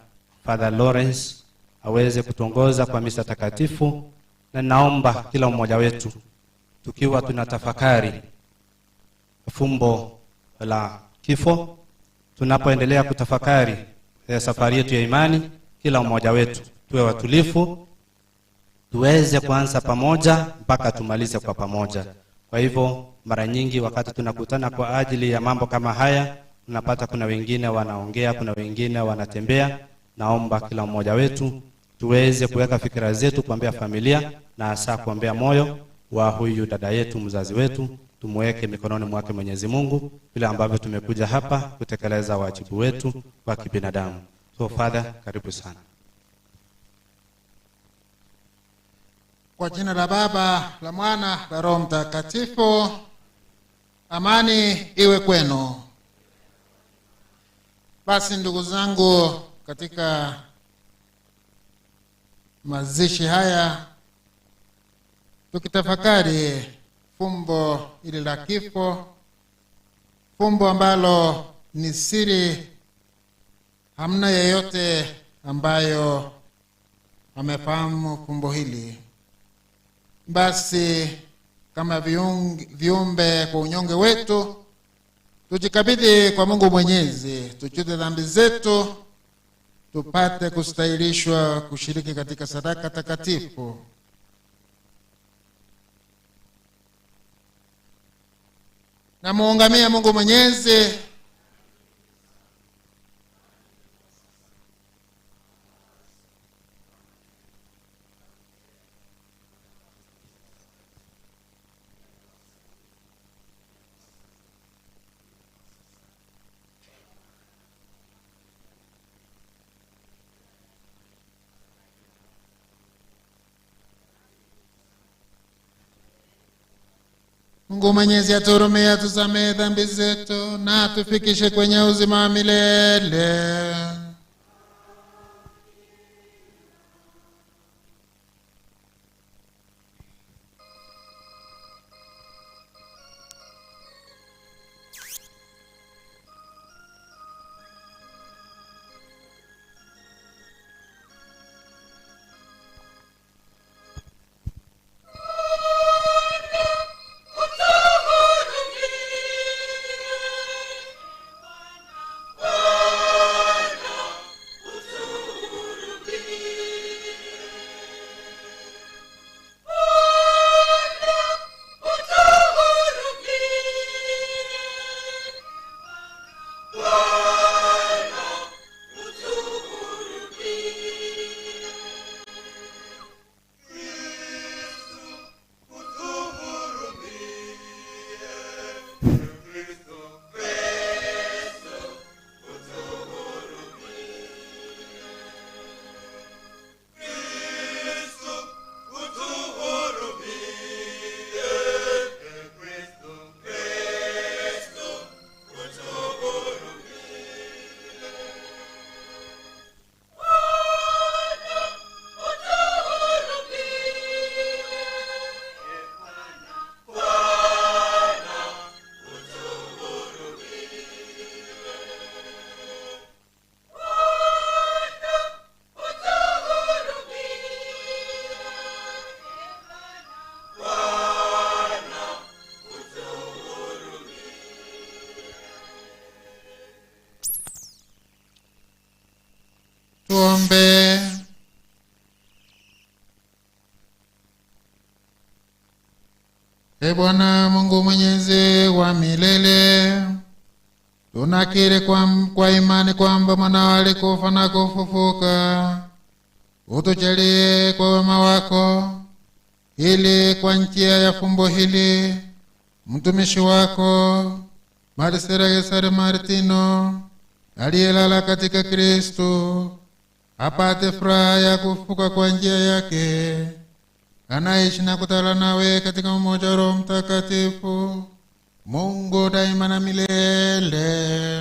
Speaker 31: Father Lawrence aweze kutuongoza kwa misa takatifu, na naomba kila mmoja wetu tukiwa tunatafakari fumbo la kifo, tunapoendelea kutafakari safari yetu ya imani, kila mmoja wetu tuwe watulifu, tuweze kuanza pamoja mpaka tumalize kwa pamoja. Kwa hivyo mara nyingi wakati tunakutana kwa ajili ya mambo kama haya, tunapata kuna wengine wanaongea, kuna wengine wanatembea. Naomba kila mmoja wetu tuweze kuweka fikira zetu kuombea familia na hasa kuombea moyo wa huyu dada yetu, mzazi wetu, tumweke mikononi mwake Mwenyezi Mungu, vile ambavyo tumekuja hapa kutekeleza wajibu wetu wa kibinadamu. So Father, karibu sana.
Speaker 9: Kwa jina la Baba, la Mwana, la Roho Mtakatifu. Amani iwe kwenu. Basi ndugu zangu, katika mazishi haya tukitafakari fumbo hili la kifo, fumbo ambalo ni siri, hamna yeyote ambayo amefahamu fumbo hili. Basi kama viumbe kwa unyonge wetu, tujikabidhi kwa Mungu Mwenyezi, tuchute dhambi zetu, tupate kustahilishwa kushiriki katika sadaka takatifu. Namuungamia Mungu Mwenyezi Mungu Mwenyezi atuhurumie, atusamehe dhambi zetu na atufikishe kwenye uzima wa milele. Tuombe. E Bwana Mungu mwenyezi wa milele, tunakiri kwa imani kwamba mwanao alikufa na kufufuka. Utujalie kwa wema wako, ili kwa njia ya fumbo hili mtumishi wako Marisera Gesare Martino aliyelala katika Kristo apate furaha ya kufufuka kwa njia yake, anaishi na kutawala nawe katika umoja wa Roho Mtakatifu, Mungu daima na milele.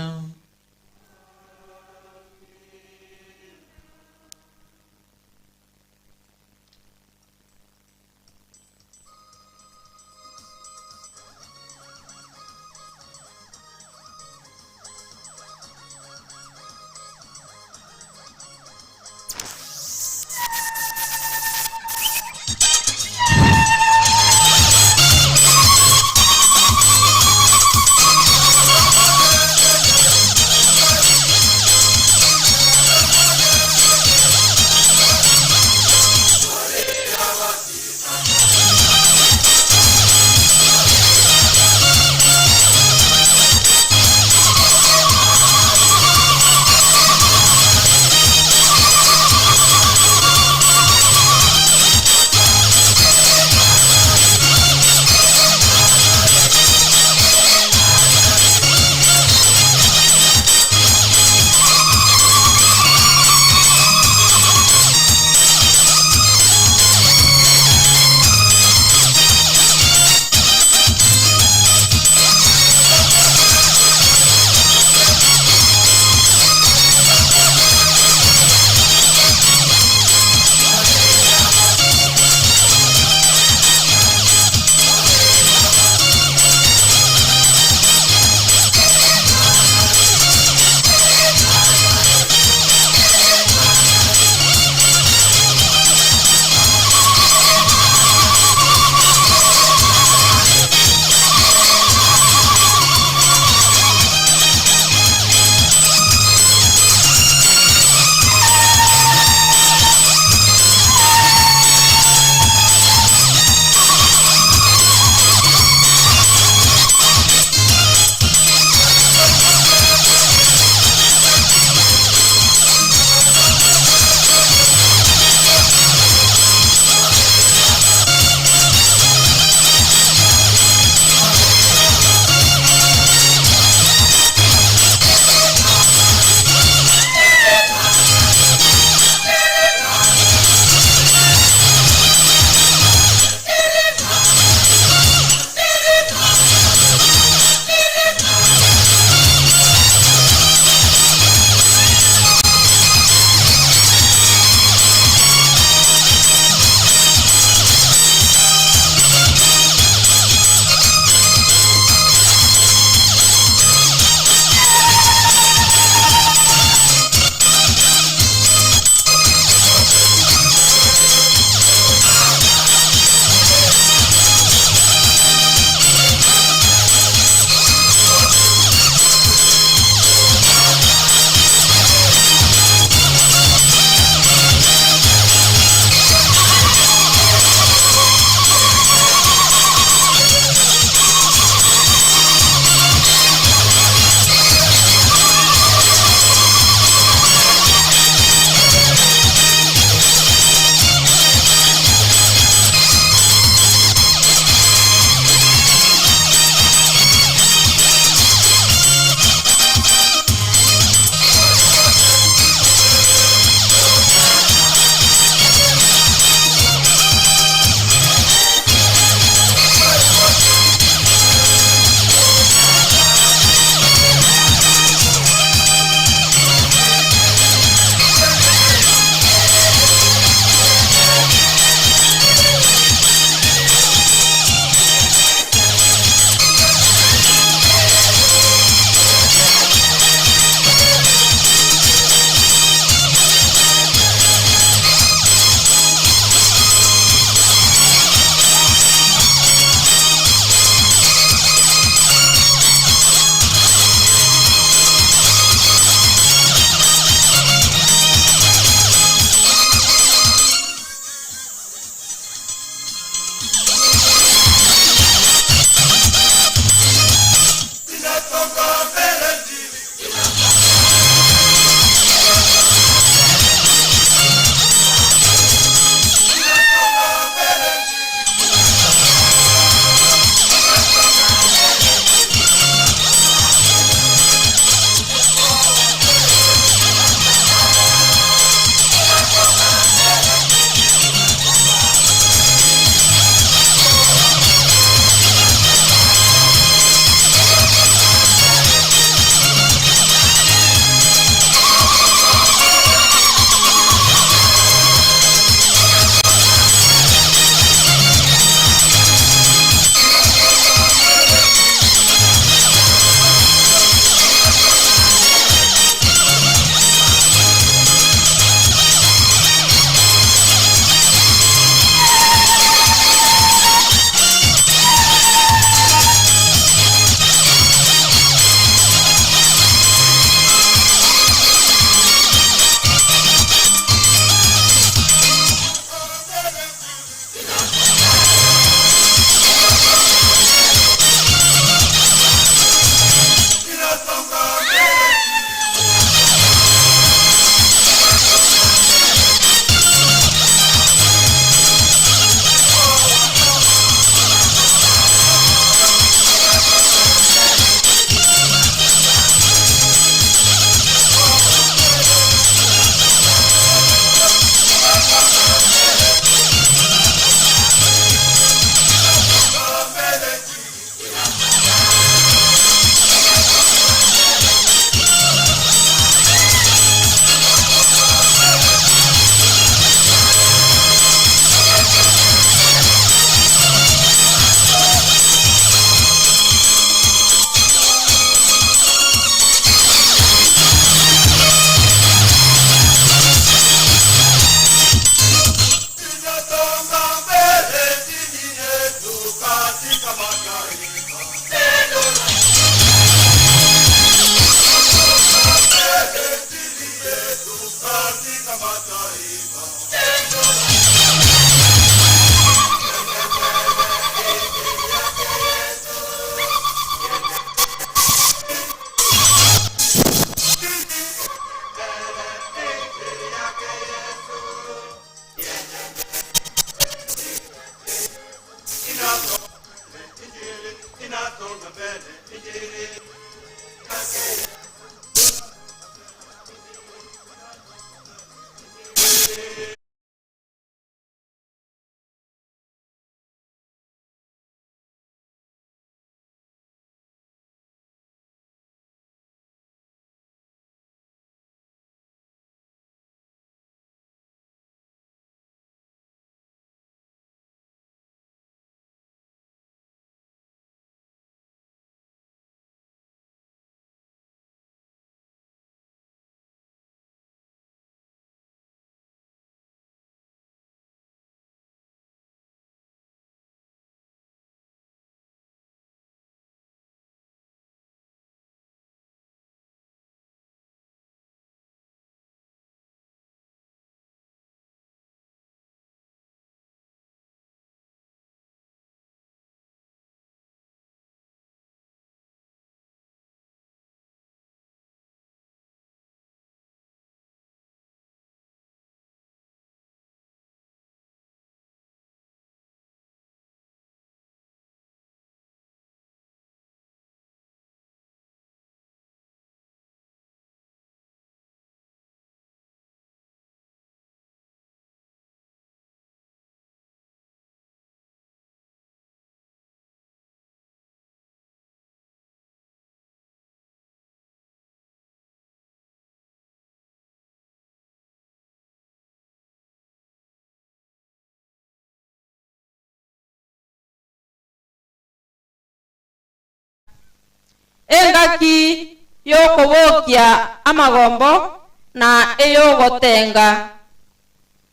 Speaker 11: Engaki y'okobokia amagombo na ey'ogotenga,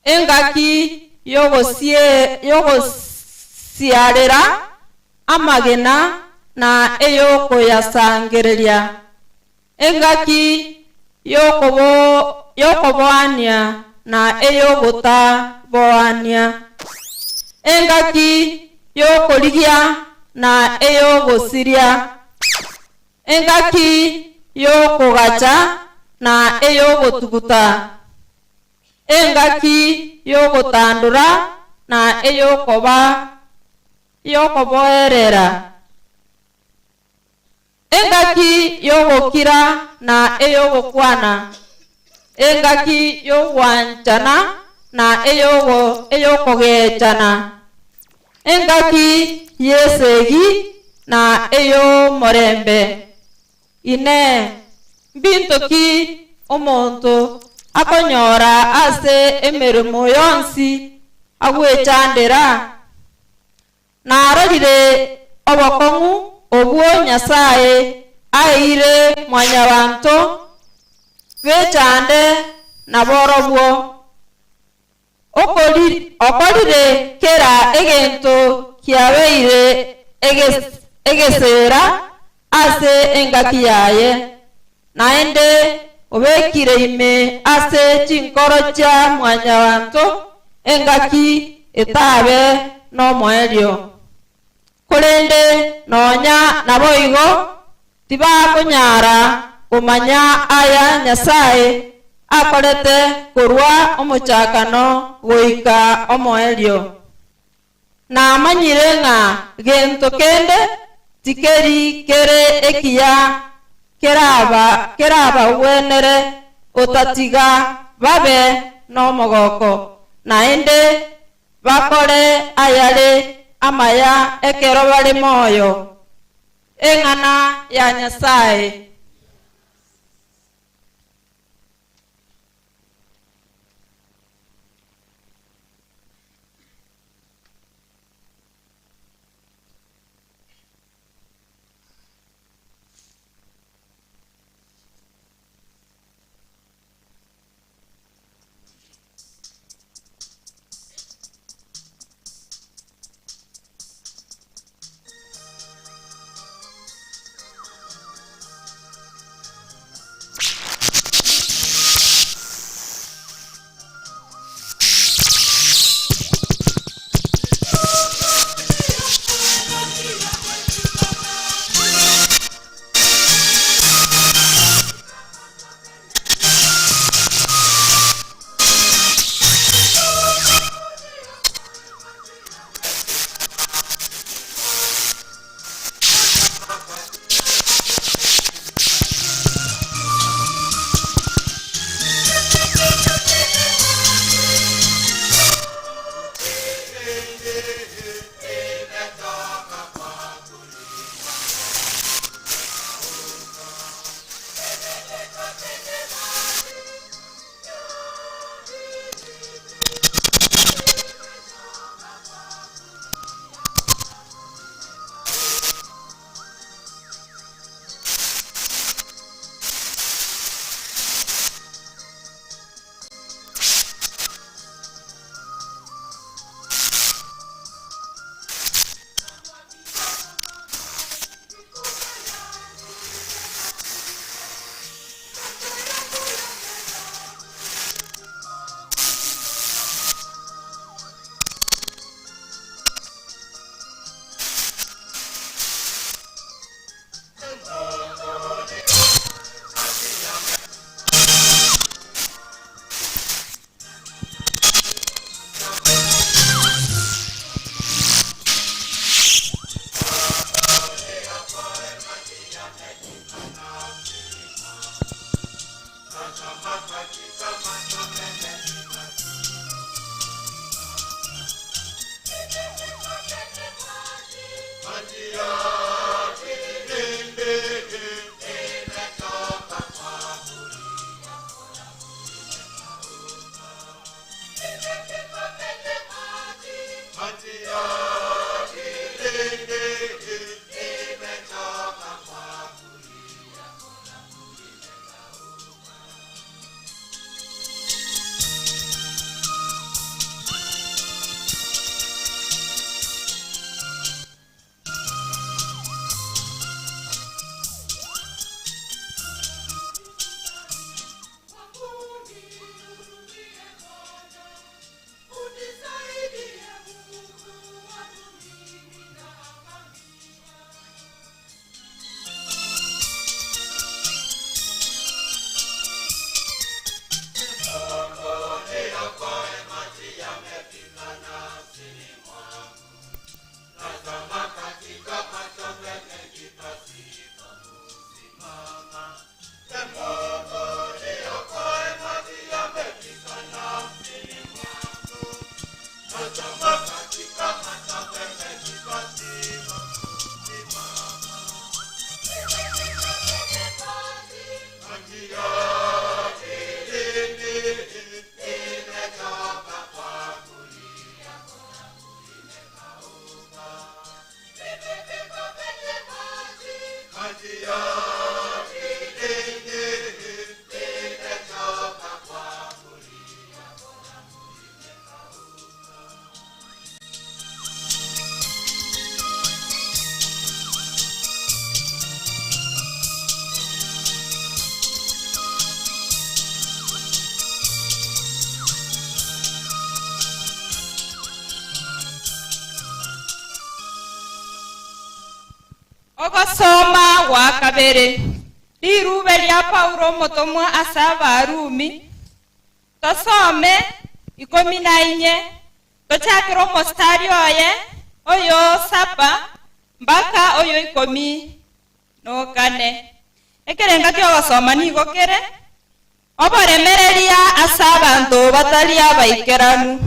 Speaker 11: engaki y'ogosiarera amagena na ey'okoyasangereria, engaki y'okoboania na ey'ogotaboania, engaki y'okorigia na ey'ogosiria, engaki y'okogacha na ey'ogotuguta, engaki y'ogotandora na ey'okoboerera, engaki y'ogokira na ey'ogokwana, engaki y'ogwanchana na ey'okogechana, engaki y'esegi na ey'omorembe. Inee! Mbinto ki omonto akonyora ase emeremo yonsi agwechandera? Narorire obokong'u obwo Nyasae aeire Mwanyabanto bechande naborobwo, okorire kera egento kiabeire egesera ase engaki yaye, naende obekire ime ase chinkoro chia Mwanyabanto engaki etabe nomoerio. Korende nonya naboigo tibakonyara komanya aya Nyasae akorete korwa omochakano goika omoerio. Namanyire ng'a gento kende tikeri kere ekiya kerabagwenere otatiga babe nomogoko, naende bakore ayare amaya ekero bare moyo. Eng'ana ya Nyasae. Ogosoma gwa kabere, Rirube ria Paulo omotomwa ase Abarumi, tosome 14, tochakere omostari oye oyo saba mpaka oyo 14. Ekerenga ki'ogosoma nigo kere, Oboremereria ase abanto batari abaikeranu.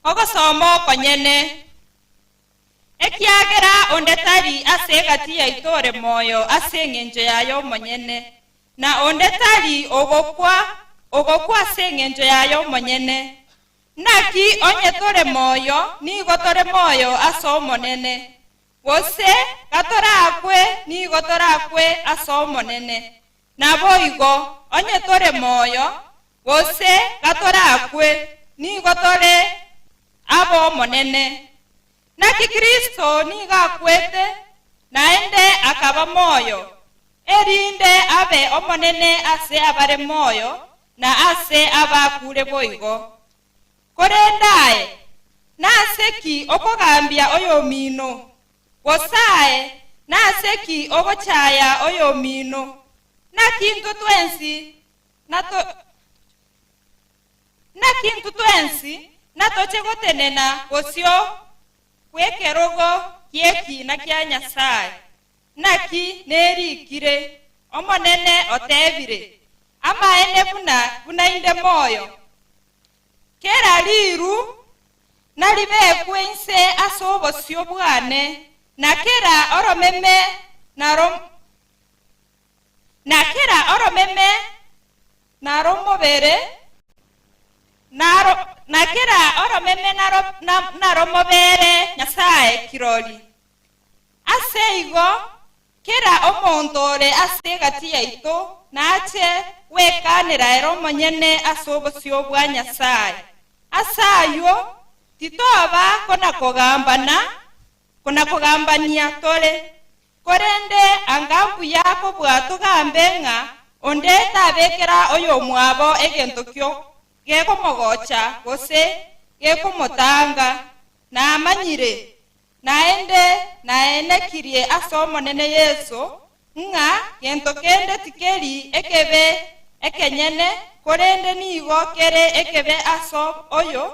Speaker 11: Ogosoma okonyene. Ekiagera onde tari ase egati yaito ore moyo ase engencho yaye omonyene, na onde tari ogokwa ogokwa ase engencho yaye omonyene. Naki onye tore moyo, nigo tore moyo ase Omonene, gose gatorakwe, nigo torakwe ase Omonene. Naboigo, onye tore moyo, gose gatorakwe, nigo tore ab'Omonene. Naki Kristo nigo akwete, naende akaba moyo, erinde abe Omonene ase abare moyo na ase abakure boigo. Korende aye, nase ki okogambia oyomino? Gose aye, nase ki ogochaya oyomino? Naki intwe twensi nato Naki intwe twensi natoche gotenena bosio bw'ekerogo gi'ekiina kia Nyasae. Naki nerikire, Omonene otebire, Amaene buna buna inde moyo, kera riru naribekwe inse ase obosio bwane, na kera oromeme naro Na kera oromeme naromobere, naro, na kera oromeme naro, na, naromobere Nyasae kirori. Ase igo, kera omonto ore ase egati yaito nache gwekanera ere omonyene ase obosio bwa Nyasae. Ase ayio, titoba kona-kogambana, kona-kogambania tore, Korende anga mbuya kobua togambe ng'a onde tabekera oyomwabo egento kio gekomogocha gose gekomotanga, namanyire, naende naenekirie ase Omonene Yeso, ng'a gento kende tikeri ekebe ekenyene, korende nigo kere ekebe ase oyo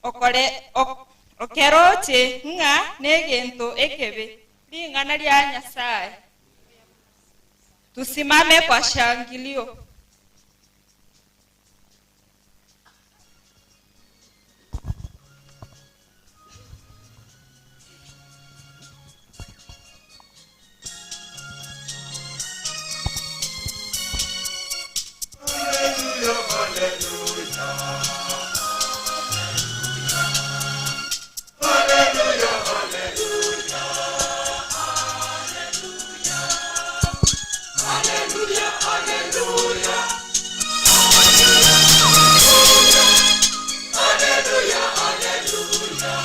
Speaker 11: okore okeroche ng'a negento ekebe. Ring'ana ria Nyasae. Tusimame kwa shangilio.
Speaker 10: Hallelujah, hallelujah. Hallelujah, hallelujah. Hallelujah, hallelujah. Hallelujah, hallelujah.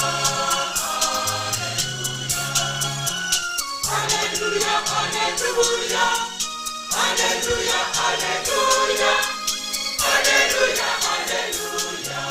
Speaker 10: Hallelujah, hallelujah. Hallelujah, hallelujah. Hallelujah, hallelujah.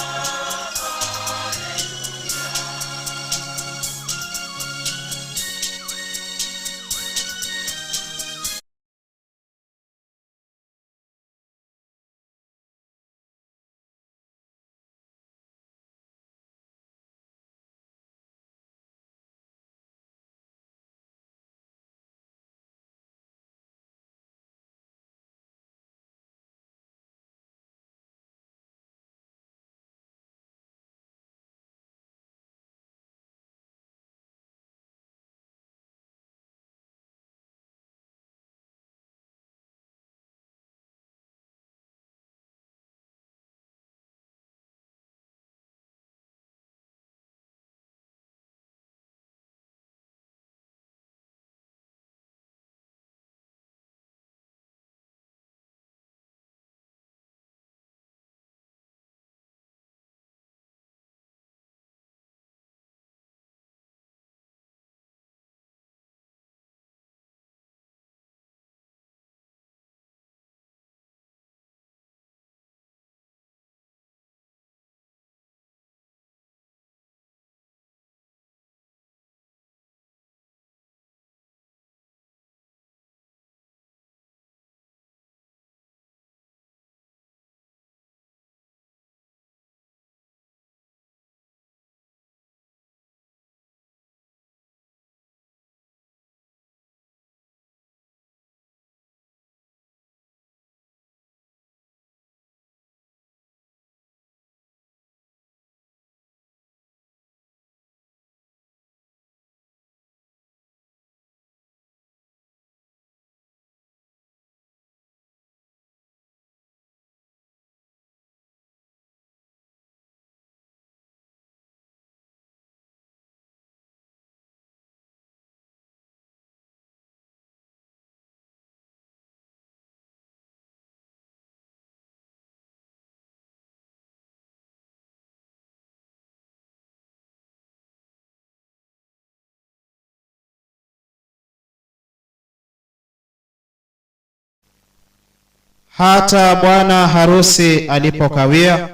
Speaker 9: Hata bwana harusi alipokawia,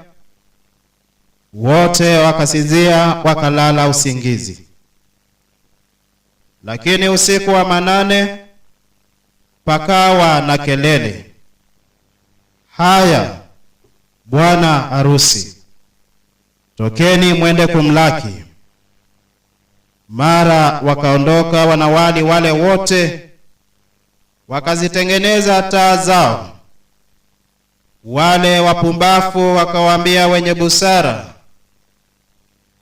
Speaker 9: wote wakasinzia wakalala usingizi. Lakini usiku wa manane pakawa na kelele, haya, bwana harusi, tokeni mwende kumlaki. Mara wakaondoka wanawali wale wote, wakazitengeneza taa zao. Wale wapumbafu wakawaambia wenye busara,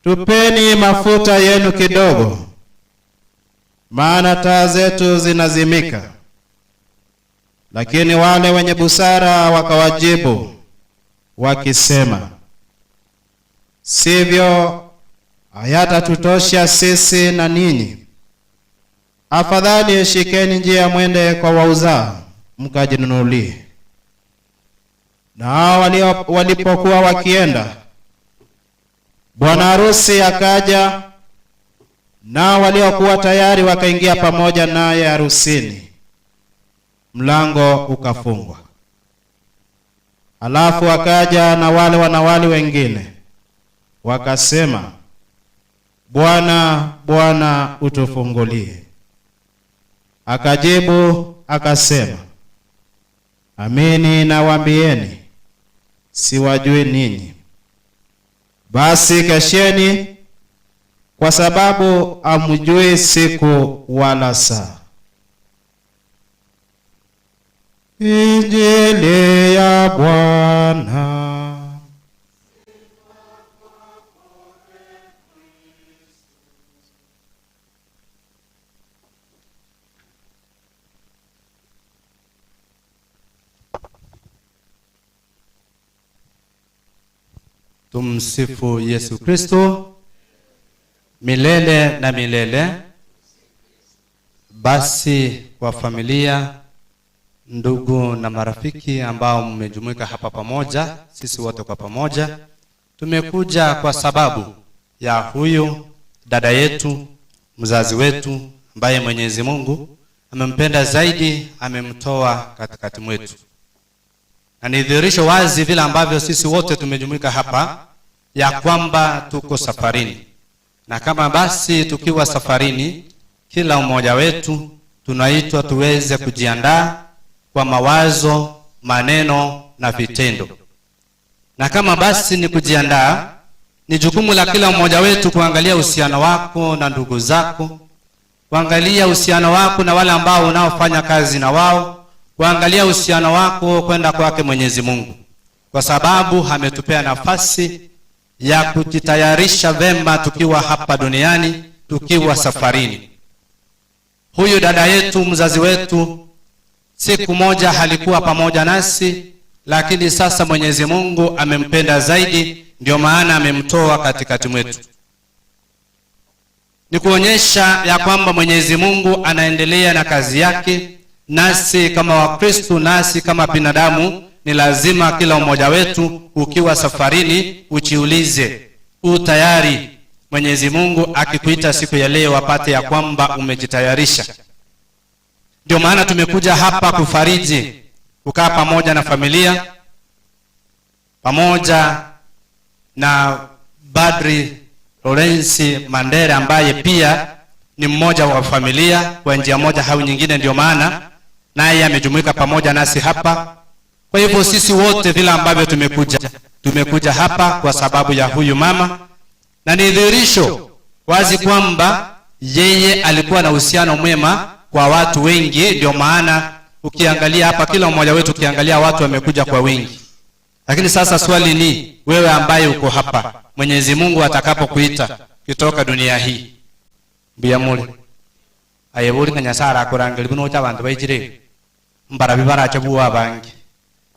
Speaker 9: tupeni mafuta yenu kidogo, maana taa zetu zinazimika. Lakini wale wenye busara wakawajibu wakisema, sivyo, hayatatutosha sisi na ninyi. Afadhali shikeni njia mwende kwa wauzao mkajinunulie. Na hao walipokuwa wakienda, bwana harusi akaja, nao waliokuwa tayari wakaingia pamoja naye harusini, mlango ukafungwa. Alafu akaja na wale wanawali wengine, wakasema, Bwana, Bwana, utufungulie. Akajibu akasema, amini nawaambieni, siwajui ninyi. Basi kesheni, kwa sababu hamjui siku wala saa. Injili ya Bwana.
Speaker 31: Tumsifu Yesu Kristo milele na milele. Basi kwa familia, ndugu na marafiki ambao mmejumuika hapa pamoja, sisi wote kwa pamoja tumekuja kwa sababu ya huyu dada yetu, mzazi wetu ambaye Mwenyezi Mungu amempenda zaidi, amemtoa katikati mwetu. Na ni dhihirisho wazi vile ambavyo sisi wote tumejumuika hapa ya kwamba tuko safarini. Na kama basi tukiwa safarini, kila mmoja wetu tunaitwa tuweze kujiandaa kwa mawazo, maneno na vitendo. Na kama basi ni kujiandaa, ni jukumu la kila mmoja wetu kuangalia uhusiano wako na ndugu zako, kuangalia uhusiano wako na wale ambao unaofanya kazi na wao, kuangalia uhusiano wako kwenda kwake Mwenyezi Mungu, kwa sababu ametupea nafasi ya kujitayarisha vema tukiwa hapa duniani, tukiwa safarini. Huyu dada yetu, mzazi wetu, siku moja alikuwa pamoja nasi, lakini sasa Mwenyezi Mungu amempenda zaidi, ndio maana amemtoa katikati mwetu. Ni kuonyesha ya kwamba Mwenyezi Mungu anaendelea na kazi yake, nasi kama Wakristo, nasi kama binadamu, ni lazima kila mmoja wetu ukiwa safarini ujiulize, u tayari Mwenyezi Mungu akikuita siku ya leo apate ya kwamba umejitayarisha. Ndio maana tumekuja hapa kufariji, kukaa pamoja na familia, pamoja na Badri Lawrence Mandere ambaye pia ni mmoja wa familia kwa njia moja au nyingine, ndio maana naye amejumuika pamoja nasi hapa. Kwa hivyo sisi wote vile ambavyo tumekuja hapa kwa sababu ya huyu mama, na ni dhihirisho wazi kwamba yeye alikuwa na uhusiano mwema kwa watu wengi. Ndio maana ukiangalia hapa kila mmoja wetu, ukiangalia watu wamekuja kwa wingi. Lakini sasa swali ni wewe ambaye uko hapa, Mwenyezi Mungu atakapokuita kutoka dunia hii, mbiyamule ayebuli nga Nyasaye arakurangeli buno cha bantu baijire mbarabi baracha buwa bangi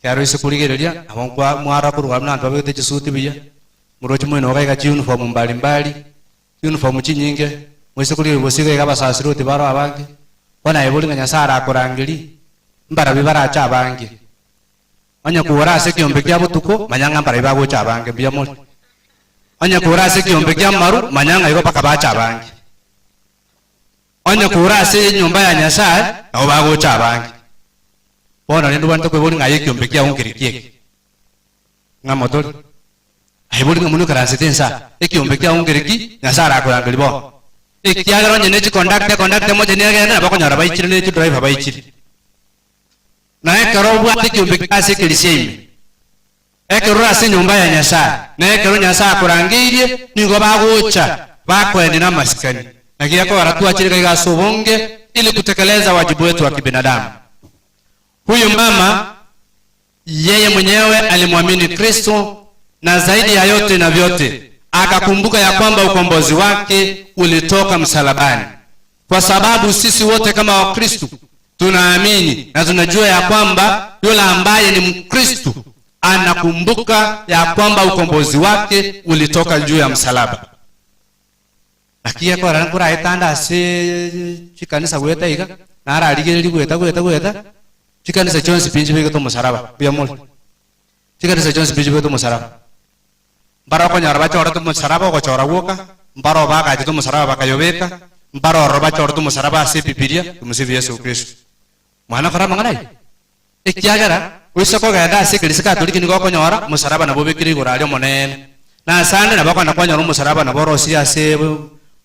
Speaker 31: kero ise kurigereria nabo nkwa mwara kurwa mna bantu babete chisuti biya murochi mwene ogaiga chiuniform mbalimbali uniform chinyinge mwise kurigereria bosiga iga basasiroti baro abange bona ayebuli nga Nyasaye arakurangeli mbarabi baracha abange onye kuora ase kiombe kia botuko manyanga mbarabi bagocha abange mbuya more onye kuora ase kiombe kia maru manyanga igo paka bacha abange onye kuora ase nyumba ya Nyasaye nabo bagocha abange. Bono rende obwenerete koiboria ng'a aye ekiombe kiago nkere ki eke? Ng'a motore? Aye bori ng'a buna oikaransete inse aa, ekiombe kiago nkere ki Nyasae arakorangerie bono? Ekiagera onye ne chiconductor, econductor emocheni egende nabo okonyora baichire ne chidriver baichire. Na ekero obwate ekiombe kia ase ekerisia ime, ekero ore ase enyomba ya Nyasae, na ekero Nyasae akorangeirie, nigo bagocha bakoenia namasikani. Naki gekogera twachire iga iga ase obonge ili kutekeleza wajibu wetu wa kibinadamu. Huyu mama yeye mwenyewe alimwamini Kristo na zaidi ya yote na vyote akakumbuka ya kwamba ukombozi wake ulitoka msalabani, kwa sababu sisi wote kama Wakristo tunaamini na tunajua ya kwamba yule ambaye ni Mkristo anakumbuka ya kwamba ukombozi wake ulitoka juu ya msalaba. Naki gekogera nkoraetande ase chikanisa goeta iga, nararigereria goeta goeta goeta, chikanisa chionsi pi nchibegete omosaraba, mbuya more? Chikanisa chionsi pi nchibegete omosaraba. Mbare okonyora bachorete omosaraba ogochora gwoka, mbare obagachete omosaraba bakayobeka, mbare ororo bachorete omosaraba ase Ebibilia, Tumsifu Yesu Kristo. Mwana kora amang'ana ayio? Ekiagera oise kogenda ase ekerisia Katoliki nigo okonyora omosaraba nabo obekire igoro aria omonene. Na ase ande nabo okogenda kwanyora omosaraba nabo orosirie ase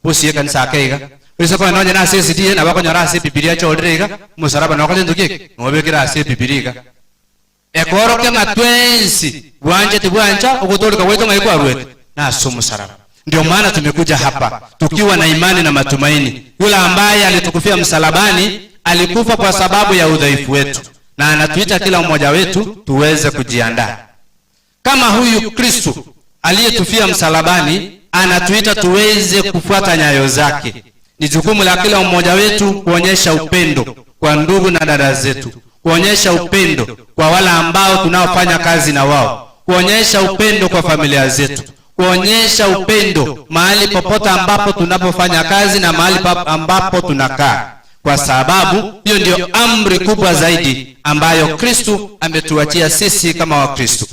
Speaker 31: bosio ekanisa ake iga. Oise kogenda onye nase SDA nabo okonyora ase Ebibilia echorire iga, omosaraba nokore gento ki eke? Nobekire ase Ebibilia iga. Ekoorokia ng'a twensi bwancha tibwancha ogotooreka gwaito ng'ai kwaruete? Nase omosaraba. Ndio maana tumekuja hapa tukiwa na imani na matumaini. Yule ambaye alitukufia msalabani alikufa kwa sababu ya udhaifu wetu, na anatuita kila mmoja wetu tuweze kujiandaa. Kama huyu Kristo aliyetufia msalabani anatuita tuweze kufuata nyayo zake. Ni jukumu la kila mmoja wetu kuonyesha upendo kwa ndugu na dada zetu, kuonyesha upendo kwa wale ambao tunaofanya kazi na wao, kuonyesha upendo kwa familia zetu, kuonyesha upendo mahali popote ambapo tunapofanya kazi na mahali ambapo tunakaa, kwa sababu hiyo ndio amri kubwa zaidi ambayo Kristo ametuachia sisi kama Wakristo.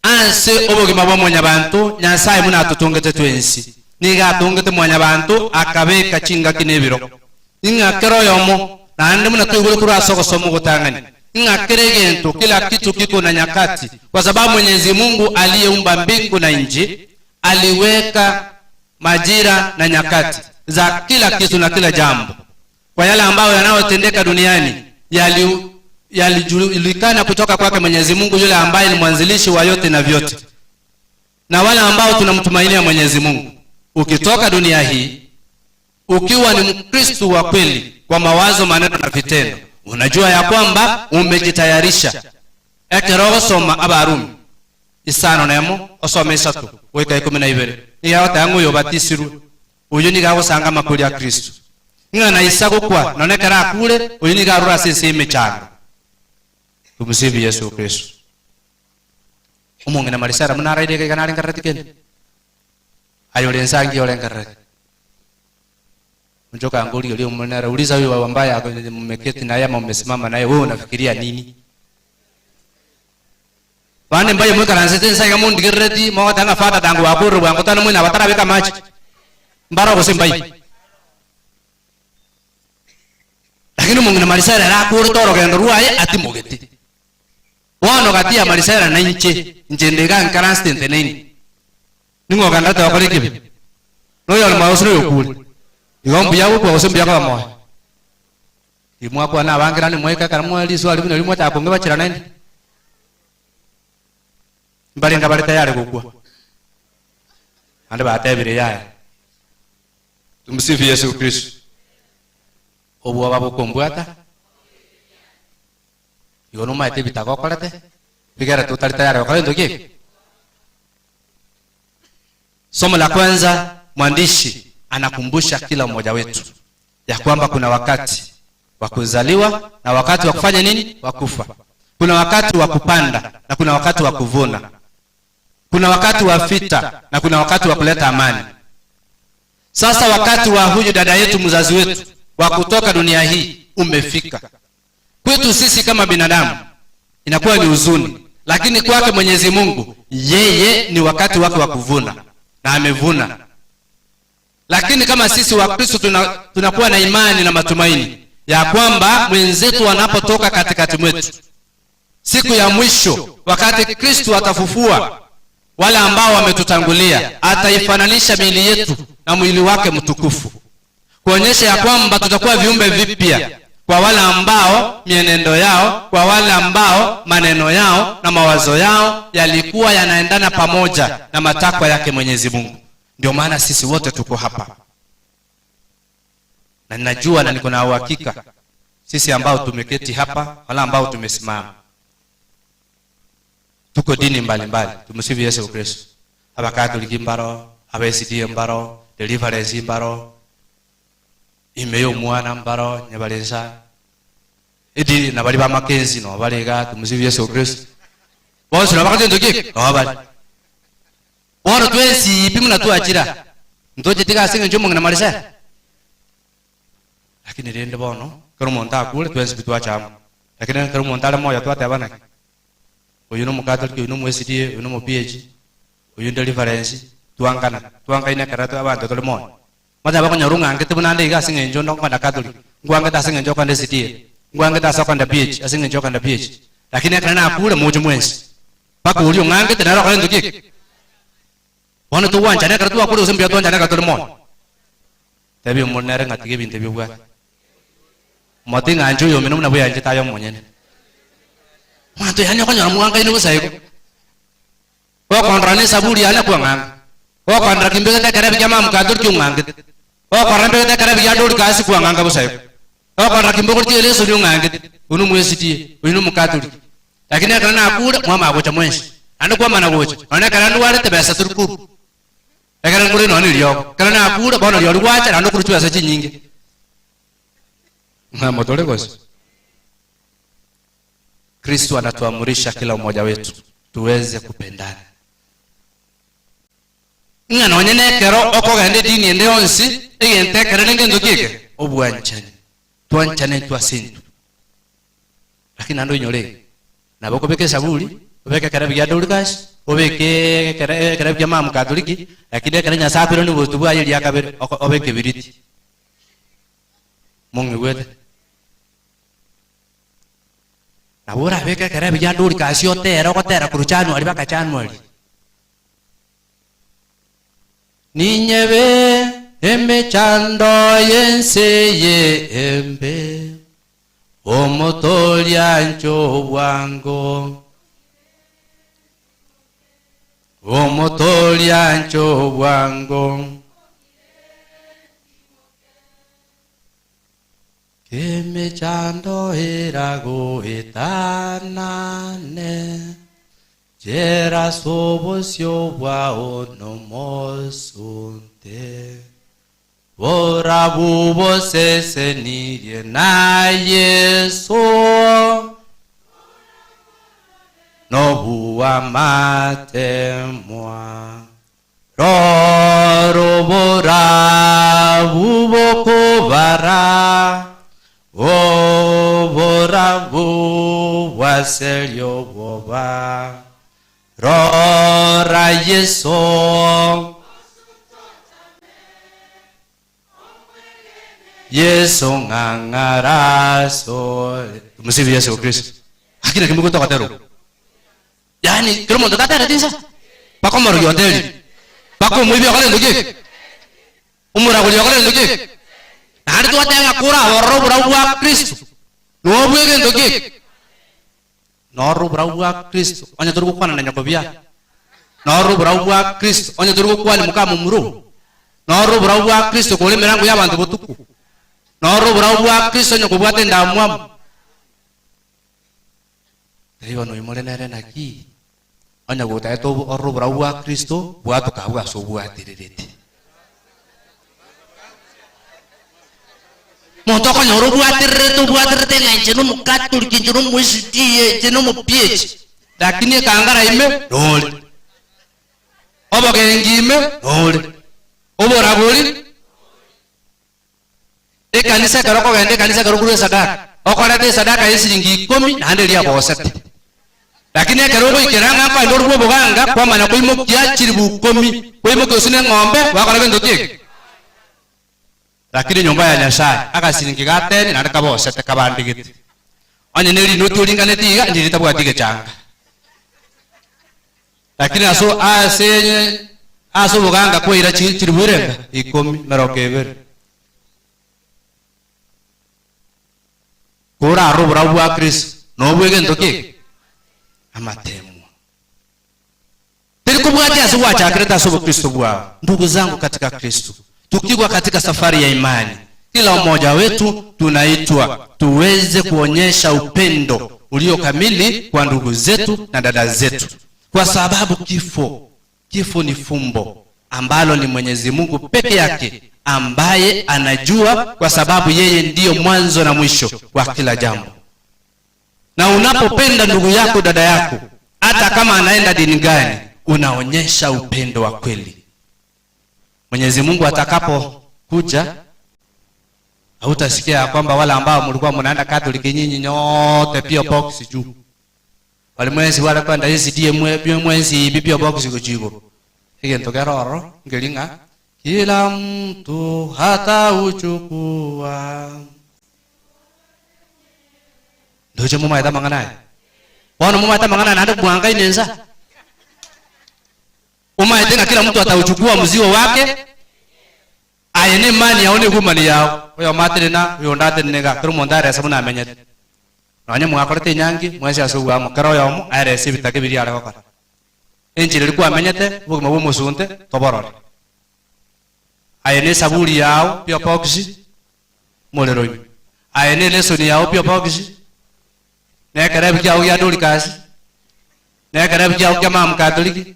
Speaker 31: Ase obogima bwa mwanyabanto, Nyasae buna atotongete twensi, nigo atongete mwanyabanto akabeka chingaki na ebiro, ng'a kera oyomo, naende buna twaigure korwa ase ogosoma ogotang'ani, ng'a kera egento, kila kitu kiko na nyakati, kwa sababu Mwenyezi Mungu aliyeumba mbingu na nchi aliweka majira na nyakati za kila kitu na kila jambo. Kwa yale ambayo yanayotendeka duniani yalijulikana kutoka kwake Mwenyezi Mungu yule ambaye ni mwanzilishi wa yote na vyote. Na wale ambao tunamtumainia Mwenyezi Mungu, ukitoka dunia hii ukiwa ni Mkristo wa kweli kwa mawazo, maneno na vitendo, unajua ya kwamba umejitayarisha. Ekero ogosoma Abarumi isano nemo osome isato goika ikomi na ibere, nigo agoteba ng'a oyo obatisirwe oyio nigo agosanga amakori a Kristo, ng'a naisa gokwa nonya ekero akure, oyio nigo arure ase ense y'emechando. Tumsifu Yesu Kristo. Omong'ina Marisela buna araire iga iga narengerereti kende? Aye ore ense angiya orengerereti? Onchoka ngorigereria Omonene nere, uliza huyu ambaye mmeketi naye ama mmesimama naye, wewe unafikiria nini? Bande mbaye moikaransete inse iga mondigerereti, mogoteba ng'a Father tango gwakorire bwango tari moino abatarabeka amache. Mbaro gose mbai? Lakini omong'ina Marisela ere akorete orogendo rwaye atimogete. Bono gati ya Marisela na inche, inche nde iga nkaransete nteneine. Ning'o ogenderete gokora ekibe? Noyore moyo gose noyokure? Igo mbuya gokwa gose mbuya koba moyo? Timwakwana abange naende mwaika ekero mwa riswari buna riria mwachaka kong'ebachera naende. Mbarenge abare tayari gokwa, naende batebire yaya. Tumsifu Yesu Kristo. Obwoba bokombwata, igo nomaete ebitaka okorete, bigerete otari tayari gokora gento ki eke? Somo la kwanza, mwandishi anakumbusha kila mmoja wetu ya kwamba kuna wakati wa kuzaliwa na wakati wa kufanya nini? Wa kufa. Kuna wakati wa kupanda na kuna wakati wa kuvuna. Kuna wakati wa vita na kuna wakati wa kuleta amani. Sasa wakati wa huyu dada yetu mzazi wetu wa kutoka dunia hii umefika. Kwetu sisi kama binadamu inakuwa ni huzuni, lakini kwake Mwenyezi Mungu yeye ni wakati wake wa kuvuna na amevuna. Lakini kama sisi Wakristo tunakuwa na imani na matumaini ya kwamba mwenzetu anapotoka katikati mwetu siku ya mwisho, wakati Kristu atafufua wale ambao wametutangulia, ataifananisha miili yetu na mwili wake mtukufu, kuonyesha ya kwamba tutakuwa viumbe vipya kwa wale ambao mienendo yao, kwa wale ambao maneno yao na mawazo yao yalikuwa yanaendana pamoja na matakwa yake Mwenyezi Mungu. Ndio maana sisi wote tuko hapa, na ninajua na niko na uhakika sisi ambao tumeketi hapa, wala ambao tumesimama, tuko dini mbalimbali. Tumsifu Yesu Kristo. Abakatoliki mbaro, aba mbaro, Deliverance mbaro, imeyo mwana mbaro nyabalensa edini nabali ba Mackenzie no balega. Tumusifu Yesu Kristo. Bonse nabakatendo ki no bali bono twensi pimuna tuachira ntoche tiga singe njo mongina malisa, lakini rende bono kero omonto akure twensi bitwachamo, lakini kero omonto are moyo twatebana oyu no mukatoliki, oyu no mu SDA, oyu no mu PH, oyu Deliverance, twangana twangaine kera abanto tore moyo mata bakonyora ong'angete buna nde iga ase eng'encho ndokonda Catholic, ngwangete ase eng'encho okonda SDA, ngwangete ase okonda PH, ase eng'encho okonda PH, lakini ekero nakure moche mwensi mpaka oria ong'angete nere okore ntoki eke. Bono togwanchana ekero twakure gose mbuya twanchana ekero tore moyo. Tebia omoro nere ng'a tiga ebinto ebio obwate. Mote ng'a inche oyomino buna bweanchete aye omonyene. Omonto yaani okonyora mwangaine bosa igo. Gokondora na esaburi yane kwang'anga. Gokondora kimbegete ekerebi kia mama Katoliki ong'angete. Gokondora mbegete ekerebi kia Dorcas kwang'anga bosa igo. Gokondora kimbogoretie elesoni ong'angete. Oyo nomwesitie, oyo nomokatoliki. Lakini ekero nakure, mwamanya gocha mwensi. Naende kwamana gocha, nonya ekero ndwarete besa tori korwa. Ekero nkore nonya neriogo. Ekero nakure, bono riori gwacha naende okorwa chibesa chinyinge. Ng'a motore gose? Kristo anatuamurisha kila mmoja wetu tuweze kupendana. Ng'a nonye nekero okogenda edini ende yonsi, egento ekere nengento ki eke? Obwanchani. Twanchane intwe ase intwe. Lakini naende oinyore iga, nabo okobeka esaburi, obeke ekerebi gia Dorcas, obeke ekere ekerebi kia mama Katoliki, lakini ekero Nyasaye akoirania obotu bwaye eria kabere, oko obe ekebiriti. Mong'igwete? Nabo orabeke ekerebi gia Dorcas otere ogotera korwa January mpaka January. Ninyebe emechando y'ense eye embe, Omotoria inche obwango, Omotoria inche obwango. Emechando eragoetanane, Chera ase obosio bwao nomosunte, Borabu bosesenirie na Yeso, Nobuamatemwa. Roro borabu bokobara, Oborabu bwaseria obwoba. Rora Yeso, Yeso ng'ang'ara sore. Tumsifu Yesu Kristo. Hakina kimwe togotera okwo. Yaani kera omonto tatereti inse, mpaka omorogi oterire, mpaka omoibi okore gento ki eke, omoragori okore gento ki eke. Naende twateba ng'a koraborore oborabu bwa Kristo, nobwe egento ki eke? Nororo oborabu bwa Kristo, onye tori gokwana na nyoko buya. Nororo oborabu bwa Kristo, onye tori gokwania moka momura oo. Nororo oborabu bwa Kristo kore emerango y'abanto botuko. Nororo oborabu bwa Kristo onye kobwate endamwamu. Taibo noimore nere naki? Onye gotagete orore oborabu bwa Kristo, bwatoka abwo ase obwatererete. Monto okonyora obwatererete, obwatererete ng'a inche nomokatoliki, inche nomoSDA, inche nomoPH, lakini ekangara ime nore, obogengi ime nore, oboragori Ekanisa ekero okogenda ekanisa ekero okorua esadaka, okoreta esadaka y'esiringi ikomi naende eria abosete. Lakini ekero ogoikera ng'a nkoenda orue oboganga, kwamanya koimokia chiribu ikomi, kwaimokia gose neng'ombe, gwakora gento ki eke? Lakini enyomba ya Nyasaye, agasiringi ga teni naende kabosete kabandigete. Onye ne rinoti oringaneti iga, ndiri tabwati gechanga. Lakini aso ase ase oboganga kwaira chi chilifu irenga? Ikomi, merongo ebere. Korarore oborabu bwa Kristo, nobwe egento ki? Amatemwa. Teri kobwatia ase gwachakerete ase obokristo bwao. Ndugu zangu katika Kristo, tukiwa katika safari ya imani, kila mmoja wetu tunaitwa tuweze kuonyesha upendo ulio kamili kwa ndugu zetu na dada zetu, kwa sababu kifo, kifo ni fumbo ambalo ni Mwenyezi Mungu peke yake ambaye anajua, kwa sababu yeye ndiyo mwanzo na mwisho wa kila jambo. Na unapopenda ndugu yako, dada yako, hata kama anaenda dini gani, unaonyesha upendo wa kweli. Mwenyezi Mungu atakapokuja, hautasikia ya kwamba wale ambao mlikuwa mnaenda Catholic nyinyi nyote pia box juu. Wale mwezi wale kwenda SDA mwe mwezi ibi pia box kujigo. Egento keroro ngelinga kila mtu hata uchukua. Ndoche mumaeta mang'ana aya. Bono mumaete amang'ana aya naende bwangaine ensa. Omaete ng'a kila mtu atauchukua mzigo wake. Aye ne imani yao ne egumani yao. Oyomo atenena, oyonde atenene iga, kera omonto arese buna amenyete. Nonye mwakorete enyangi, mwensi ase obwamo, kera oyomo aerese ebitake biria are gokora. Enchera eria kwamenyete, obogima bw'omosunte, toborore. Aye ne esaburi yao, P.O. Box, morero ime. Aye ne elesoni yao, P.O. Box, na ekerebi kiao gia Dorcas, na ekerebi kiao kia Mama Katoliki,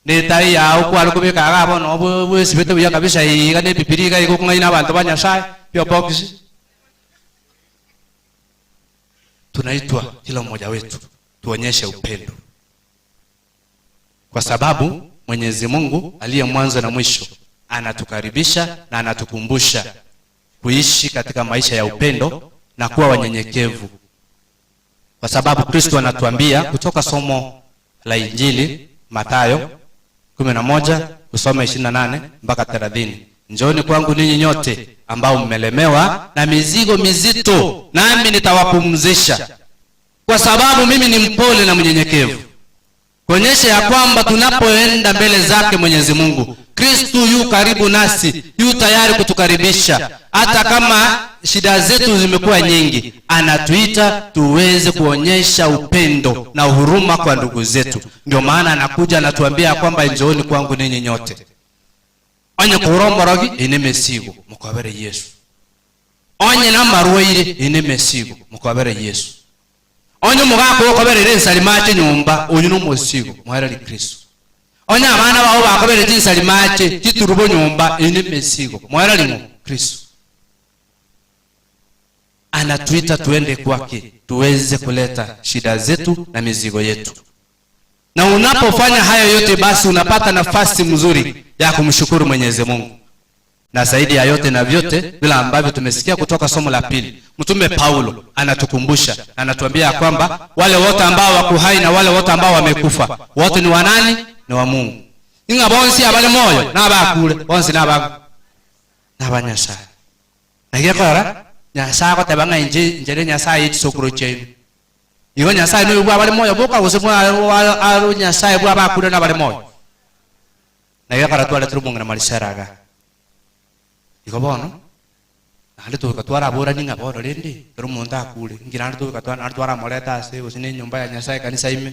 Speaker 31: na etai yao kware kobeka iga bono bwe- bwesibete buya kabisa iga na ebibilia iga egokong'aina abanto ba Nyasaye, P.O. Box. Tunaitwa kila mmoja wetu tuonyeshe upendo, kwa sababu Mwenyezi Mungu aliye mwanzo na mwisho anatukaribisha na anatukumbusha kuishi katika maisha ya upendo na kuwa wanyenyekevu, kwa sababu Kristo anatuambia kutoka somo la Injili Mathayo 11 usome 28 mpaka 30, njooni kwangu ninyi nyote ambao mmelemewa na mizigo mizito, nami nitawapumzisha, kwa sababu mimi ni mpole na mnyenyekevu. Kuonyesha ya kwamba tunapoenda mbele zake Mwenyezi Mungu, Kristu yu karibu nasi, yu tayari kutukaribisha. Hata kama shida zetu zimekuwa nyingi, anatuita tuweze kuonyesha upendo na huruma kwa ndugu zetu. Ndio maana anakuja anatuambia kwamba njooni kwangu ninyi nyote. Onye kuromorogi ine mesigo mukobere Yesu. Onye namarwaire ine mesigo mukobere Yesu. Onye omogaka okoberera ensari mache nyomba, oyio nomosigo, moereri Kristo. Onye abana bao bakoberire chinsari mache chiturubo nyomba, eyio nemesigo, moereri ng'o? Kristo. Anatuita tuende kwake tuweze kuleta shida zetu na mizigo yetu. Na unapofanya hayo yote, basi unapata nafasi mzuri ya kumshukuru Mwenyezi Mungu. Na zaidi ya yote na vyote, vile ambavyo tumesikia kutoka somo la pili, Mtume Paulo anatukumbusha, anatuambia kwamba wale wote ambao wako hai na wale wote ambao wamekufa, wote ni wa nani? Ni wa Mungu. Ing'a bonsi abale moyo nabakure, bonsi naba naba Nyasaye. Na gekora Nyasaye agoteba ng'a inche inchere Nyasaye echisokoro chiaino. Igo Nyasaye noyo bwa abare moyo boka gose bwa aro Nyasaye bwa abakure nabare moyo. Na gekora twaretire omong'ina Marisela iga. Igo bono, naende togoika twaraboranie ng'a bono rende, ekero omonto akure, inki naende togoika twa naende twaramoreta ase gose na enyomba ya Nyasaye ekanisa ime,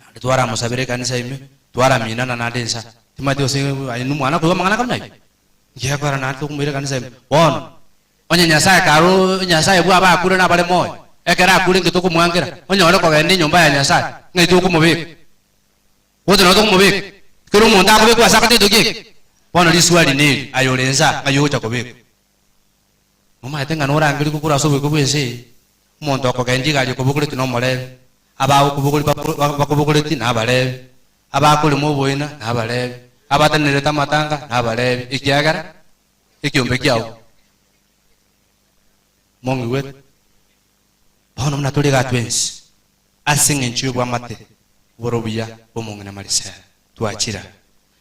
Speaker 31: naende twaramosabera ekanisa ime, twaraminana naende insa. Timanyeti gose aye nomwana koigwa amang'ana buna ayio? Inki gekogera naende tokomoira ekanisa ime? Bono, onye Nyasaye kare Nyasaye bwa abakure nabare moyo, ekero akure inki tokomwankera? Onyore kogenda enyomba ya Nyasaye, ng'ai tokomobeka? Gose nabo tokomobeka? Kera omonto akobekwa ase agatito geke. Bono riswali neri, aye ore inse aa, ng'ai ogocha kobekwa? Nomanyete ng'a norangerigwe korwa ase oboiko bw'ense eye? Omonto okogendia egari okobogoretie nomorebe, abagokobogori bakobogoretie nabarebe, abakorema oboina nabarebe, abatenenerete amatanga nabarebe, ekiagera ekiombe kiao mong'igwete. Bono buna tore igaa twensi, ase engencho y'obwamate bore obuya bw'omong'ina Marisela, twachire aa.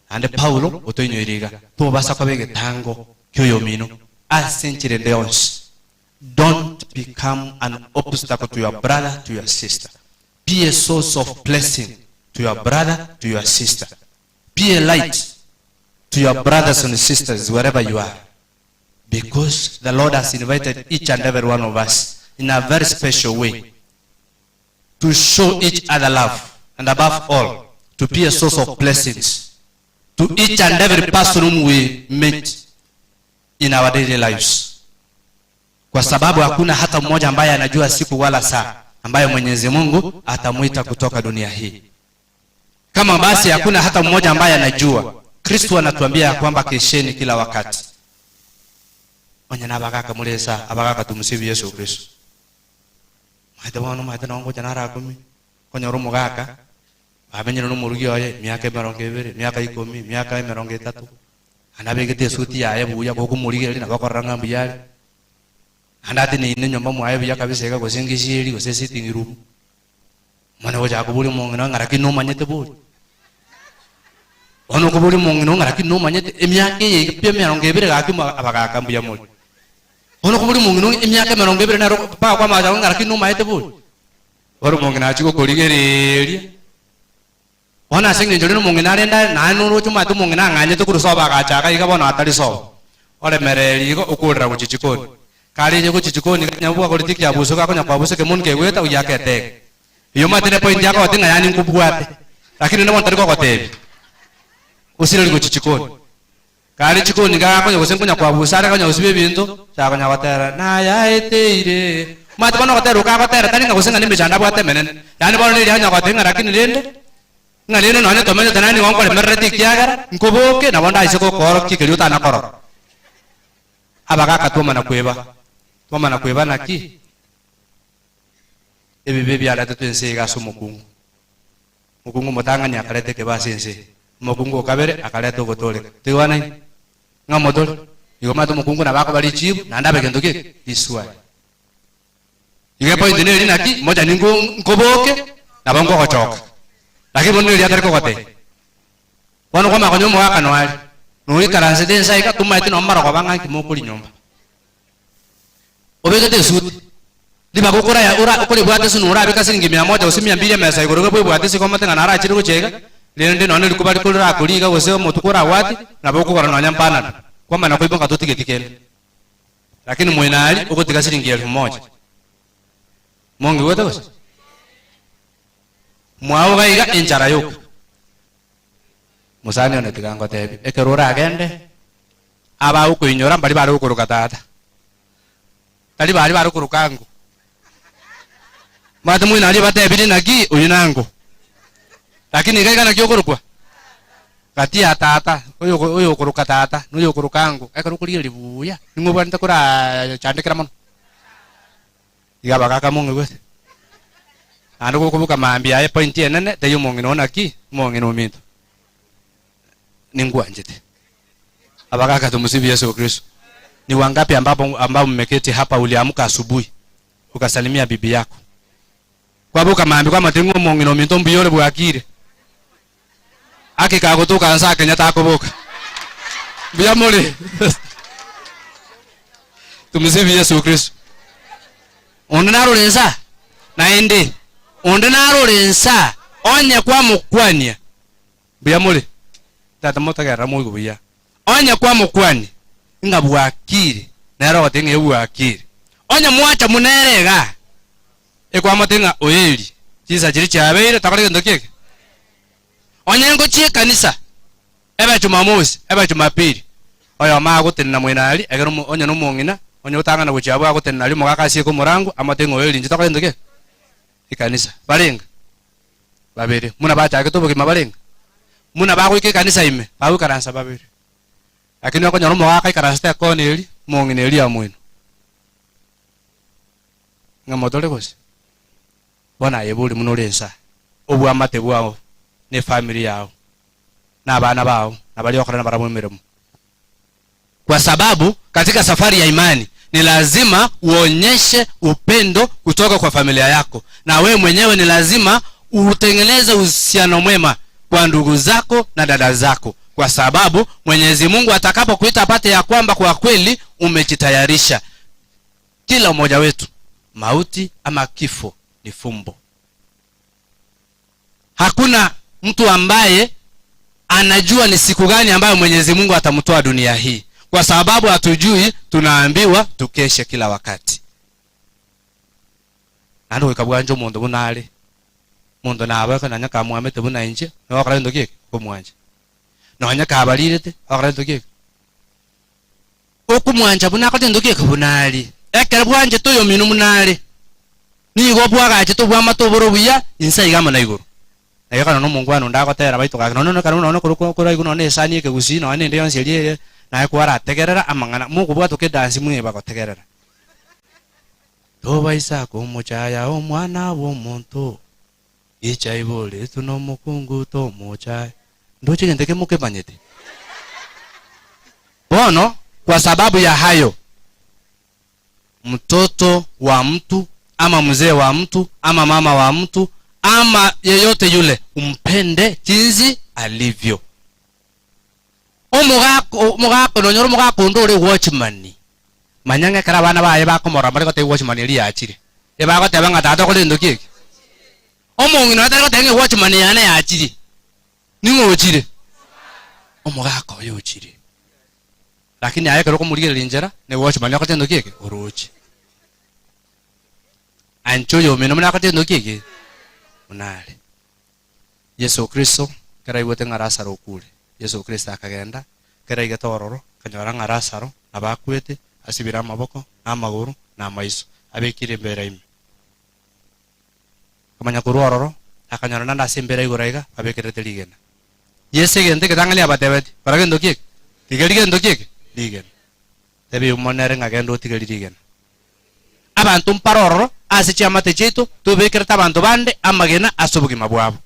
Speaker 31: Naende Paulo otoinyoire iga, tobasa koba egetango. Kioyomino ase enchera ende yonsi. Don't become an obstacle to your brother, to your sister. Be a source of blessing to your brother, to your sister. Be a light to your brothers and sisters wherever you are. Because the Lord has invited each and every one of us in a very special way to show each other love and above all to be a source of blessings to each and every person whom we meet in our daily lives, kwa sababu hakuna hata mmoja ambaye anajua siku wala saa ambayo Mwenyezi Mungu atamwita kutoka dunia hii. Kama basi hakuna hata mmoja ambaye anajua, Kristo anatuambia ya kwamba kesheni kila wakati. Onye nabagaka muresa abagaka tumusifu Yesu Kristo. Maete bono maete nongo gocha naro akumi konyora omogaka bamenyire na omorugi oye emiaka emerongo ebere, emiaka ikomi, emiaka emerongo etato. Naende abegete esuti yaye buya gokomorigereria nabo akorora ng'a mbuya are. Naende ateneine nyomba mwaye buya kabisa iga gose ngesieri gose sitting room. Omwana gocha koboria omong'ina ng'a lakini nomanyete bori? Bono okoboria omong'ina ng'a lakini nomanyete emiaka eye iga pi emerongo ebere gaki abagaka mbuya more. Bono okoboria omong'ina ng'a emiaka emerongo ebere nero mpaka kwamanya ng'a lakini nomaete bori? Bono omong'ina achia gokorigereria, bono ase eng'encho rende omong'ina arende are naende noroche omanyete omong'ina ang'anyete korwa sobo agacha iga iga bono atari sobo. Oremereria igo okorera gochia chikoni. Kareche gochia chikoni iga nyabwo agorete ekiabuso gakonya koabusa ekemoni kegoeta oyio aketege. Eyio omanyete ne point agogotebi ng'a yaani nkobwate, lakini rende bono tari kogotebia. Osireri gochia chikoni. Kare chikoni gakonya gose nkonya koabusa are konya gosibia ebinto, chakonya gotera, Nayaeteire. Omanyete bono ogotera oko agotera tari ng'a gose ng'a nemechando abwate emenene. Yaani bono neria akonya gotebia ng'a lakini rende, ng'a rende nonye tomenyete naye nigo nkoremerereti ekiagera nkoboke nabo ndaise gokoorokia keria otana korora. Abagaka twamana kweba, twamana kweba naki? Ebibe biaretetwe ense iga ase omokungu. Omokungu omotang'ani akareta ekebe ase ense, omokungu o kabere akareta ogotooreka. Toigwanaine? Ng'a motore? Igo omanyete omokungu nabo akoba richibu naende abe gento ki? Riswali. Igo epoint neri naki, mocha ninko nkoboke, nabo nkogochoka. Lakini bono neri atari kogotebia. Bono kwamanya konya omogaka noare, noikaransete ense aiga, tomaeti nonye marogoba ng'a nki mokoria nyomba. Obegete esuti, ribaga okoraya ora okoribwata ase norabeka siringi mia moja gose mia mbili emesa igoro iga bwebwate ase igo omanyete ng'a narachire gochia iga, rende nonye rikuba riko rirakori iga gose omotuko oragwati, nabo okogora nonye mpanado, kwamana koiboka totigeti kende. Lakini moino aria ogotiga siringi elfu moja. Mongigwete gose? Mwao iga iga enchara yoka. Mosani one tiga ngotebie, ekero oragende, abagokoinyora mbaria bare gokoroka tata, tari baria bare koroka ango. Omanyete moino aria batebirie naki oyio nango, lakini iga iga naki okorokwa? Gati ya tata, oyo oyo okoroka tata na oyo okoroka ango, ekero okorigereria buya, ning'o obwenerete korachandekera mono? Iga abagaka mong'igwete. Naende gokoboka mambia aye point enene teiyo omong'ina oo naki, omong'ina ominto. Ningwanchete. Abagaka tumsifu Yesu Kristo. Ni wangapi ambapo ambao mmeketi hapa uliamka asubuhi ukasalimia bibi yako? Kwaboka mambia kwamanya ng'a omong'ina ominto mbuya ore bwakire. Ake kagotoka nse akenya takoboka. Mbuya more. Tumsifu Yesu Kristo. Onde narore nsa? Naende onde narore nsa onye kwamokwania. Mbuya more. Tata motegerera moigwe buya. Onye kwamokwania ng'a bwakire, nere ogoteba ng'a bwakire. Onye mwacha buna ere igaa, ekwamotebia ng'a oerie, chinsa chiria chiabeire takora gento ki eke? Onye ngochia ekanisa, ebe Jumamosi, ebe Jumapili, oyomo agotenena mwene aria, ekero omo onye nomong'ina, onye otang'ana gochia abwo agotenena aria omogaka asieke omorango, amotebie ng'a oerie inche tokore gento ki eke? Ekanisa. Barenge? Babere. Buna bachagete obogima barenge? Buna bagoika ekanisa ime, bagoikaransa babere. Lakini okonyora omogaka aikaransete ekona eria, omong'ina eria amoino. Ng'a motore gose? Bono aye bori buna ore nsa, obwamate bwao, na efamiri yao, na abana bao, na baria okora nabarabwo emeremo. Kwa sababu katika safari ya imani ni lazima uonyeshe upendo kutoka kwa familia yako, na wewe mwenyewe ni lazima utengeneze uhusiano mwema kwa ndugu zako na dada zako. Kwa sababu Mwenyezi Mungu atakapokuita apate ya kwamba kwa kweli umejitayarisha. Kila mmoja wetu, mauti ama kifo ni fumbo. Hakuna mtu ambaye anajua ni siku gani ambayo Mwenyezi Mungu atamtoa dunia hii. Kwa sababu hatujui, tunaambiwa tukeshe kila wakati. Naende goika bwanche omonto buna are, omonto nabo ekero nonya kamwamete buna inche, nigo ogokora gento ki eke? Okomwancha. Nonya kabarirete, ogokora gento ki eke? Okomwancha buna akorete gento ki eke? Buna are. Ekero bwanchete oyomino buna are, nigo bwagachete obwamate obore obuya inse aiga amo na igoro. Na igo ekero nomonkwano onde agotera baito gaki, nonya ekero nonya korwa koraigwe nonya esani ekegusii nonya nende yonsi eria ere, naye kwarategerera amang'ana, mokobwatoka edansi mweba gotegerera. Tobaisa komochaya omwana bw'omonto, gicha iboretwe nomokungu tomochaye. Ndoche gento ekemo kemanyete. Bono kwa sababu ya hayo, mtoto wa mtu ama mzee wa mtu ama mama wa mtu ama yeyote yule, umpende jinsi alivyo. Omogaka omogaka nonyore omogaka onde ore watchman, manya ng'a ekero abana baye bakomorora mbare goteba watchman eria yachire, ebagoteba ng'a tata okore gento ki eke? Omong'ina oyo tari goteba ng'a ewatchman yane yachire, ning'o ochire? Omogaka oyo ochire. Lakini aye ekero okomorigereria inchera, na ewatchman okorete gento ki eke? Oroche. Ancha oyomino buna akorete gento ki eke? Buna are. Yeso Kristo ekero aigwete ng'a Lazaro okure, Yeso Kristo akagenda, ekero aigete ororo, akanyora ng'a Lazaro nabo akwete, asibire amaboko, na amagoro, na amaiso, abekire embera ime. Akamanya korwa ororo, akanyora naende ase embera igoro aiga, babekererete rigena. Yeso egento egetang'ani abatebetie, Kora gento ki eke? Tigeria gento ki eke? Rigena. Tebia omonere ng'a genda otigerie rigena. Abanto mpare ororo ase chiamate chiaito tobekerete abanto bande amagena ase obogima bwabo.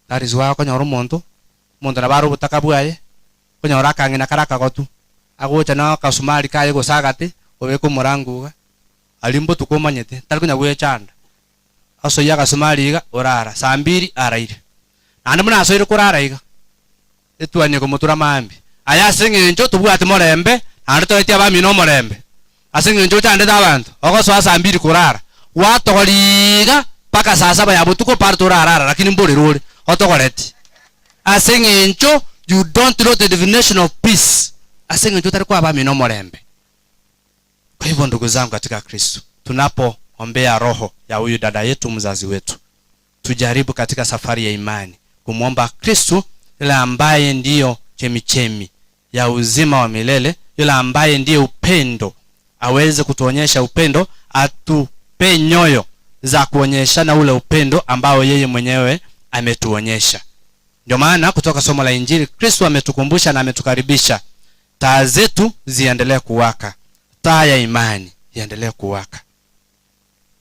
Speaker 31: That is why okonyora omonto, omonto nabo are obotaka bwaye, okonyora akang'ina kare akagotu, agocha na akasumari kaye gose agate, obeka omorango iga, aria mbotuko omanyete, tari konya gwechanda. Osoyie agasumari iga, orara, saa mbiri araire. Naende buna asoire korara iga, etuanie komotura maambia. Aye ase eng'encho tobwati morembe, naende toetie abamino omorembe, ase eng'encho ochandete abanto, ogosoa saa mbiri korara, gwatogoria iga mpaka saa saba ya botuko bado torarara, lakini mborere ore, otogoreti. Ase eng'encho. You don't know the definition of peace ase eng'encho otari koa abamino omorembe. Kwa hivyo ndugu zangu katika Kristo, tunapoombea roho ya huyu dada yetu mzazi wetu, tujaribu katika safari ya imani kumwomba Kristo yule ambaye ndiyo chemichemi ya uzima wa milele, yule ambaye ndiye upendo, aweze kutuonyesha upendo, atupe nyoyo za kuonyeshana ule upendo ambao yeye mwenyewe ametuonyesha. Ndio maana kutoka somo la Injili Kristo ametukumbusha na ametukaribisha taa zetu ziendelee kuwaka, taa ya imani iendelee kuwaka.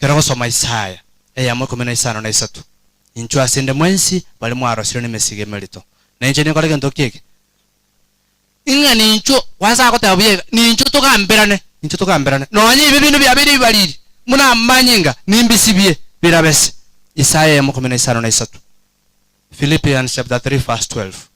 Speaker 31: Kerogosoma Isaya eyamo ikomi na isano na isato, Inchuo ase inde mwensi baria mwarosire nemesigo emerito, na inche ninkore gento ki eke? Ing'a ninchuo, kwansa agoteba buya iga, ninchuo togamberane, ninchuo togamberane, nonya ebi ebinto biabeire ebibariri, buna amanyinga, nimbisibie birabe se. Isaya eyemo ikomi na isano na isato. Philippians chapter 3 verse 12,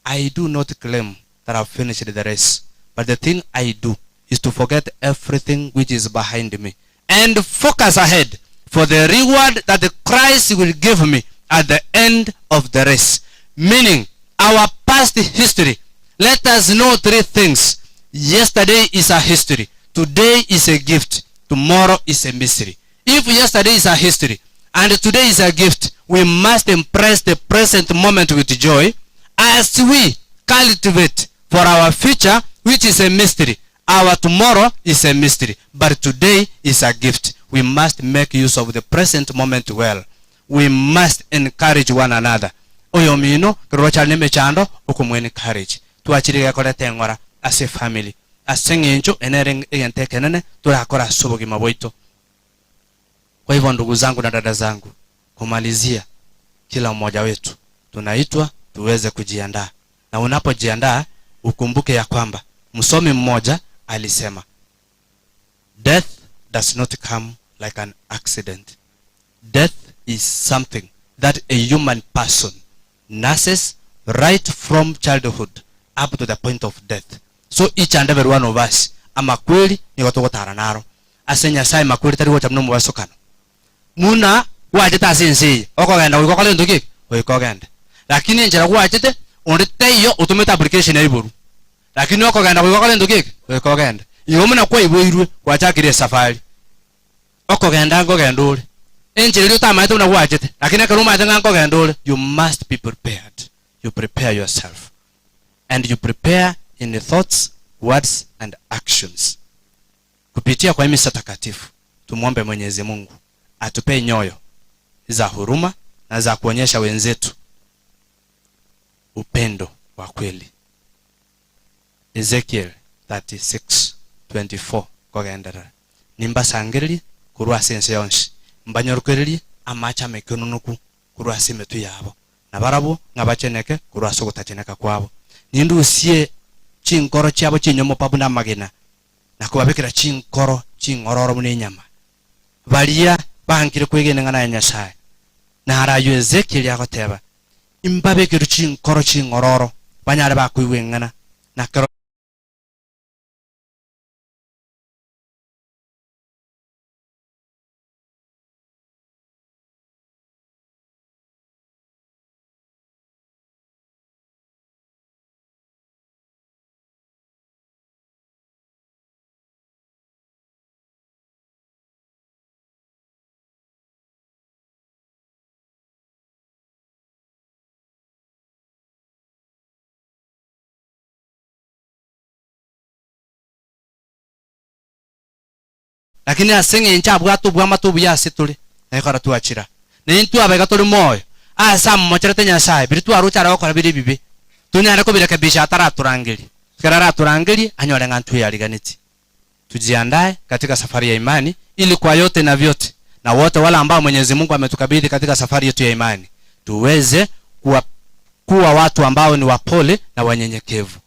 Speaker 31: I do not claim that I've finished the race, but the thing I do is to forget everything which is behind me and focus ahead for the reward that Christ will give me at the end of the race. Meaning, our past history let us know three things. Yesterday is a history, today is a gift, tomorrow is a mystery. If yesterday is a history and today is a gift, we must impress the present moment with joy as we cultivate for our future, which is a mystery. Our tomorrow is a mystery, but today is a gift. We must make use of the present moment well. We must encourage one another. Oyomino kero rochare nemechando okomoencourage. Twachire gekoreta eng'ora ase efamily ase eng'encho ene ere egento ekenene torakore ase obogima bwaito. Kwa hivyo ndugu zangu na dada zangu, kumalizia, kila mmoja wetu tunaitwa tuweze kujiandaa, na unapojiandaa ukumbuke ya kwamba msomi mmoja alisema death does not come like an accident. Death is something that a human person nurses right from childhood up to the point of death. So each and every one of us amakweri nigo togotara naro ase Nyasaye makweri tari gocha buna omobasokano buna gwachete ase ense eye okogenda goika okore gento ki goika ogende lakini enchera gwachete onde taiyo otomete application ya igoro lakini okogenda goika okore gento ki eke goika ogende igo buna kwaiboirwe gwachakire esafari okogenda nkogenda ore enchera eria otamaete buna gwachete lakini ekero omanyete ng'a nkogenda ore you must be prepared you prepare yourself and you prepare in thoughts words and actions kupitia kwa misa takatifu tumwombe Mwenyezi Mungu atupee nyoyo za huruma na za kuonyesha wenzetu upendo wa kweli. Ezekiel 36:24 kogenderera, Nimbasangererie korwa ase ense yonsi, mbanyorokererie amache amekenunuku korwa ase emetwe yabo, na barabwo ng'a bacheneke korwa ase ogotacheneka kwabo. Nindusie chinkoro chiabo chinyomo pa buna amagena, na kobabekera chinkoro ching'ororo buna enyama. Baria bankire kwegena eng'ana ya Nyasae. Naro ayio Ezekieli agoteba, Imbabekerwe chinkoro ching'ororo, banyare bakoigwa eng'ana, na kero. Lakini ase engencho abwate obwamate obuya ase tore, na twachira, na intwe abaiga tore moyo, ase amomocherete Nyasae, biria twaroche are gokora bire ebibe, tonyare kobirekebisha ataratorangeria. Ekero aratorangerie, anyore ng'a ntweyariganetie. Tujiandae katika safari ya imani, ili kwa yote na vyote, na wote wale ambao Mwenyezi Mungu ametukabidhi katika safari yetu ya imani, tuweze kuwa, kuwa watu ambao ni wapole na wanyenyekevu.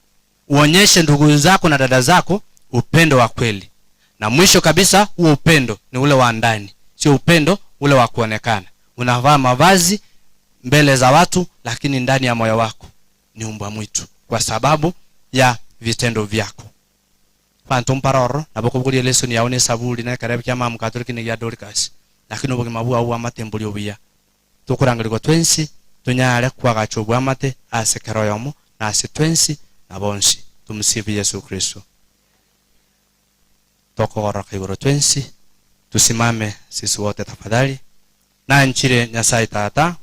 Speaker 31: Uonyeshe ndugu zako na dada zako upendo wa kweli. Na mwisho kabisa, huo upendo ni ule wa ndani, sio upendo ule wa kuonekana. Unavaa mavazi mbele za watu, lakini ndani ya moyo wako ni umbwa mwitu, kwa sababu ya vitendo vyako. Banto mparoro nabo kobogoria lesson yao ne saburi na ekerebi kia mama Katoliki ne gia Dorcas, lakini obogima bwao bw'amate mbori obuya. Tokorangerigwa twensi tonyare kwagacha obwamate ase kera oyomo. na ase twensi na bonsi. Tumsifu Yesu Kristo. Tokogoroka igoro twensi, tusimame sisi wote tafadhali. Nanchire Nyasaye Tata.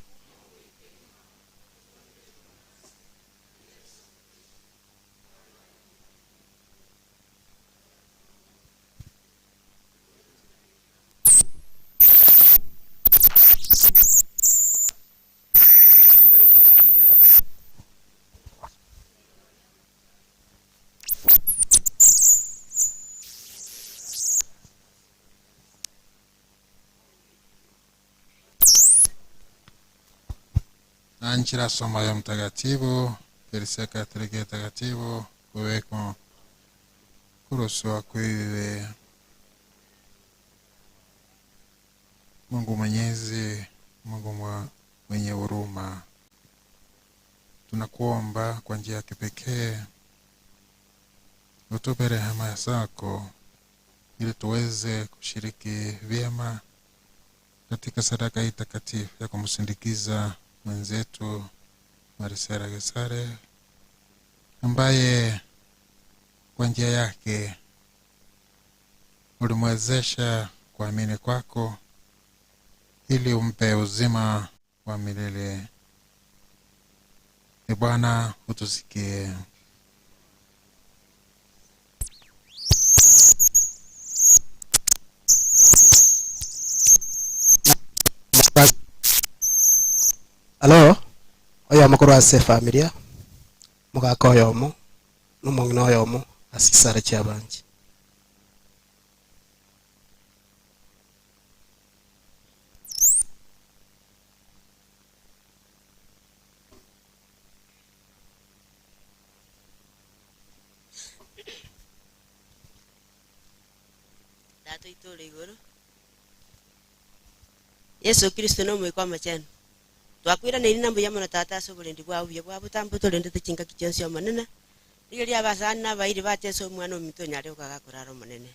Speaker 9: Nanchira somo ya mtakatifu Eklezia Katoliki takatifu kuwekwa kuruswa kwiwe Mungu Mwenyezi, Mungu mwenye huruma, tunakuomba kwa njia ya kipekee utupe rehema zako ili tuweze kushiriki vyema katika sadaka hii takatifu ya kumsindikiza mwenzetu Marisela Gesare ambaye kwa njia yake ulimwezesha kuamini kwako ili umpe uzima wa milele. E Bwana, utusikie.
Speaker 13: Alo, oyomo korwa ase efamilia, omogaka oyomo, na omong'ina oyomo ase chisara chiabanche.
Speaker 14: Tata oito ore igoro, Yeso Kristo na Omoika Omochenu, twakoiraneirie na mbuya mono Tata ase oborendi bwao obuya bwa botambe otorendete chingaki chionsi Omonene, rigereria abasani na abairi bache ase omwana ominto onyare gokaga korara Omonene.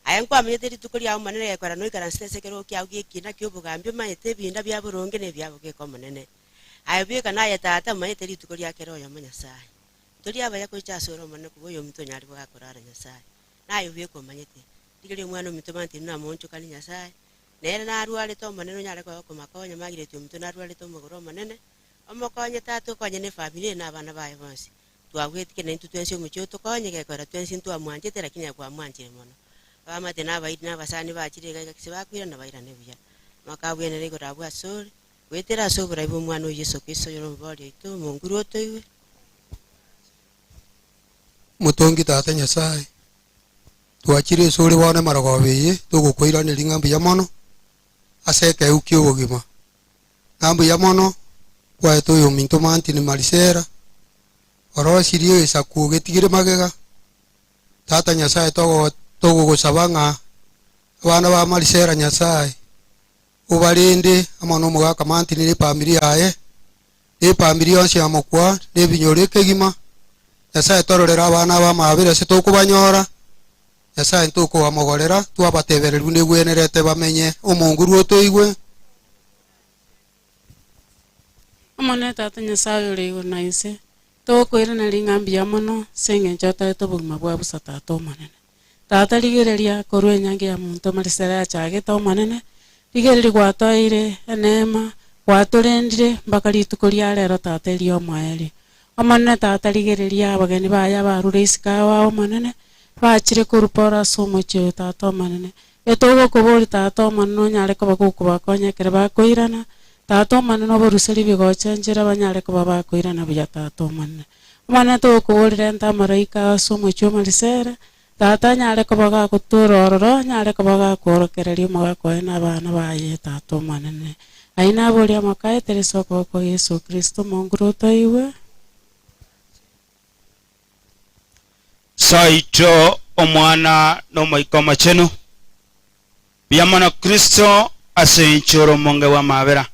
Speaker 14: Aye nkwamanyete rituko riao Omonene gekora noikaransete ase ekerogo kiao gi'ekina ki'obogambi omanyete ebinda bia boronge na ebia bogeka Omonene. Aye bweka naye Tata omanyete rituko ria kera oyomo Nyasae. Tori abaya gocha asore Omonene kobua oyominto onyare gokaga korara Nyasae. Naye bweka omanyete. Rigereria omwana ominto mantiri namoonchokanie Nyasae, nere narwarete Omonene onyare koba okomokonya, Margaret ominto narwarete omogoro Omonene, omokonye tata okonye na efamiri eye na abana baye bonsi. Twagwetike naintwe twensi omochie otokonye, gekogera twensi ntwamwanchete lakini aye kwamwanchire mono. Abamate na abairi na abasani bachire iga iga gese bakoirana bairane buya. Makabwenera igoro abwo asore, goetera ase oborai bw'Omwana o Yeso Kristo oyore Omobooria oito, Omonguru otoigwe.
Speaker 15: Motongi Tata Nyasae, twachire asore bono emarogoba eye, togokoiraneria ng'a mbuya mono ase ekeegwa ki'obogima. Ng'a mbuya mono kwaete oyominto Martin Marisela, orosirie egesaku ogetigire magega. Tata Nyasae togo togogosaba ng'a abana ba Marisela Nyasae obarende amo nomogaka Martin na efamiri yaye, na efamiri yonsi ya mokwa, na ebinyoro ekegima. Nyasae tororere abana aba amabera ase tokobanyora, Nyasae ntokobamogorera, twabatebereria buna egwenerete bamenye. Omonguru otoigwe.
Speaker 8: Omonene Tata Nyasae oyore igoro na inse, togokoiraneria ng'a mbuya mono ase engencho otoete obogima bwa bosa Tata Omonene. Tata rigereria korwa enyangi ya monto marisera yachagete Omonene, rigereria gwatoeire eneema, gwatorendire mpaka rituko ria rero Tata eriomoerio. Omonene Tata rigereria abageni baye abarure isiko ao Omonene, bachire korwa poro ase omochie oyo Tata Omonene. Etogokoboria Tata Omonene onyare koba gokobakonya ekero bakoirana, Tata Omonene obaruserie ebigocha enchera banyare koba bakoirana buya Tata Omonene. Omonene togokoboria renta amaraika ao ase omochie o Marisera, Tata anyare koba gagotura ororo, anyare koba gakworokereria omogaka oye na abana baye, Tata Omonene. Ayio naborie amakaetere ase okoboko kwa Yeso Kristo, Omonguru otoigwe.
Speaker 16: Soito, Omwana, na Omoika Omochenu. Mbuya mono Kristo ase engencho ore omonge bw'amabera.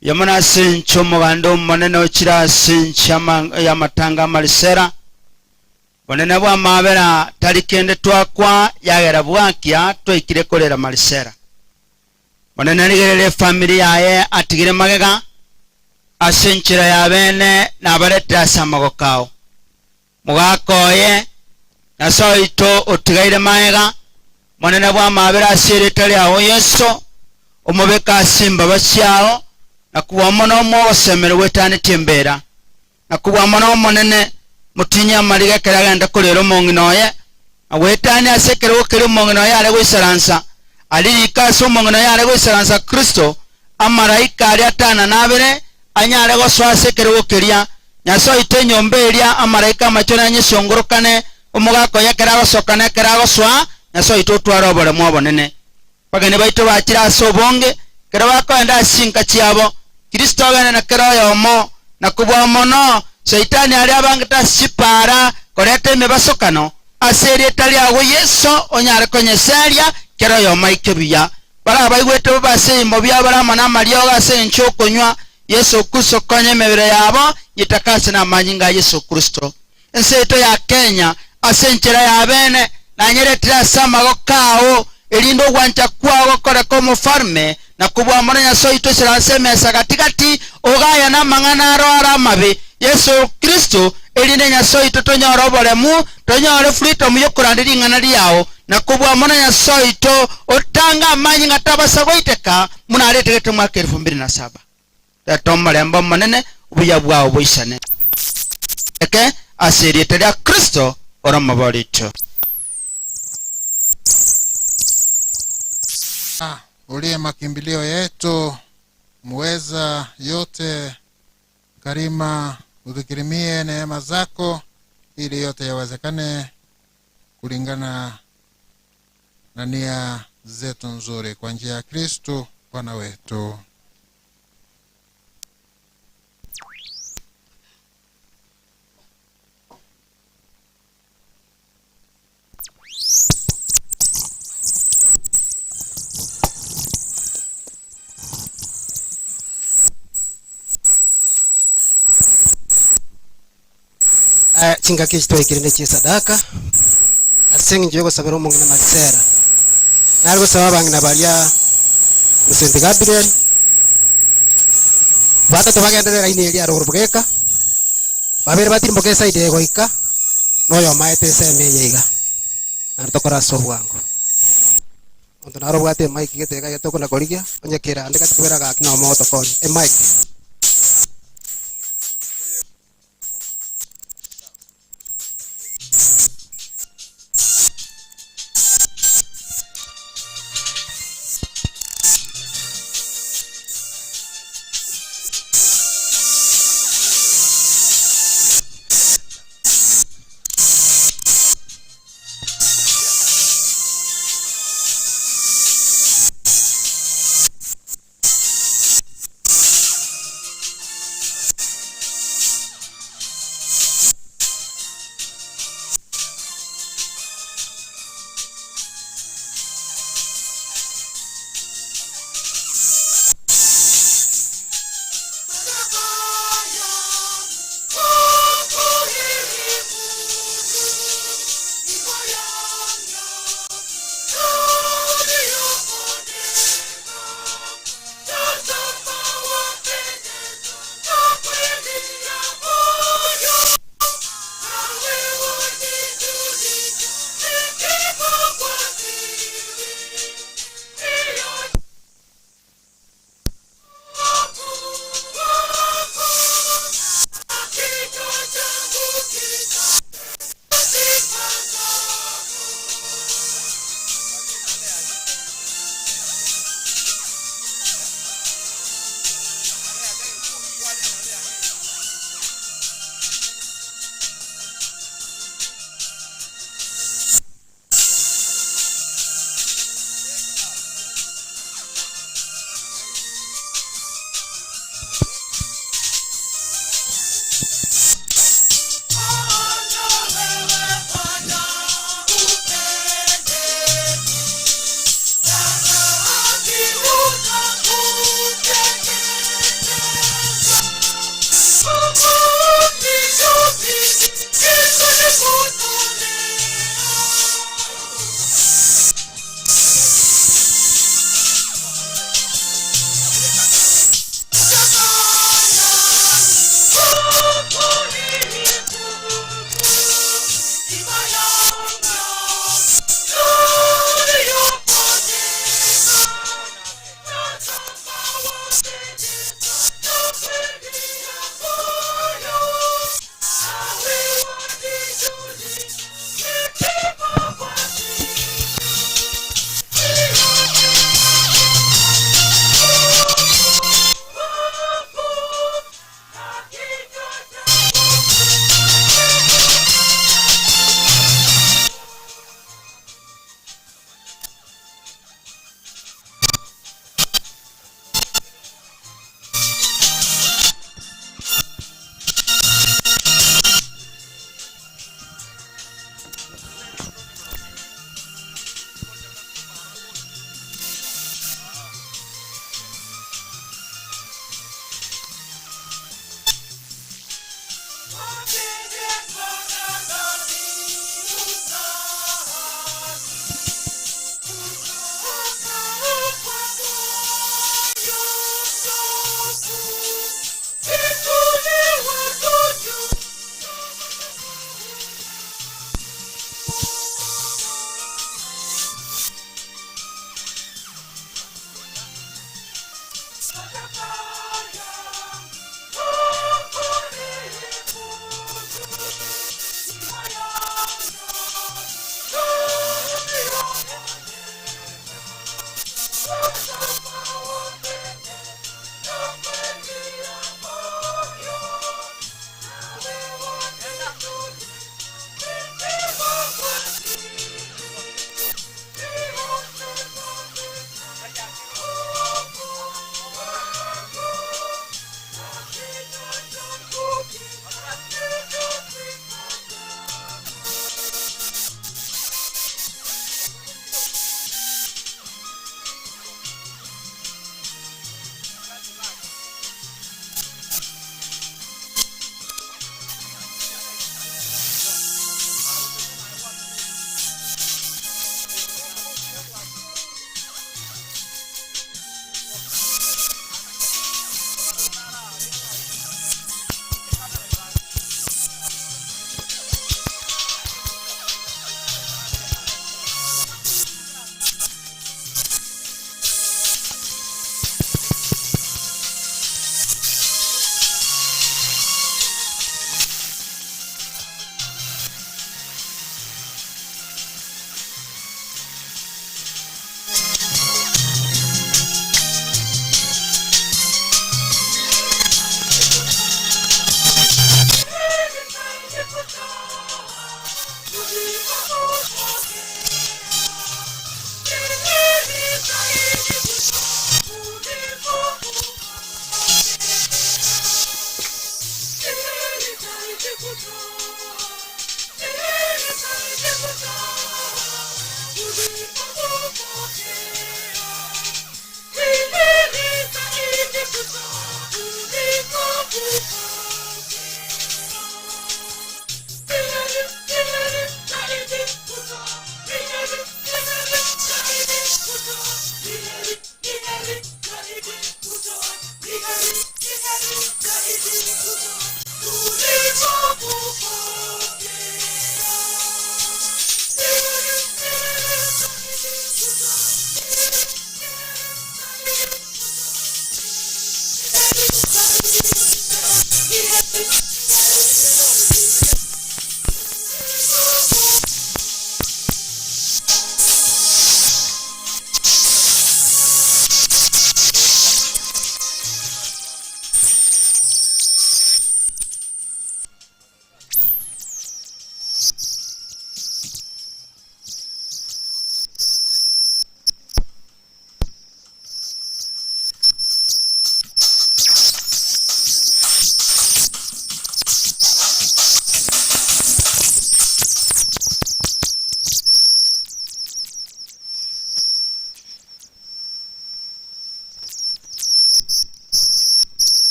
Speaker 16: Mbuya mono ase engencho omoganda omonene ochire ase engencho y'amatanga amarisera. Bonene bw'amabera tari kende twakwa yagera bwakia twaikire korera marisera. Monene rigereria efamiri yaye atigire magega. Ase enchera ya bene nabaretire ase amagoko ao. Mogaka oye, Nyasae oito otigaire magega, Monene bw'amabera ase erieta riao Yeso, omobeke ase embaba chiao, na kobua mono omoe ogosemeria gwetanetie embera. Na kobua mono Omonene, motinyie amariga ekero agenda korera omong'ina oye, na goetania ase ekerogo keria omong'ina oye are goisaransa, aririke ase omong'ina oye are goisaransa Kristo, amaraika aria atano na abere anyare gosoa ase ekerogo keria. Nyasae oito enyomba eria amaraika amachenu anyesiongorokane, omogaka oye ekero agosoka na ekero agosoa, Nyasae oito otware oboremu obonene. Abageni baito bachire ase obonge, ekero bakoenda ase chinka chiabo, Kristo ogende na kera oyomo, na kobua mono, Saitani aria abangete ase chipaara koreta emebasokano, ase erieta riago Yeso onyare konyeseria kera oyomo aike buya. Baria abaigwete bobe ase ebiimo biabo bare amo namariogo ase engencho y'okonywa Yeso Kristo konya emebere yabo nyetake ase namanyinga a Yeso Kristo. Ense yaito ya Kenya ase enchera ya bene nanyeretire ase amagoko ao, erinde ogwancha kwao gokoreke omofalme, na kobua mono Nyasae oito oisaranse emesa gati-gati, ogayane amang'ana aro are amabe, Yeso Kristo, erinde Nyasae oito tonyore oboremu, tonyore freedom y'okorandia ring'ana riao, na kobua mono Nyasae oito otange amanyinga tabasa goiteka, buna aretegete omwaka elfu mbili na saba. Reta omorembe omonene, obuya bwao boisane eke ase erieta ria Kristo ore omobori oito.
Speaker 9: Uliye makimbilio yetu, muweza yote, karima, utukirimie neema zako ili yote yawezekane kulingana na nia zetu nzuri kwa njia ya Kristo Bwana wetu.
Speaker 13: Eh, chingaki echi twaikire ne chisadaka ase eng'encho yogosabera omong'ina Marisela. Nare gosaba abang'ina baria Msenti Gabriel batato bagenderere line eria aroro bweka babere batirimboke eside eye goika na oyomo aete ensemo eye iga naende tokore ase obwango. Omonto nare obwate emic gete iga iga tokona korigia onye kere ande gati kobera gaki nomo ogotokonya emic.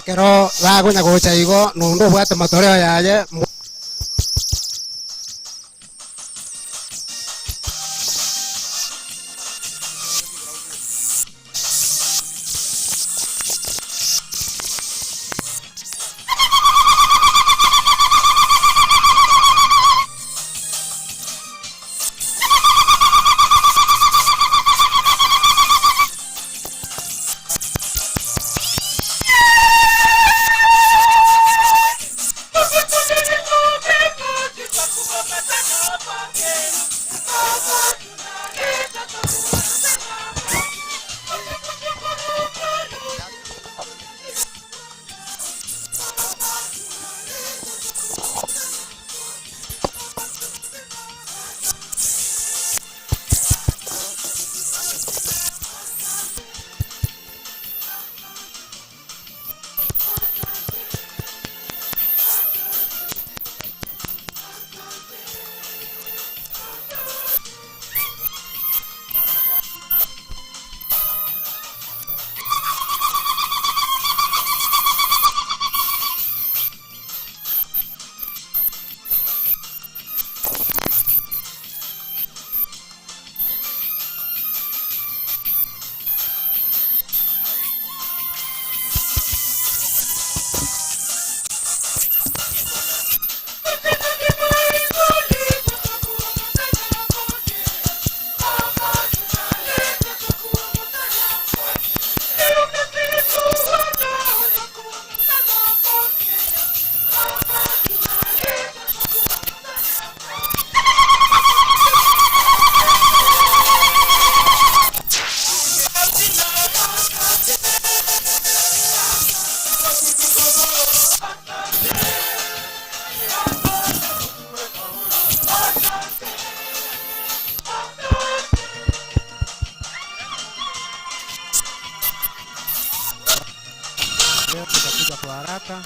Speaker 13: Ekero bagonya gocha igo, nonde obwate matoreo yaye.
Speaker 31: Leo tutakuja kwa haraka.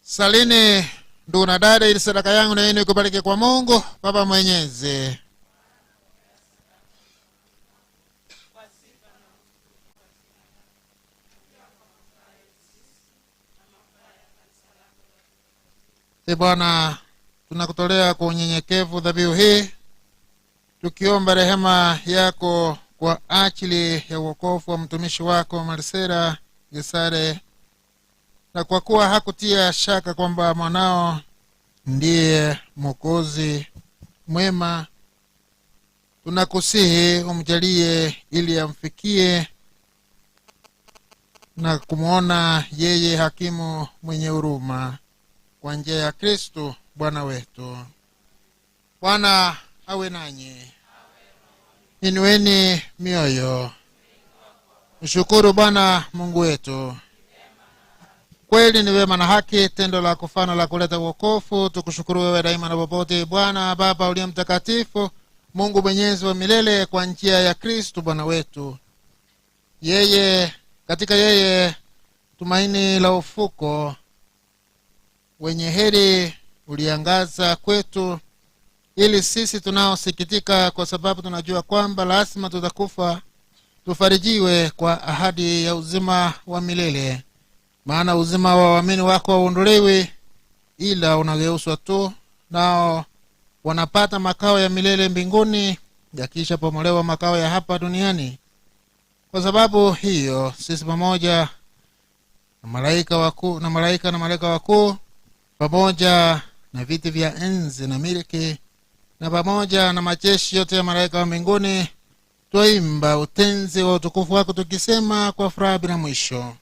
Speaker 9: Salini ndugu na dada, ili sadaka yangu na yenu ikubalike kwa Mungu Baba Mwenyezi. E Bwana, tunakutolea kwa unyenyekevu dhabihu hii tukiomba rehema yako kwa ajili ya uokovu wa mtumishi wako Marisela Gesare, na kwa kuwa hakutia shaka kwamba mwanao ndiye Mwokozi mwema, tunakusihi umjalie ili amfikie na kumwona yeye hakimu mwenye huruma, kwa njia ya Kristo Bwana wetu. Bwana awe nanyi. Inueni mioyo, mshukuru Bwana Mungu wetu. Kweli ni wema na haki, tendo la kufana la kuleta wokovu. Tukushukuru wewe daima na popote, Bwana Baba uliye mtakatifu, Mungu mwenyezi wa milele, kwa njia ya Kristu Bwana wetu. Yeye katika yeye tumaini la ufuko wenye heri uliangaza kwetu, ili sisi tunaosikitika kwa sababu tunajua kwamba lazima tutakufa, tufarijiwe kwa ahadi ya uzima wa milele. Maana uzima wa waamini wako hauondolewi, ila unageuzwa tu, nao wanapata makao ya milele mbinguni, yakisha pomolewa makao ya hapa duniani. Kwa sababu hiyo sisi pamoja na malaika wakuu na malaika na malaika wakuu pamoja na viti vya enzi na milki na pamoja na majeshi yote ya malaika wa mbinguni twaimba utenzi wa utukufu wako tukisema kwa furaha bila mwisho.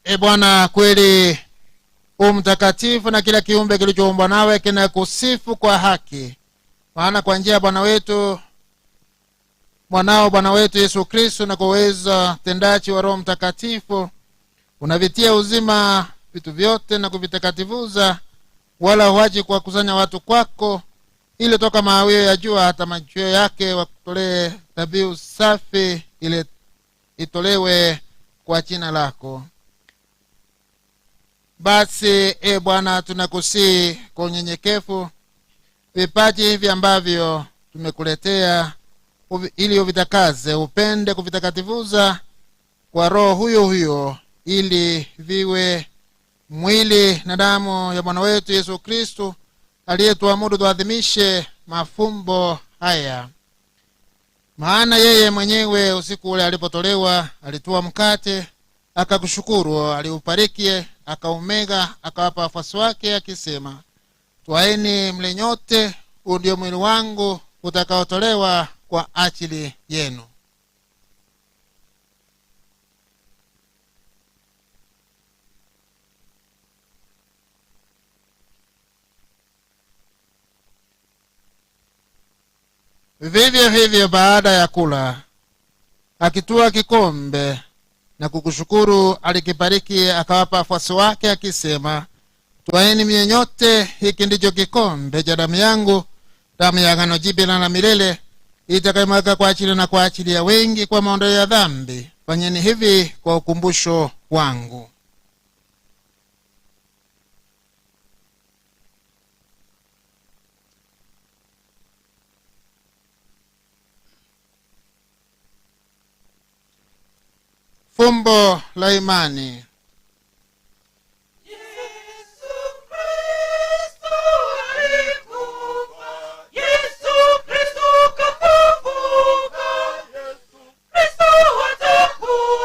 Speaker 9: E Bwana, kweli u mtakatifu, na kila kiumbe kilichoumbwa nawe kinakusifu kwa haki. Maana kwa njia ya Bwana wetu mwanao Bwana wetu Yesu Kristo, na kwa uwezo tendaji wa Roho Mtakatifu, unavitia uzima vitu vyote na kuvitakatifuza, wala huachi kuwakusanya watu kwako, ili toka mawio ya jua hata machweo yake wakutolee dhabihu safi ile itolewe kwa jina lako. Basi e Bwana, tunakusihi kwa unyenyekevu vipaji hivi ambavyo tumekuletea ili uvitakaze, upende kuvitakatifuza kwa Roho huyo huyo, ili viwe mwili na damu ya Bwana wetu Yesu Kristo, aliyetuamuru tuadhimishe mafumbo haya. Maana yeye mwenyewe usiku ule alipotolewa, alitoa mkate, akakushukuru, aliubariki, akaumega, akawapa wafuasi wake akisema, twaeni mle nyote, huu ndio mwili wangu utakaotolewa kwa ajili yenu. Vivyo hivyo baada ya kula, akitua kikombe na kukushukuru, alikibariki, akawapa wafuasi wake akisema, twaeni mnywe nyote, hiki ndicho kikombe cha damu yangu, damu ya agano jipya na la milele, itakayomwagika kwa ajili na kwa ajili ya wengi kwa maondoleo ya dhambi. Fanyeni hivi kwa ukumbusho wangu. Fumbo la imani.
Speaker 10: Yesu Kristo kafufuka, Kristo atakuja.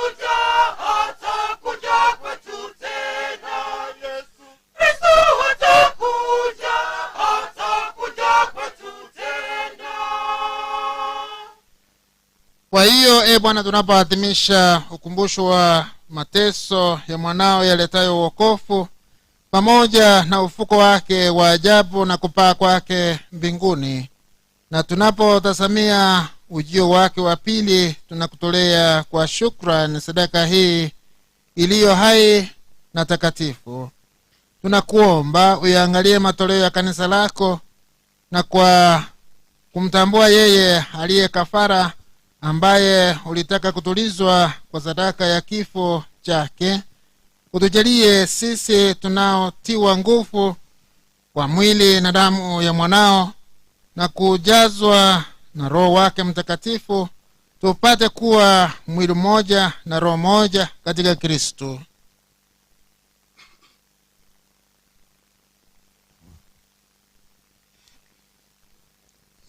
Speaker 9: Kwa hiyo e Bwana, tunapoadhimisha ukumbusho wa mateso ya mwanao yaletayo wokovu pamoja na ufuko wake wa ajabu na kupaa kwake mbinguni, na tunapotazamia ujio wake wa pili, tunakutolea kwa shukrani sadaka hii iliyo hai na takatifu. Tunakuomba uyaangalie matoleo ya kanisa lako, na kwa kumtambua yeye aliye kafara ambaye ulitaka kutulizwa kwa sadaka ya kifo chake, utujalie sisi tunaotiwa nguvu kwa mwili na damu ya mwanao na kujazwa na Roho wake Mtakatifu, tupate kuwa mwili mmoja na roho moja katika Kristo.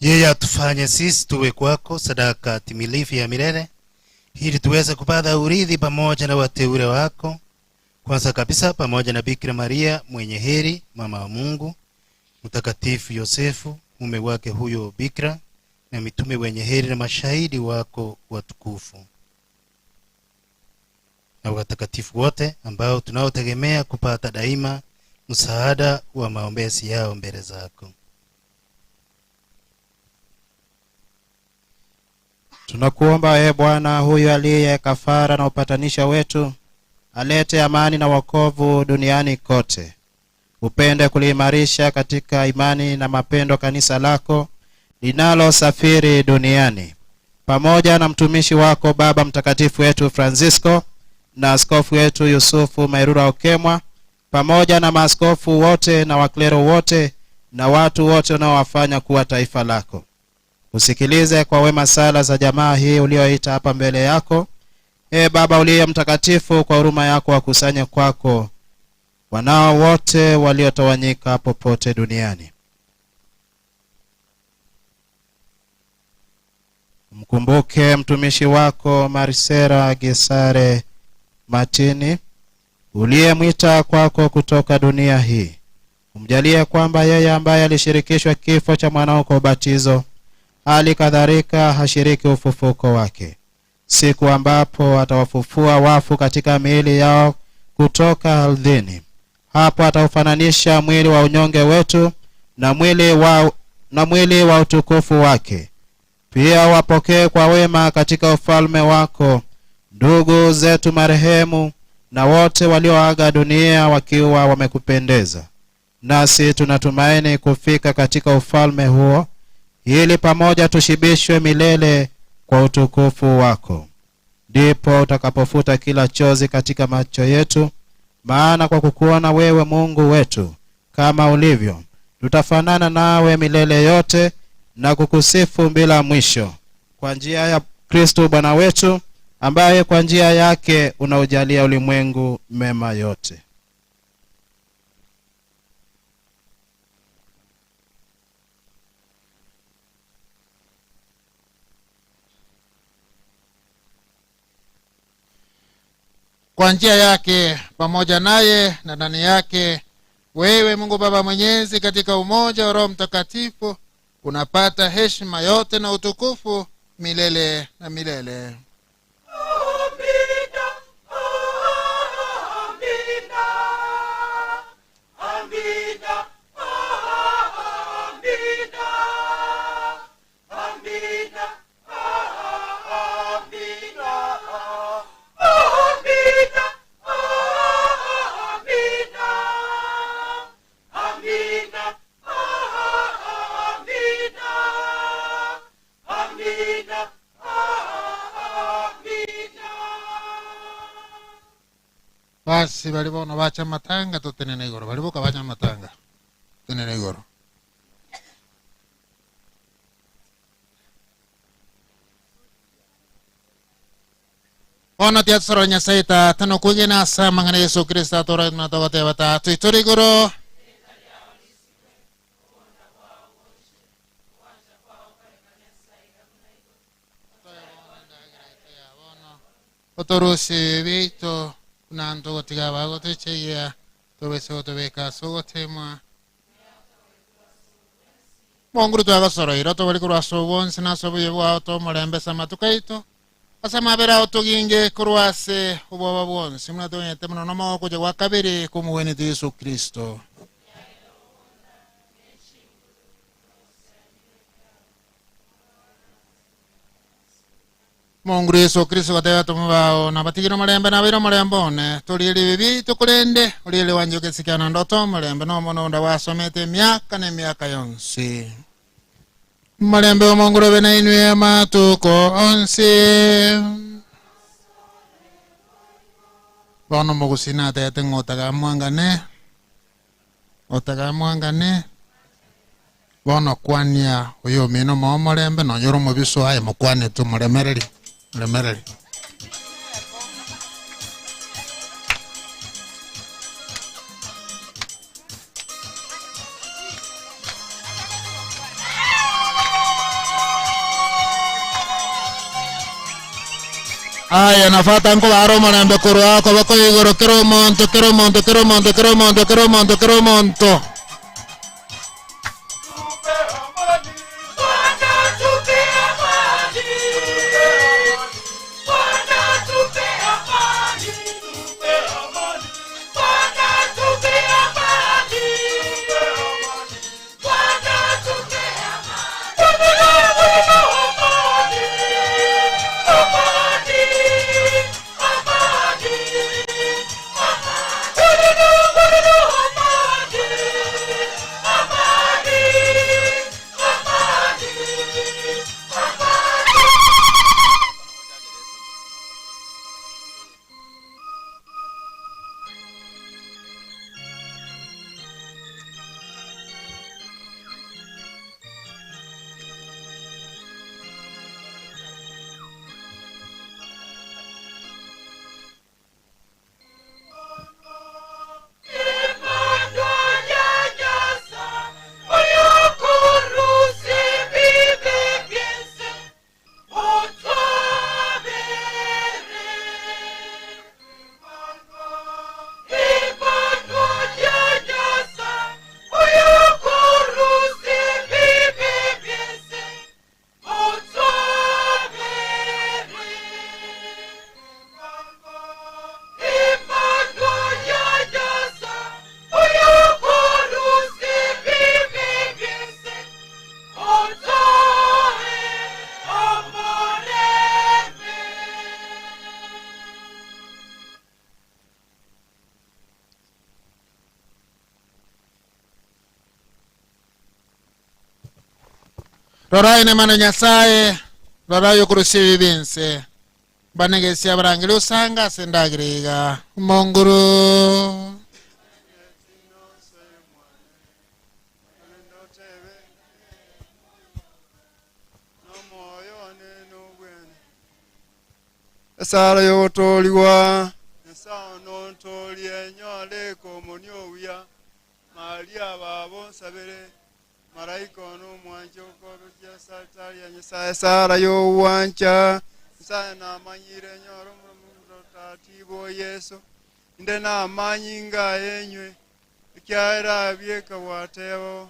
Speaker 17: Yeye atufanye sisi tuwe kwako sadaka timilifu ya milele, ili tuweze kupata urithi pamoja na wateule wako, kwanza kabisa pamoja na Bikira Maria mwenye heri, mama wa Mungu, Mtakatifu Yosefu mume wake huyo Bikira, na mitume wenye heri na mashahidi wako watukufu, na watakatifu wote ambao tunaotegemea kupata daima msaada wa maombezi yao mbele zako.
Speaker 31: Tunakuomba e Bwana, huyu aliye kafara na upatanisho wetu alete amani na wokovu duniani kote. Upende kuliimarisha katika imani na mapendo kanisa lako linalosafiri duniani, pamoja na mtumishi wako Baba Mtakatifu wetu Francisco na askofu wetu Yusufu Mairura Okemwa, pamoja na maaskofu wote na waklero wote na watu wote unaowafanya kuwa taifa lako. Usikilize kwa wema sala za jamaa hii ulioita hapa mbele yako. E Baba uliye mtakatifu, kwa huruma yako wakusanye kwako wanao wote waliotawanyika popote duniani. Mkumbuke mtumishi wako Marisera Gesare Martini uliyemwita kwako kutoka dunia hii. Umjalie kwamba yeye ambaye alishirikishwa kifo cha mwanao kwa ubatizo, hali kadhalika hashiriki ufufuko wake, siku ambapo atawafufua wafu katika miili yao kutoka ardhini. Hapo ataufananisha mwili wa unyonge wetu na mwili wa utukufu wake. Pia wapokee kwa wema katika ufalme wako ndugu zetu marehemu na wote walioaga dunia wakiwa wamekupendeza. Nasi tunatumaini kufika katika ufalme huo, ili pamoja tushibishwe milele kwa utukufu wako. Ndipo utakapofuta kila chozi katika macho yetu, maana kwa kukuona wewe Mungu wetu kama ulivyo, tutafanana nawe milele yote na kukusifu bila mwisho, kwa njia ya Kristo Bwana wetu, ambaye kwa njia yake unaujalia ulimwengu mema yote.
Speaker 9: Kwa njia yake, pamoja naye na ndani yake, wewe Mungu Baba Mwenyezi, katika umoja wa Roho Mtakatifu, unapata heshima yote na utukufu milele na milele. Basi bali bono bacha matanga totenene igoro, bali boka bacha matanga totenene igoro. Bono tiatsoro Nyasaye Tata nokwegena ase amang'ana Yesu Kristo atore na togoteba Tata oitore igoro. Otorusi bito nanto gotiga bagotechegia tobese gotobeka ase ogotemwa. Monguru twagosoroira tobori korwa ase obonsi na ase obuya bwao tomorembe ase amatuko aito. Ase amabera ao toginge korwa ase obwoba bwonsi, buna toganyete mono nomogokocha gwa kabere kw'Omogweneti Yeso Kristo. Omonguru Yeso Kristo goteba abatomwa bao, Nabatigire omorembe, nabaire omorembe one, torigereria ebibe biaito, korende origererie gwancha ogesika naende otoe omorembe nomono onde gwasomete emiaka na emiaka yonsi. Omorembe omonguru obe nainwe amatuko onsi. Bono omogusii natebete ng'a otaga mwangane, otaga mwangane, bono kwania oyo omino omoe omorembe nonya ore omobiso aye mokwanete omoremereri, moremereri. Aya na fata nkobara omorembe korwa okoboko igoro kera omonto kera omonto kera omonto kera omonto kera omonto kera omonto. Rora ine mano Nyasaye, rora oyokorusia ebibe bi'ense. Mbanegesie abarangeri osanga ase endagera iga. Omonguru.
Speaker 18: Esara yogotoorigwa Nyasaye onontoorie nyore ekomonia obuya Maria baba onsabere Malaika one omwanche okobekia ase altari ya Nyasaye Sara yogwancha Nyasaye namanyire nyore omorotatibu o Yeso inde namanyinga ayenywe ekiagera abieka gwateba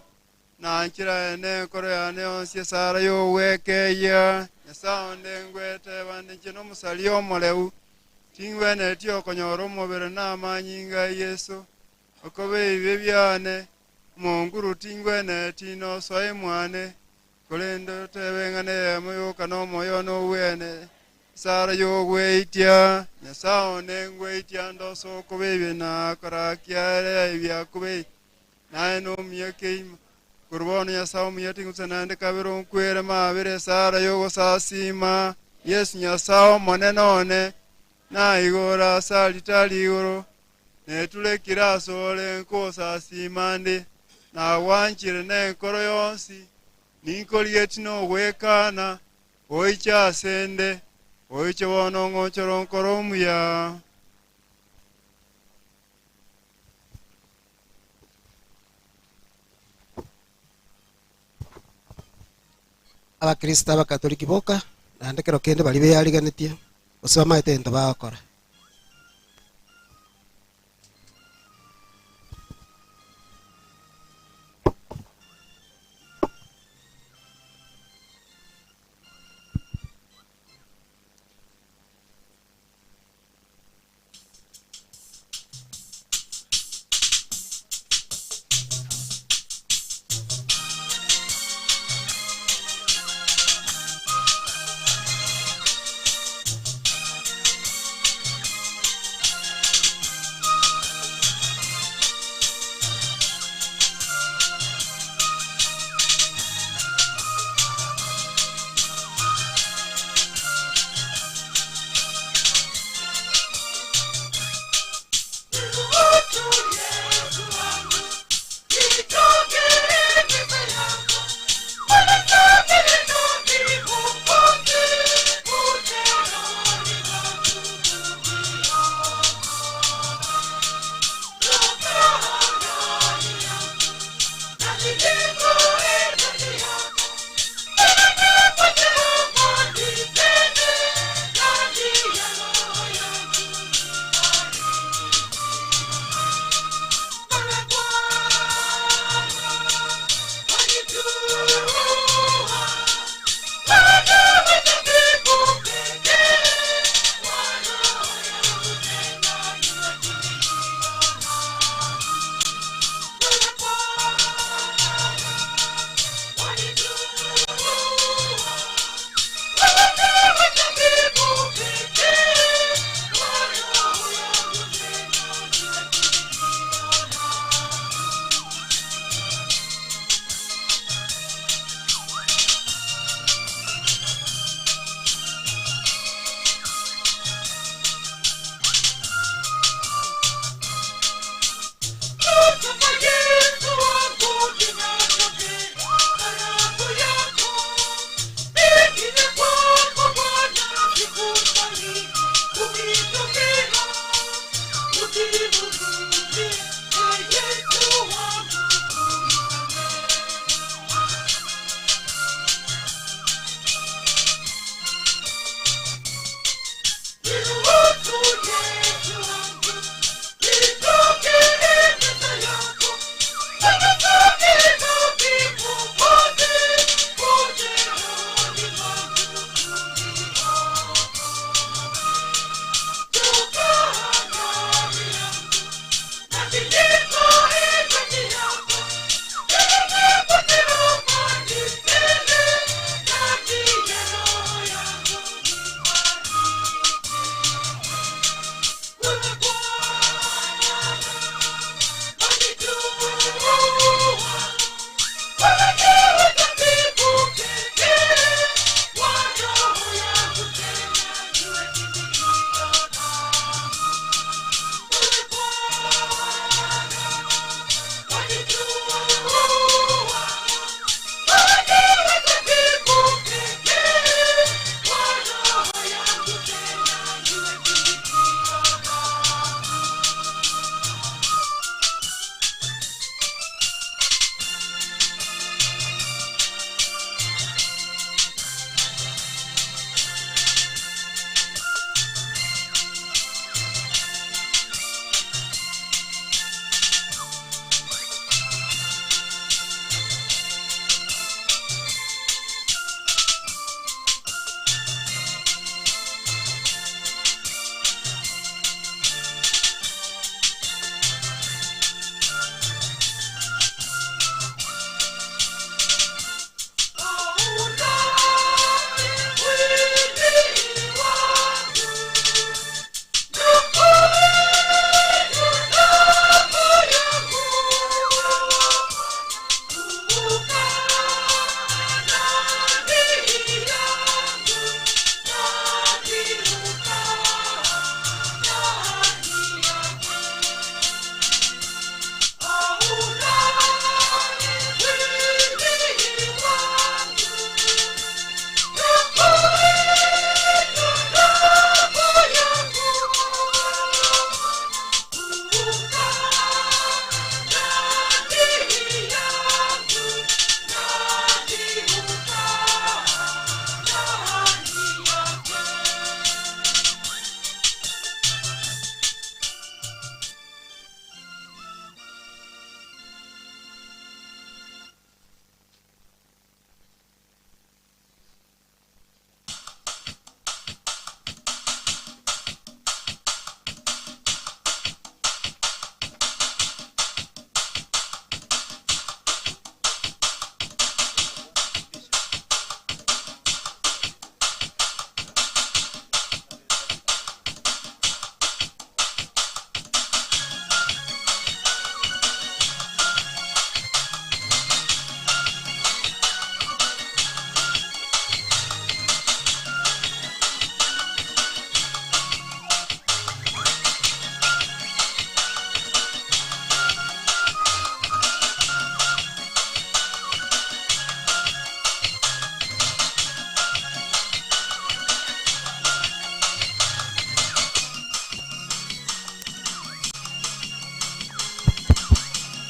Speaker 18: nanchera ene enkoro yane yonsi esara yogwekeyia Nyasaye onde ngweteba nde inche nomosaria omoreu tingwenereti okonyora omobere namanyinga a Yeso okoba ebibe biane omonguru tingwenereti nosoe mwane korende otebe ng'a eyemo yoka nomoyo nobwene esara yogweitia Nyasaye one ngweitia ndose okoba ebibe nakorakia ere ebiakoba naye nomiya keima korwa bono Nyasaye omuya ting'usa naende kabere onkwere mabere esara yogosasima Yesu Nyasaye omonene one naigora ase alitari igoro neturekire ase ore nkosasima nde nagwanchire nenkoro yonsi ninkorigeti nogwekana oiche ase nde oiche bono ng'ochoro nkoro omuya.
Speaker 13: Abakristo abakatoliki boka naende kero kende baria beyariganetie gose bamaete egento bagokora.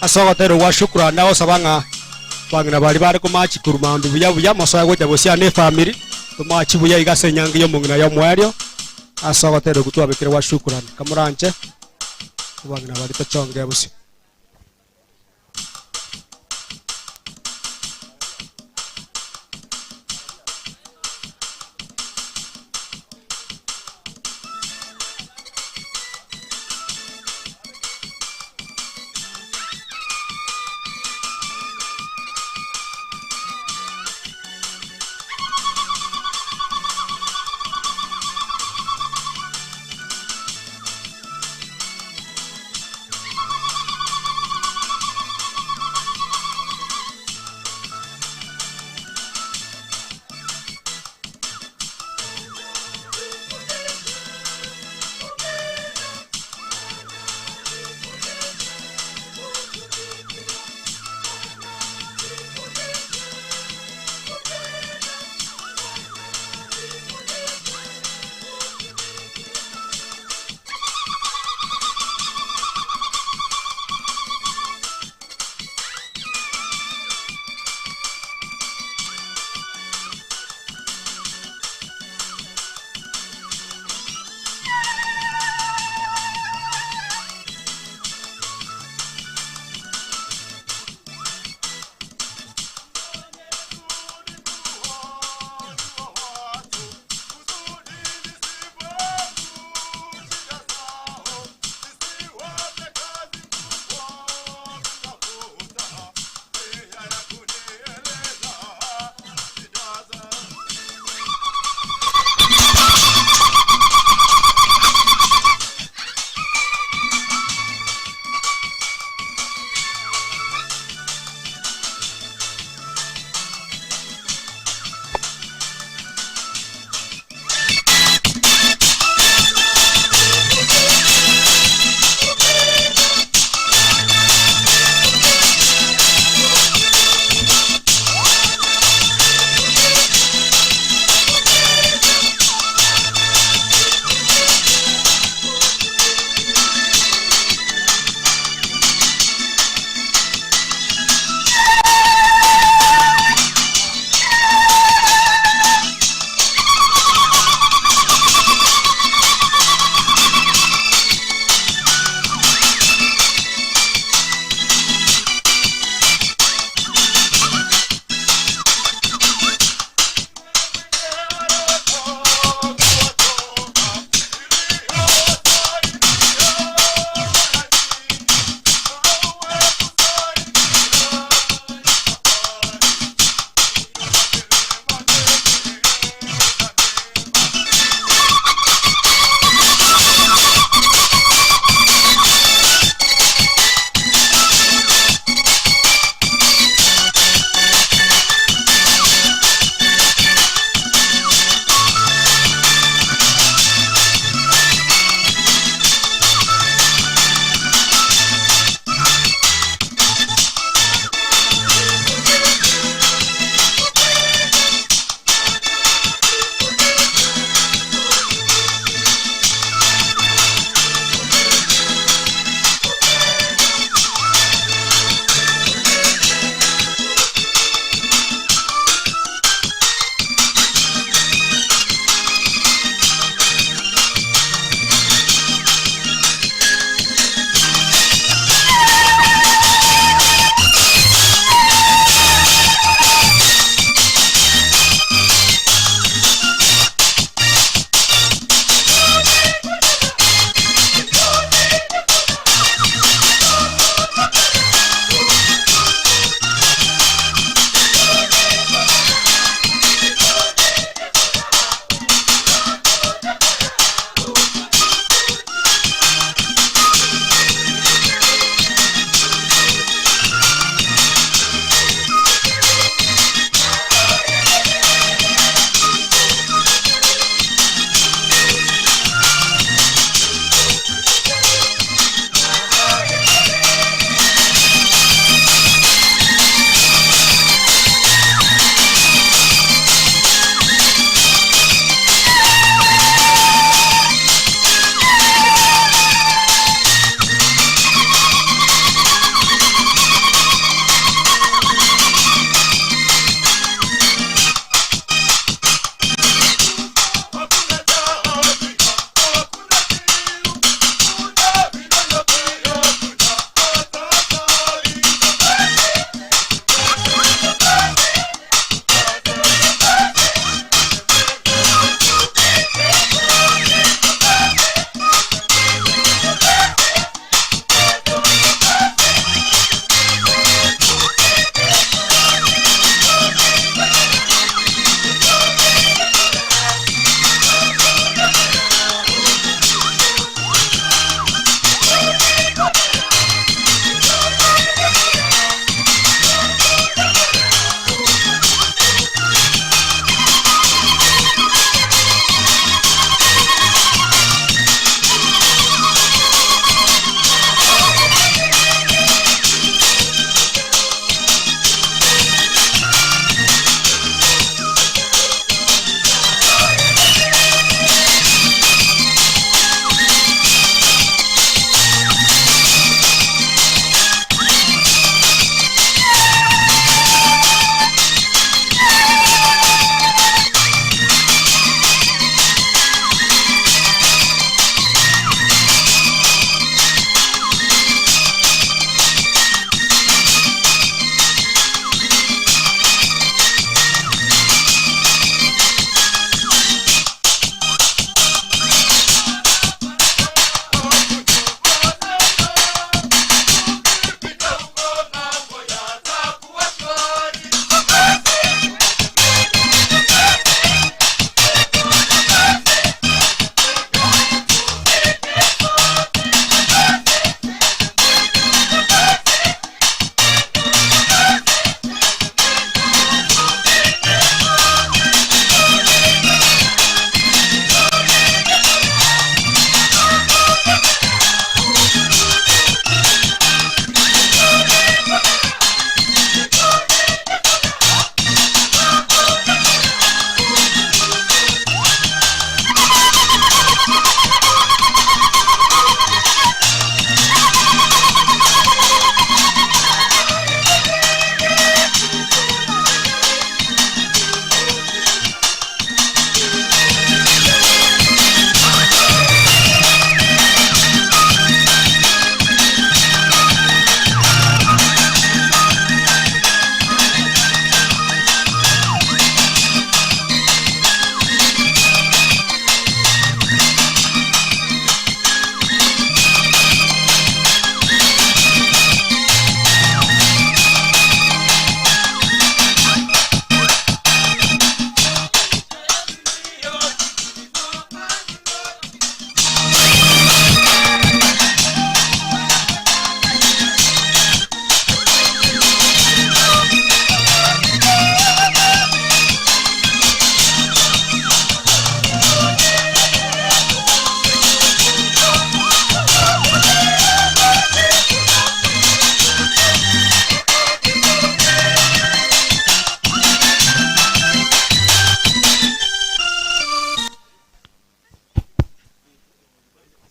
Speaker 6: Ase ogotera gwa shukrani nagosaba ng'a abang'ina baria bare komachi korwa maambia buya buya mosoe gocha bosio ane efamiri tomachi buya iga ase enyangi y'omong'ina y'omoerio ase ogotera okwo twabekire gwa shukrani. Kamoranche abang'ina baria tochonge bosio.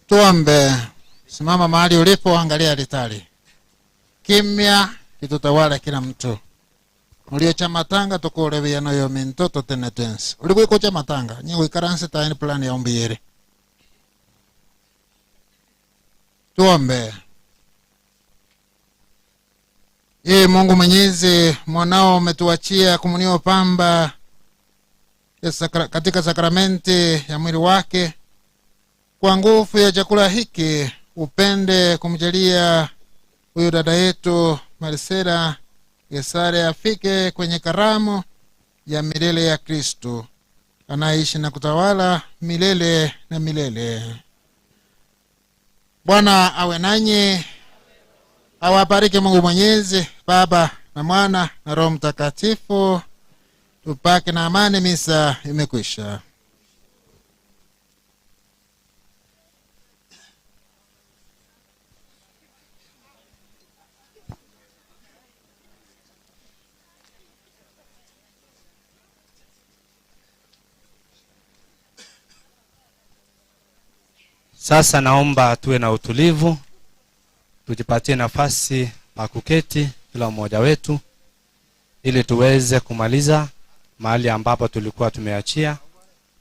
Speaker 9: Tuombe. Simama mahali ulipo, angalia alitari. Kimya kitutawale kila mtu. Muliocha matanga tukure biyano yo minto totene twensi. Uligwikucha matanga, nyi gwikaranse taini plan ya umbiyere. Tuombe. Ee Mungu Mwenyezi, mwanao umetuachia komunio pamba ya katika sakramenti ya mwili wake. Kwa nguvu ya chakula hiki upende kumjalia huyu dada yetu Marisela Gesare afike kwenye karamu ya milele ya Kristo anaishi na kutawala milele na milele. Bwana awe nanyi, awabariki Mungu Mwenyezi, Baba na Mwana na Roho Mtakatifu. Tupake na amani. Misa imekwisha.
Speaker 31: Sasa naomba tuwe na utulivu, tujipatie nafasi pa kuketi kila mmoja wetu, ili tuweze kumaliza mahali ambapo tulikuwa tumeachia.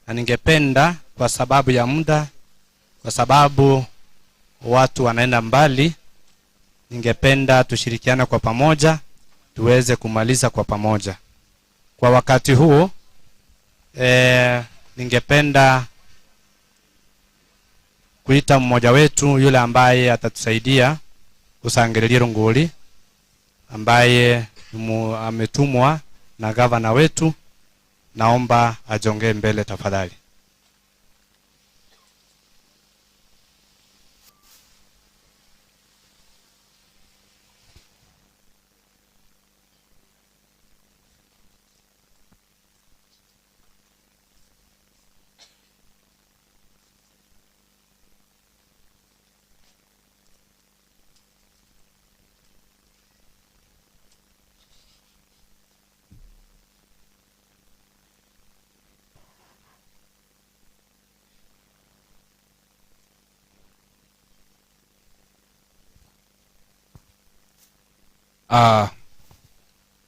Speaker 31: Na ningependa kwa sababu ya muda, kwa sababu watu wanaenda mbali, ningependa tushirikiane kwa pamoja, tuweze kumaliza kwa pamoja. Kwa wakati huu, ningependa kuita mmoja wetu yule ambaye atatusaidia kusangililia runguli, ambaye ametumwa na gavana wetu. Naomba ajongee mbele tafadhali.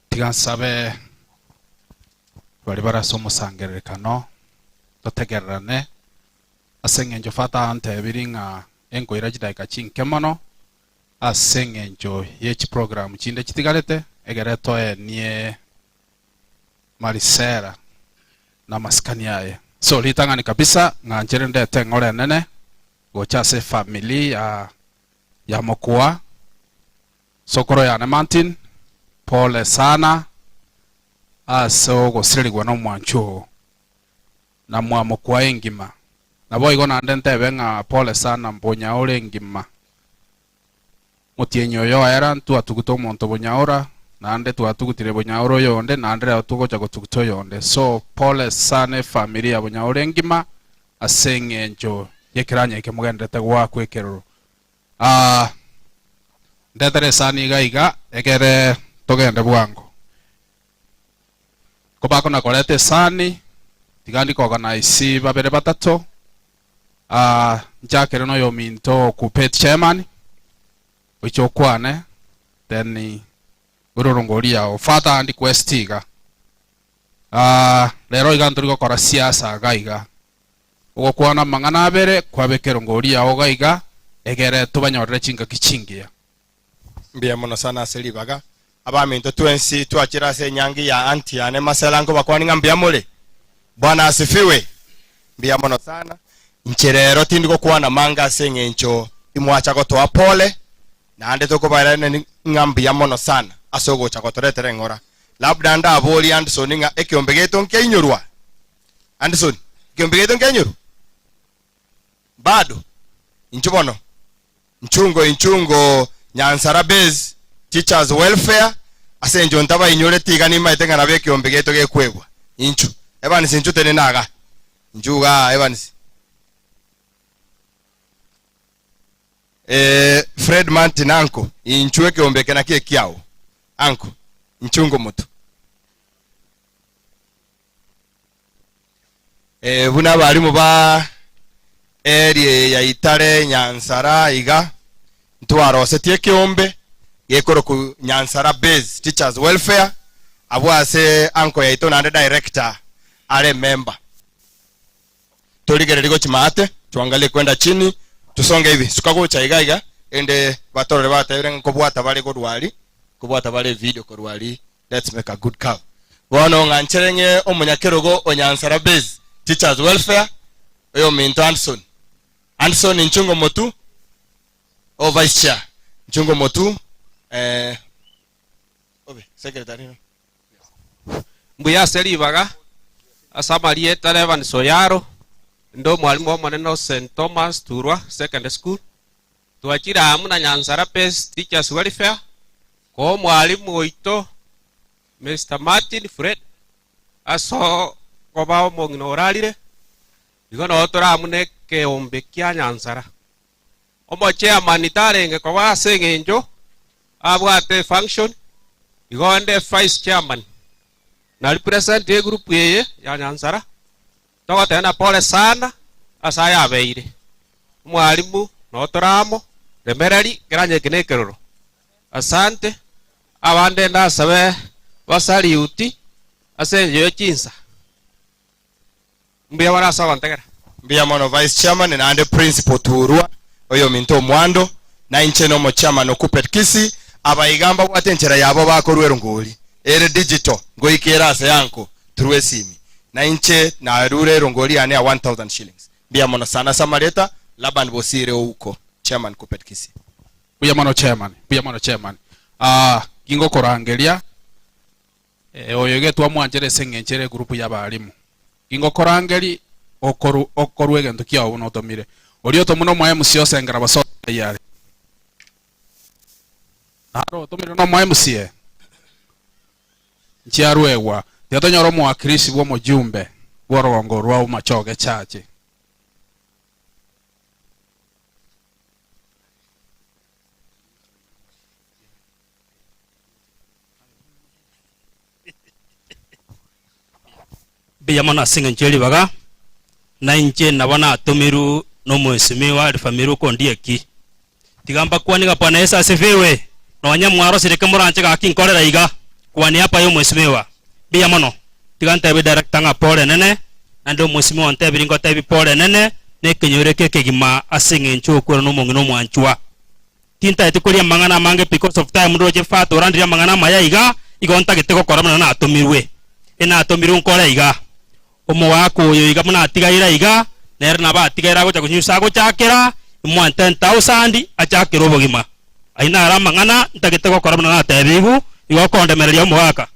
Speaker 19: Tiga nsabe bari barase omosangererekano totegererane ase eng'encho fata antebiri ng'a enkoira chidaika chinke mono ase eng'encho ye chiprogram chinde chitigarete egere toenie Marisela na masikani aye. So ritang'ani kabisa ng'a nchere ndete eng'ore enene gocha ase family ya mokua sokoro yane Martin, pole sana ase ogosirerigwa na omwancho oo na mwamokua engima. Nabo igo naende ntebe ng'a pole sana mbonyaore engima. Motienyi oyo oera ntwatugute omonto bonyaora, naende twatugutire bonyaora oyonde, naende rero tugocha gotuguta oyonde. So pole sana efamily ya bonyaora engima ase eng'encho yekeranya eke mogenderete goakwa ekeroro. Ndetere esani iga iga egere togende bwango. Kobako nakoreta esani tiga ndikoorganize babere batato. Nchakere noyo minto kupet chairman oiche okwane, then ororongori yao father and quest iga. Rero iga ntori gokora siasa iga iga. Ogokwana mang'ana abere kwabekera ngori yao iga iga egere tobanyorere chingaki chingiya.
Speaker 20: Mbuya mono sana ase ribaga. Abaminto twensi twachira ase enyangi ya anti yane Masela nko bakwani ng'a mbuya more. Bwana asifiwe. Mbuya mono sana. Inche rero tindi gokwana manga ase eng'encho imwacha gotoa pole naende tokobaerane ng'a mbuya mono sana ase ogocha gotoretera eng'ora. Labda ndabori Anderson ng'a ekiombe geto nkiainyorwa. Anderson, ekiombe geto nkiainyorwa? Bado inchu bono nchungo inchungo Nyansara Base Teachers Welfare ase encho ntabainyore tiga nimaete ng'a nabo ekiombe geto gekwegwa. Inchu Evans inchu tenena aga. Inchu ga Evans. Fred Martin anko inchu ekiombe eke nakio ekiao. Anko inchungo motu. Buna abarimu ba Area eye ya Itare, Nyansara iga, ntwarosetie ekeombe gekorokwa Nyansara Base Teachers Welfare, abwo ase uncle yaito naende director are member. Torigererie gochia maate, tuangalie kwenda chini, tusonge hivi, suka gocha iga iga, ende batorore batebire ng'a nkobwata bare korwa aria, nkobwata bare evideo korwa aria, let's make a good cow. Bono ng'anchere ng'e omonyakerogo o Nyansara Base Teachers Welfare, oyominto Anderson. Anderson Nchungo Motu, o vice chair, Nchungo Motu, eh, obe secretary no.
Speaker 1: Mbuya ase ribaga, ase amarieta Evans Oyaro, inde omwalimu omonene o St. Thomas Turwa Secondary School. Twachire aa buna Nyanzara Base Teachers Welfare koa omwalimu oito Mister Martin Fred ase okoba omong'ina orarire, igo noo tore amo na ekeombe kia Nyanzara. Omochairman tarenge koba ase eng'encho abwate efunction, igo onde vice chairman na represent egroup eye ya Nyanzara, togoteba na pole sana ase aya abeire. Omwalimu noo tore amo, remereri keranye eke nekeroro. Asante, abande ndasabe basaliuti ase engencho ye chinsa. Mbuya mono ase ogontegera.
Speaker 20: Mbuya mono Vice Chairman naende Principal Turwa oyominto omwando na inche nomo Chairman o Kuppet Kisii abaiga mbabwate enchera yabo bakorwa erongori ere digital ngoika ere ase yanko through esimi na inche narure erongori yane ya 1000 shillings mbuya mono sana ase amareta Laban Bosire Ouko Chairman Kuppet Kisii.
Speaker 19: Mbuya mono chairman, mbuya mono chairman. Ah, gingokorangeria Eh, oyo iga twamwanchera ase eng'encho ere egroup y'abalimu. Gingokorangeri okoru okorwa egento kiao buna otomire. Oria otomwa nomoa MC osengera basoe ng'ai are. Naro otomire nomoa MC eh? Nchiaruegwa. Tiga tonyore omowakilishi bw'omojumbe bw'orogongo rwa Bomachoge Church.
Speaker 21: Mbuya mono ase eng'encho ye ribaga, na inche nabo natomirwe nomoesimiwa Alpha Miruko Ondieki. Tiga mbakwanie ng'a Bwana Yeso asifiwe, nonya mwarosire eke moranche gaki nkorera iga, kwania apa y'omoesimiwa. Mbuya mono. Tiga ntebie director ng'a pole nene, naende omoesimiwa ontebirie ngotebi pole nene, na ekenyoro eke ekegima ase eng'encho okwera nomong'ina omwanchwa. Tintaeti koria amang'ana amange because of time ndoche Father orandirie amang'ana amaya iga, igo ntagete gokora buna natomirwe. Enatomirwe nkore iga. Omogaka oyo iga buna atigaire iga, nere nabo atigaire agocha konyusa agochakera, imwa 10,000 achakere obogima. Ayio naro amang'ana ntagete gokora buna natebigwe, igo okondemereria omogaka.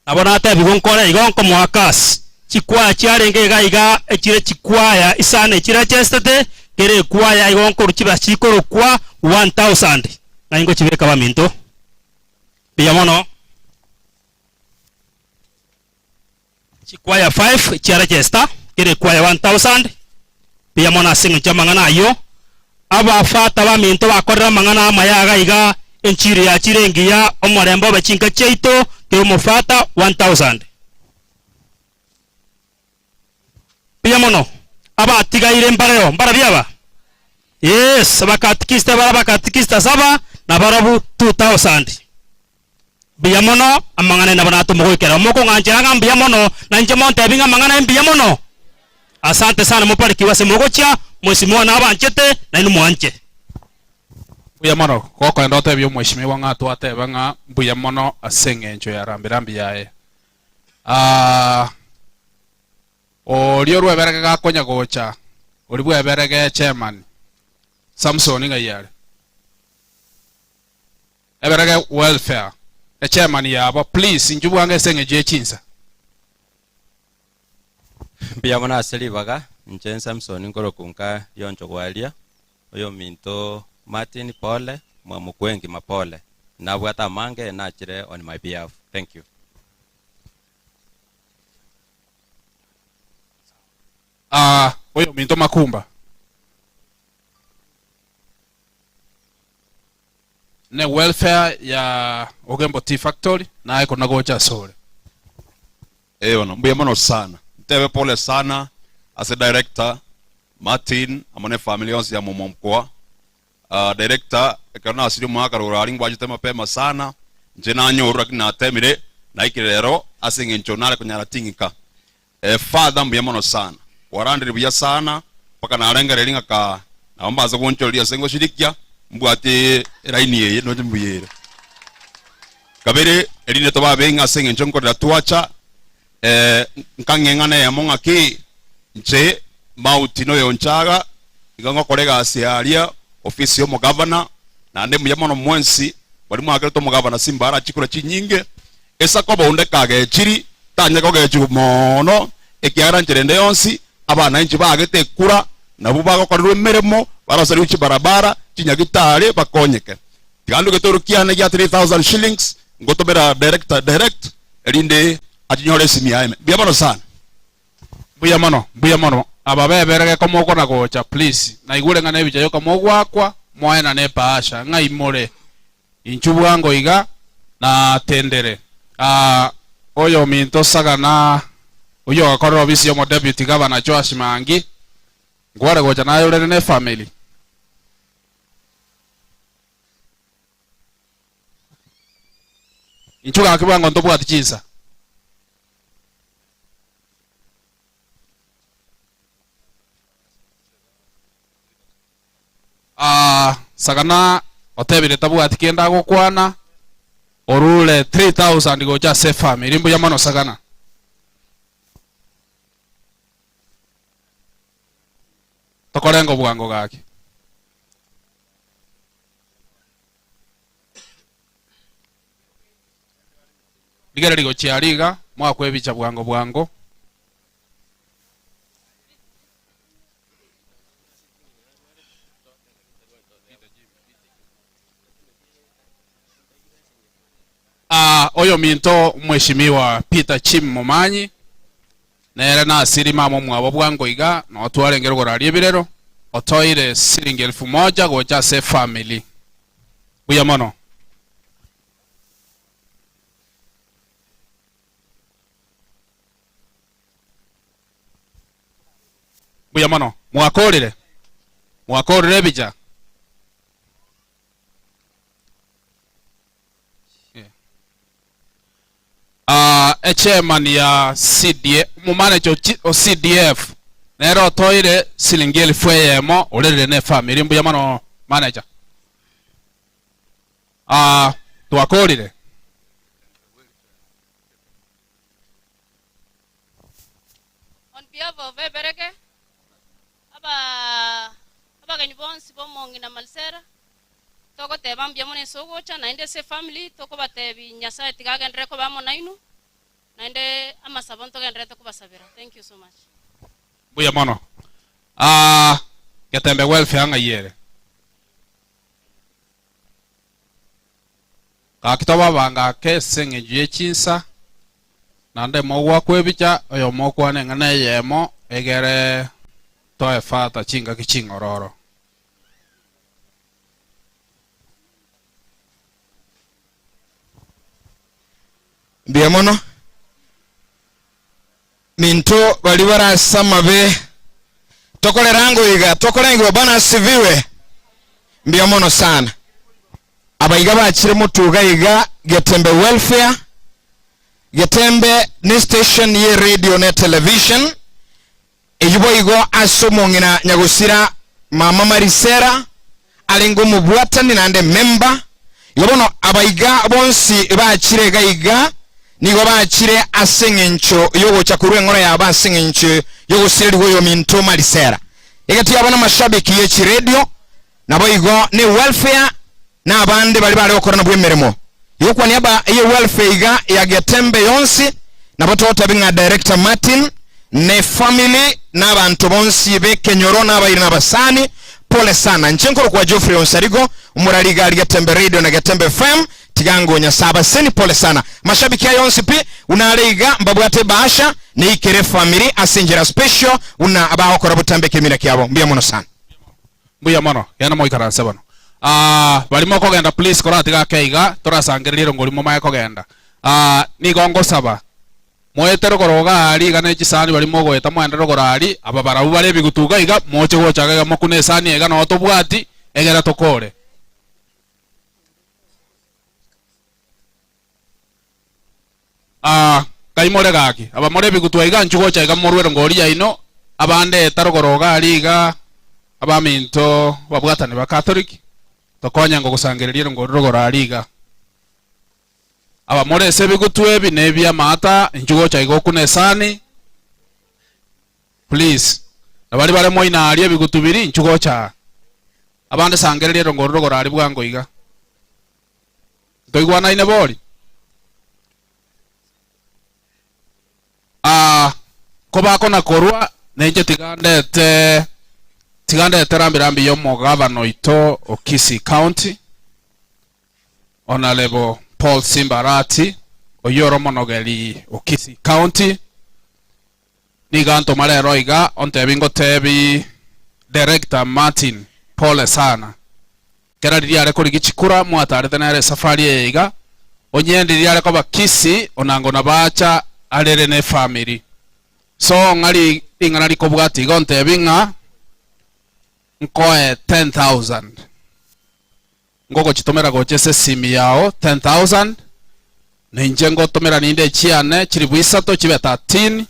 Speaker 21: Nabo natebigwe nkore igo nkomoa kasi. Chikwaya chiarenge iga iga echire chikwaya isano echirechestete, kera ekwaya igo nkorwa chibesa chikorokwa 1000, ng'ai ngochibeka baminto. Mbuya mono. Chikwaya 5 chiarechesta, kera ekwaya 1000. Mbuya mono ase eng'encho y'amang'ana ayio. Abafata baminto bakorire amang'ana amaya iga iga, enchiri yachire engiya, omorembe obe chinka chiaito, kera omofata 1000. Mbuya mono. Abatigaire mbareo, mbarabio aba? Yes, abakatikista bare abakatikista saba, na barabwo 2000. Mbuya mono, amang'ana nabo natomogoikera. Mokong'anchera ng'a mbuya mono, na inche montebi ng'a amang'ana mbuya mono. Asante sana mobarikiwe ase mogochia, Mheshimiwa nabanchete, nainwe mwanche.
Speaker 19: Mbuya mono, gokoenda otebie omweshimiwa ng'a twateba ng'a mbuya mono ase eng'encho ya rambirambi yaye. Ah, oria orweberege gakonya gocha, oria bweberege chairman, Samson ng'ai are? Eberege welfare, echairman yabo, please inchuo bwango ase eng'encho ye chinsa.
Speaker 22: Mbuya mono ase ribaga, inche Samson nkoroku nka rioncho gwaria, oyominto Martin pole, mwamokwe engima pole, nabwate amange nachire on my behalf, thank you.
Speaker 19: Ah, oyominto Makumba. Ne welfare ya Ogembo Tea Factory naye kona gocha asore.
Speaker 2: Eh bono, mbuya mono sana. Ntebe pole sana ase director Martin amo ne family yonsi ya Momomkoa. Ah, director ekero nasirie omwaka rogoro aria ngwachete mapema sana, inche nanyorwa lakini natemire naikire rero ase eng'encho nare konyara ting'ika. Eh, father mbuya mono sana. Kwarandire buya sana mpaka narengereria ng'a kaa nabo mbase gonchoreria ase ngoshirikia mbwate elaini eye noche mbuya ere. Kabere erinde tobabe ng'a ase eng'encho nkorera twacha eh, nkang'e eng'ana eyemo ng'aki inche mauti noyonchaga iga ngokora egasi aria ofisi y'omogavana naende mbuya mono mwensi baria mwakerete omogavana simbara chikura chinyinge Ase koba onde kagechiri, tanya kogechigwa mono, ekiagera nchera ende yonsi abananchi baagete ekura, nabwo bagokorerwa emeremo, baroserigwe chibarabara, chinyagitari, bakonyeke. Tiga nduge etoru kiane gia 3000 shillings, ngotomera director direct, erinde achinyore esimi yaye ime. Mbuya mono sana.
Speaker 19: Mbuya mono, mbuya mono. Aba beberege komokona gocha please. Naigure ng'a nebicha yoka mogwakwa, moenane ebahasha. Ng'ai more? Inchuo bwango iga na tendere. Aa oyominto Sagana oyio ogakorera ofisi y'omo deputy governor Joash Maangi nkware gocha naye orere ne family. Inchuo gaki bwango ntobwati chinsa. Aa Sagana otebire tabwati kende agokwana, orure 3000 gocha ase efamiri. Mbuya mono Sagana. Tokorenga obwango gaki. Rigereria gochia aria iga, mwakwebicha bwango bwango. Ah, oyominto Mheshimiwa Peter Chim Momanyi nere nasiri mama omwabo bwango iga noo twarenge rogoro aria ebirero otoire siringi elfu moja gocha ase efamily. Mbuya mono. Mbuya mono. Mwakorire? Mwakorire ebicha? Yeah. Ah, echairman ya CDF, omomanager o CDF nere otoire silingi elfu eyemo orerire ne family. Mbuya mono manager. Ah, twakorire?
Speaker 3: On behalf of Ebereke, aba abageni bonsi b'omong'ina Marisela, togoteba mbuya mono ase ogocha, naende ase efamily tokobatebi Nyasaye tiga agenderere koba amo nainwe, naende amasabo ntogendererete kobasabera. Thank you so much.
Speaker 19: Mbuya mono. Ah, Getembe welfare ng'ai ere? Gaki tobabange ake ase engencho ye chinsa, naende mogwakwa ebicha, oyomo okwane eng'ana eyemo, egere toe fata chingaki ching'ororo.
Speaker 4: Mbuya mono. Minto baria bare ase amabe, tokorera ango iga, tokorengigwa Bwana asifiwe. Mbuya mono sana. Abaiga bachire motuga iga Getembe Welfare. Getembe ne station ye radio ne television. Eyio boigo ase omong'ina nyagosira mama Marisera arenge omobwatani naende member. Igo bono abaiga bonsi bachire iga iga nigo bachire ase eng'encho y'ogocha korwa eng'ora yabo ase eng'encho y'ogosirerigwa oyominto Marisera. Egati yabo namashabiki ye chiredio Naboigo ne welfare na abande baria bare gokora nabwo emeremo. Igo kwa niaba ye welfare iga ya Getembe yonsi nabo togotebi ng'a Director Martin ne family na abanto bonsi b'ekenyoro na abairi na abasani pole sana. Inche nkorokwa Geoffrey Onsarigo omorari iga aria Getembe Radio na Getembe FM tiga ngo Nyasae abaseni pole sana. Mashabiki aye onsi pi buna are iga mbabwate ebahasha neikere efamiri ase enchera special buna bagokora botambe ekemira kiabo. Mbuya mono sana.
Speaker 19: Mbuya mono, genda moikaranse bono. Aah baria mokogenda please koratiga ake iga torasangererie erongori momaye kogenda. Aah nigo ngosaba. Moete rogoro iga aria iga ne chisani baria mogoeta moende rogoro aria, aba barabwo bare ebigutu iga iga, moche gocha iga iga mokune esani eye iga noo tobwati, egere tokore. Aa, nkai more gaki, aba more ebigutwa iga, inchuo gocha iga morwere ngori yaino, abande eta rogoro iga aria iga, abaminto babwatani ba Catholic, tokonye ngogosangereria erongori rogoro aria iga. Aba more ase ebigutwa ebi na ebi'amaata, inchuo gocha iga okune esani, please. Na baria bare moino aria ebigutu biria, inchuo gocha aa. Abande sangereria erongori rogoro aria bwango iga. Ntoigwanaine bori? Ah, kobakona korwa nenche tiga ndete tiga ndete rambi rambi y'omogavana oito o Kisii County Honorable Paul Simba Arati oyio ore omonogeri o Kisii County niga antoma rero iga ontebi ngotebi Director Martin pole sana Kera riria are korigia chikura mwatarete nere esafari eye iga, onye ndiria are koba Kisii onango nabacha arere ne efamiri. So ng'a ring'ana rikobwatia iga ontebi ng'a nkoe 10,000 ngogochitomera gocha ase esimi yao 10,000 na inche ngotomera ninde echiane chilifu isato chibe 13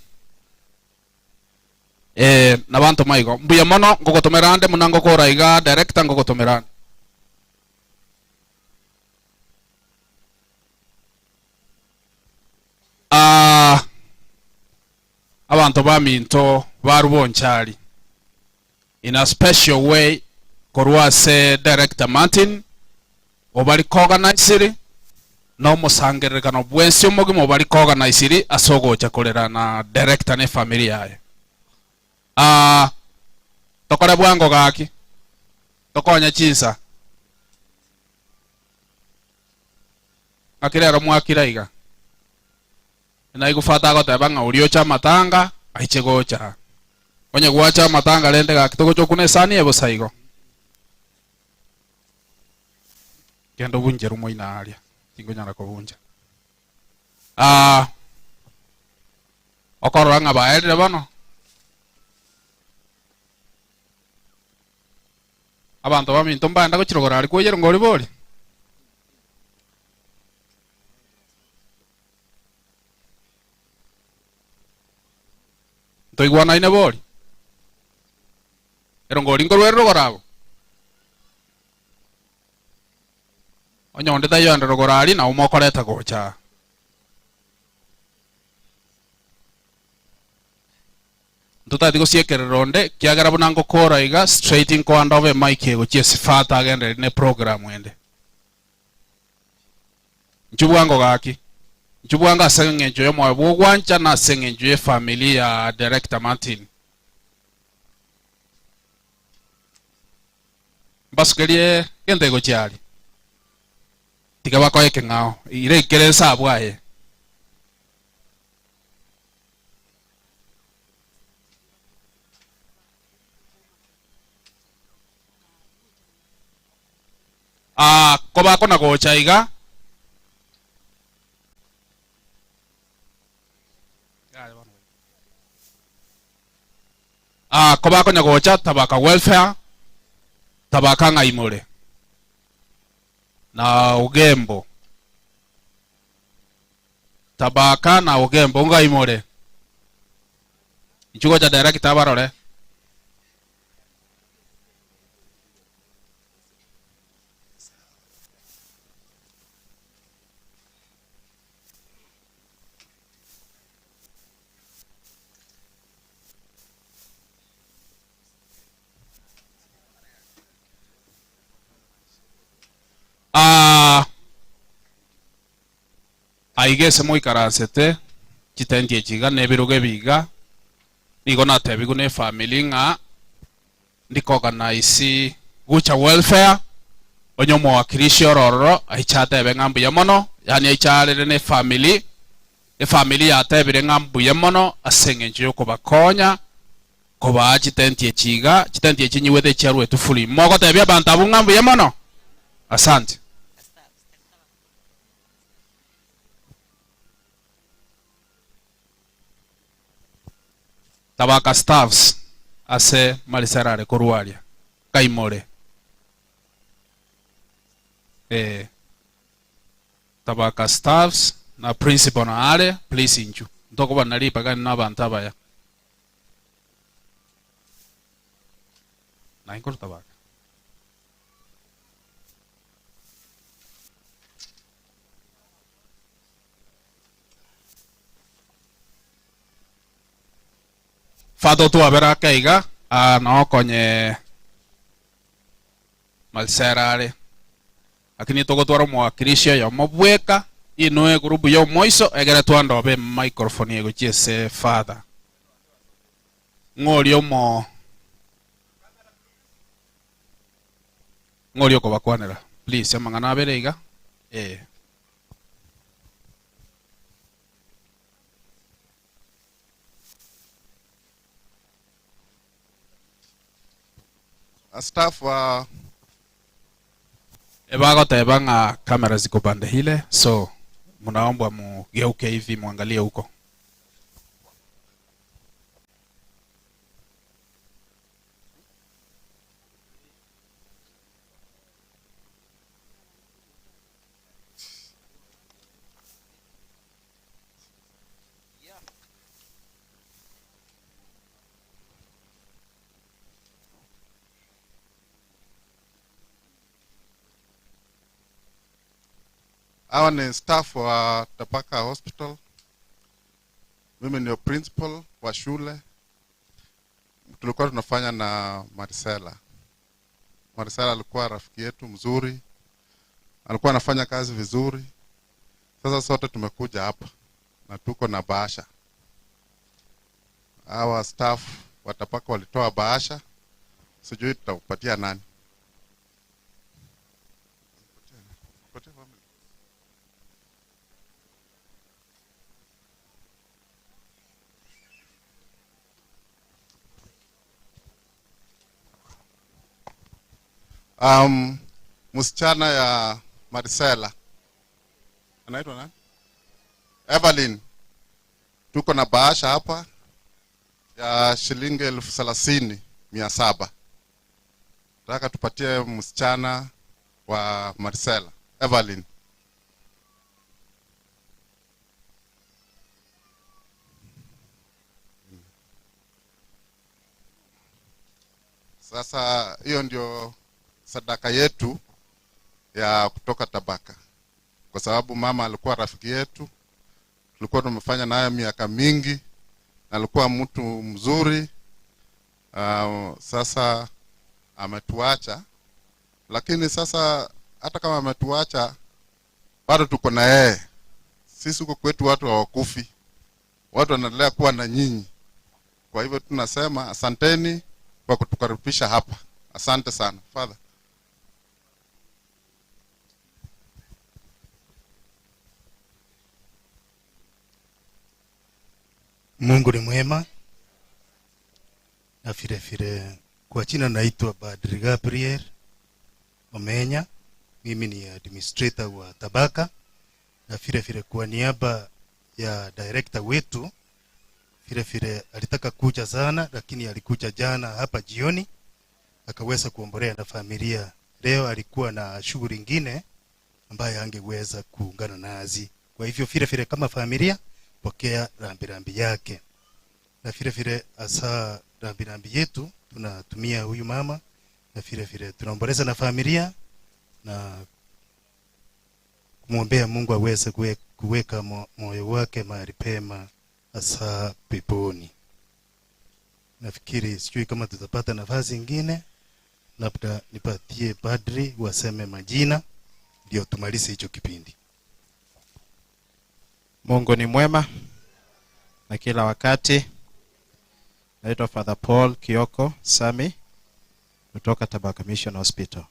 Speaker 19: Ee, nabanto maigo. Mbuya mono, ngogotomera ande buna ngokora iga director ngogotomera ande. Ah, abanto baminto ba Rubonchari in a special way korwa ase director Martin obari koorganisiri na omosangererekano bwensi omogima obari koorganisiri ase ogocha korera na director na efamiri yaye. Aah tokore bwango gaki tokonye chinsa ng'aki rero mwakira iga naigufata agoteba ng'a oria oche amatanga aiche gocha onye gwacha amatanga rende gaki togocha okuna esani eye bosa igo. Genda obunche rumo ina aria, tingonyara kobuncha. Ah, okorora ng'a baerire bono. Abanto baminto mbaenda gochirogora aria kwoyera ngori bori. Ntoigwanaine bori. Ero ngori nkorwere rogoro abo. Onye onde taiyo ande rogoro aria, nabo mokoreta gocha aa. Ntotageti gosiekerera onde, ekiagera buna ngokora iga, straight nkoanda obe emic egochia esifata agendereri ne program ende. Inchuo bwango gaki, inchuo bwango ase eng'encho y'omoyo bw'ogwancha na ase eng'encho y'efamily ya Director Martin. Mbasukerie gento egochia aria, tiga bakoe ekeng'ao, ira ekere ense abwo aye. Aa, kobakona gocha iga. Aa, kobakonya gocha tabaka welfare, tabaka ng'aimore na ogembo, tabaka na ogembo ng'aimore. Inchuo gocha director abarore. Ah, aiga ase moikaransete chitenti echi iga na ebirogo ebi iga, nigo natebigwe na efamiri ng'a ndikoorganize Gucha Welfare, onye omowakilishi ore ororo aiche atebe ng'a mbuya mono, yaani aiche arere na efamiri, Efamiri yatebire ng'a mbuya mono ase engencho y'okobakonya kobaa chitenti echi iga, chitenti echi nyigwete echiaruetwe free. Mogotebia abanto abwo ng'a mbuya mono? Asante. Tabaka staffs ase Marisela are korwa aria. Kaimore. Eh. Tabaka staffs na principal na are please inchu. Ntokoba na ribaga na abanto abaya. Naye nkorwa Tabaka. Father otwabere ake iga, ah, noo konye Marisela are. Lakini togotwara omowakilishi oyomo bweka, inwe egroup ya omoiso egere twandobe emicrophone egochia ase Father. Ng'o oria omo ng'o oria okobakwanera? Please amang'ana abere iga. Eh.
Speaker 9: Staff wa
Speaker 19: Ebagoteba ng'a camera ziko pande ile so mnaombwa mugeuke hivi muangalie huko.
Speaker 9: Hawa ni staff wa Tabaka Hospital. Mimi ndio principal wa shule. Tulikuwa tunafanya na Marisela. Marisela alikuwa rafiki yetu mzuri, alikuwa anafanya kazi vizuri. Sasa sote tumekuja hapa na tuko na bahasha. Hawa staff wa Tabaka walitoa bahasha, sijui tutakupatia nani. Msichana ya Marisela anaitwa nani? Evelyn. Tuko na bahasha hapa ya shilingi 30,700. Nataka tupatie msichana wa Marisela, Evelyn. Sasa hiyo ndio sadaka yetu ya kutoka Tabaka, kwa sababu mama alikuwa rafiki yetu, tulikuwa tumefanya naye miaka mingi, na alikuwa mtu mzuri. Sasa ametuacha, lakini sasa hata kama ametuacha bado tuko na yeye. Sisi huko kwetu watu hawakufi, watu wanaendelea kuwa na nyinyi. Kwa hivyo tunasema asanteni kwa kutukaribisha hapa. Asante sana Father.
Speaker 17: Mungu ni mwema. Na vile vile kwa jina naitwa Padri Gabriel Omenya. Mimi ni administrator wa Tabaka, na vile vile kwa niaba ya director wetu, vile vile alitaka kuja sana, lakini alikuja jana hapa jioni akaweza kuombolea na familia. Leo alikuwa na shughuli nyingine ambayo angeweza kuungana nasi. Kwa hivyo vile vile kama familia pokea rambirambi yake, na vile vile hasa rambirambi yetu tunatumia huyu mama, na vile vile tunaomboleza na familia na kumwombea Mungu aweze kuweka moyo wake mahali pema hasa peponi. Nafikiri sijui kama tutapata nafasi nyingine, labda nipatie padri waseme majina ndio tumalize hicho kipindi.
Speaker 31: Mungu ni mwema na kila wakati. Naitwa Father Paul Kioko Sami kutoka Tabaka Mission Hospital.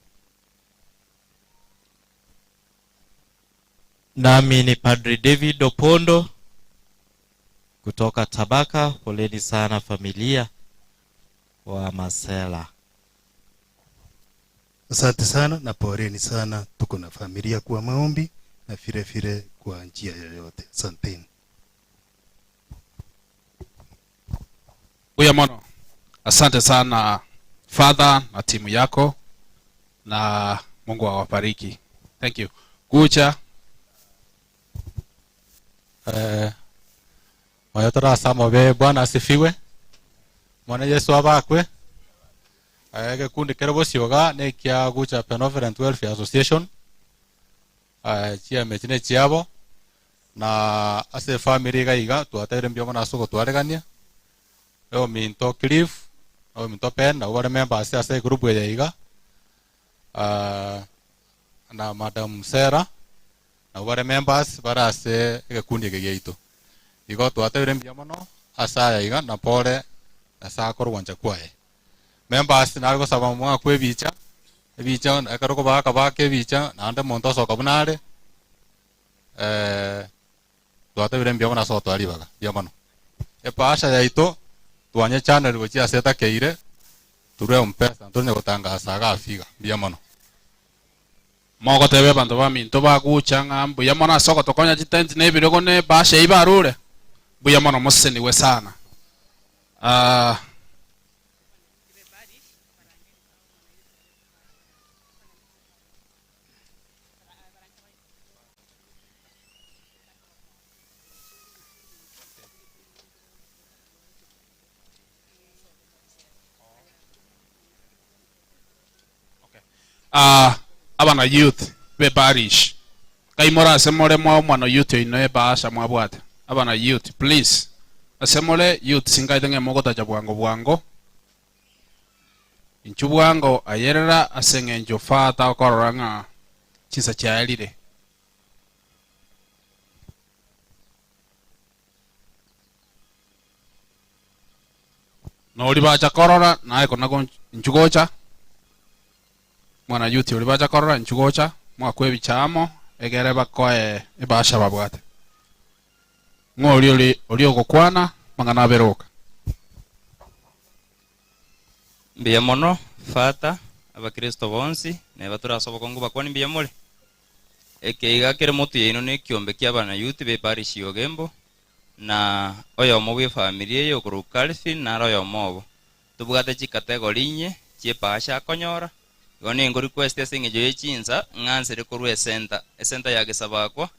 Speaker 5: Nami ni Padri David Opondo kutoka Tabaka. Poleni sana familia wa Masela.
Speaker 17: Asante sana na poleni sana, tuko na familia kwa maombi na vile vile kwa njia yoyote. Asanteni.
Speaker 19: Mbuya mono. Asante sana father na timu yako na Mungu awabariki. Thank you. Gucha.
Speaker 7: Eh, oyo torase amobe bwana asifiwe mwana yesu abakwe eh, egekundi kere bosioga nekia gucha benevolent welfare association eh, chiame chine chiabo na ase efamily iga iga twateire mbuya mono ase ogotwaregania ominto Cliff ominto Ben nabo bare members ase egroup eye iga ah, na madam Sarah nabo bare members bare ase egekundi eke giaito. Igo twatebire mbuya mono ase aya iga na pore Nyasae akore ogwancha kwaye. Members nare gosaba mwakwe ebicha, ebicha ekero okobaaka baaka ebicha naende omonto osoka buna are twatebire mbuya mono ase ogotoa ribaga, mbuya mono. Epaasha yaito twanyechaneri gochia ase etakeire through Mpesa ntonya gotangasa iga afiga, mbuya mono.
Speaker 19: Mogotebia abanto baminto bagocha ng'a mbuya mono ase ogotokonya chitenti na ebirogo na ebahasha eyio barure, mbuya mono mosesenigwe sana. Ah. Ah, abana youth be parish kai more ase more mwa omwana youth oino ebahasha mwabwate abana youth please ase more youth singaete ng'a mogotacha bwango bwango inchu bwango ayerera ase eng'encho father okorora ng'a chinsa chiaerire. Nori bacha korora naye kona inchu gocha mwana youth ori bacha korora inchu gocha mwakwe ebicha amo egere bakoe ebahasha babwate. Ng'o oria ori oria ogokwana mang'ana abere oka.
Speaker 22: Mbuya mono Father, abakristo bonsi, neba tore ase obokongu bakwani mbuya more? Eke iga kere motwe yaino nekiombe kia abanayuti be parish ya Ogembo, na oyomo bw'efamiri eye okorokwa Calvin nare oyomo obo. Tobwate chikategori inye chi'epaasha akonyora, igo ningo request ase eng'encho ye chinsa ng'ansere korwa esenta, esenta ya Gesabakwa,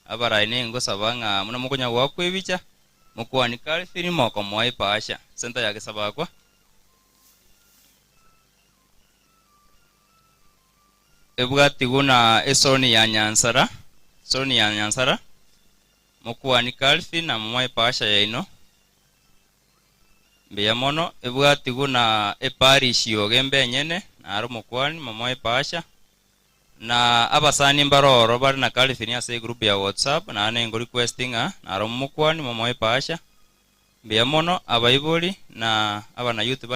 Speaker 22: abarai ningosaba ng'a buna mokonya goakwa ebicha, mokwanie Calvin mokomoa epaasha, esenta ya Gesabakwa. Ebwatigwe na esoni ya Nyansara, esoni ya Nyansara, Mokuani Calvin na momoe epasha yaino. Mbuya mono. Ebwatigwe na eparish ya Ogembe enyene, naro omokuani, momoe epasha. Na abasani mbare oro bare na Calvin ase egroup ya WhatsApp, naende ningo request ng'a naro momokuani momoe epasha. Mbuya mono abaibori na abanayouth.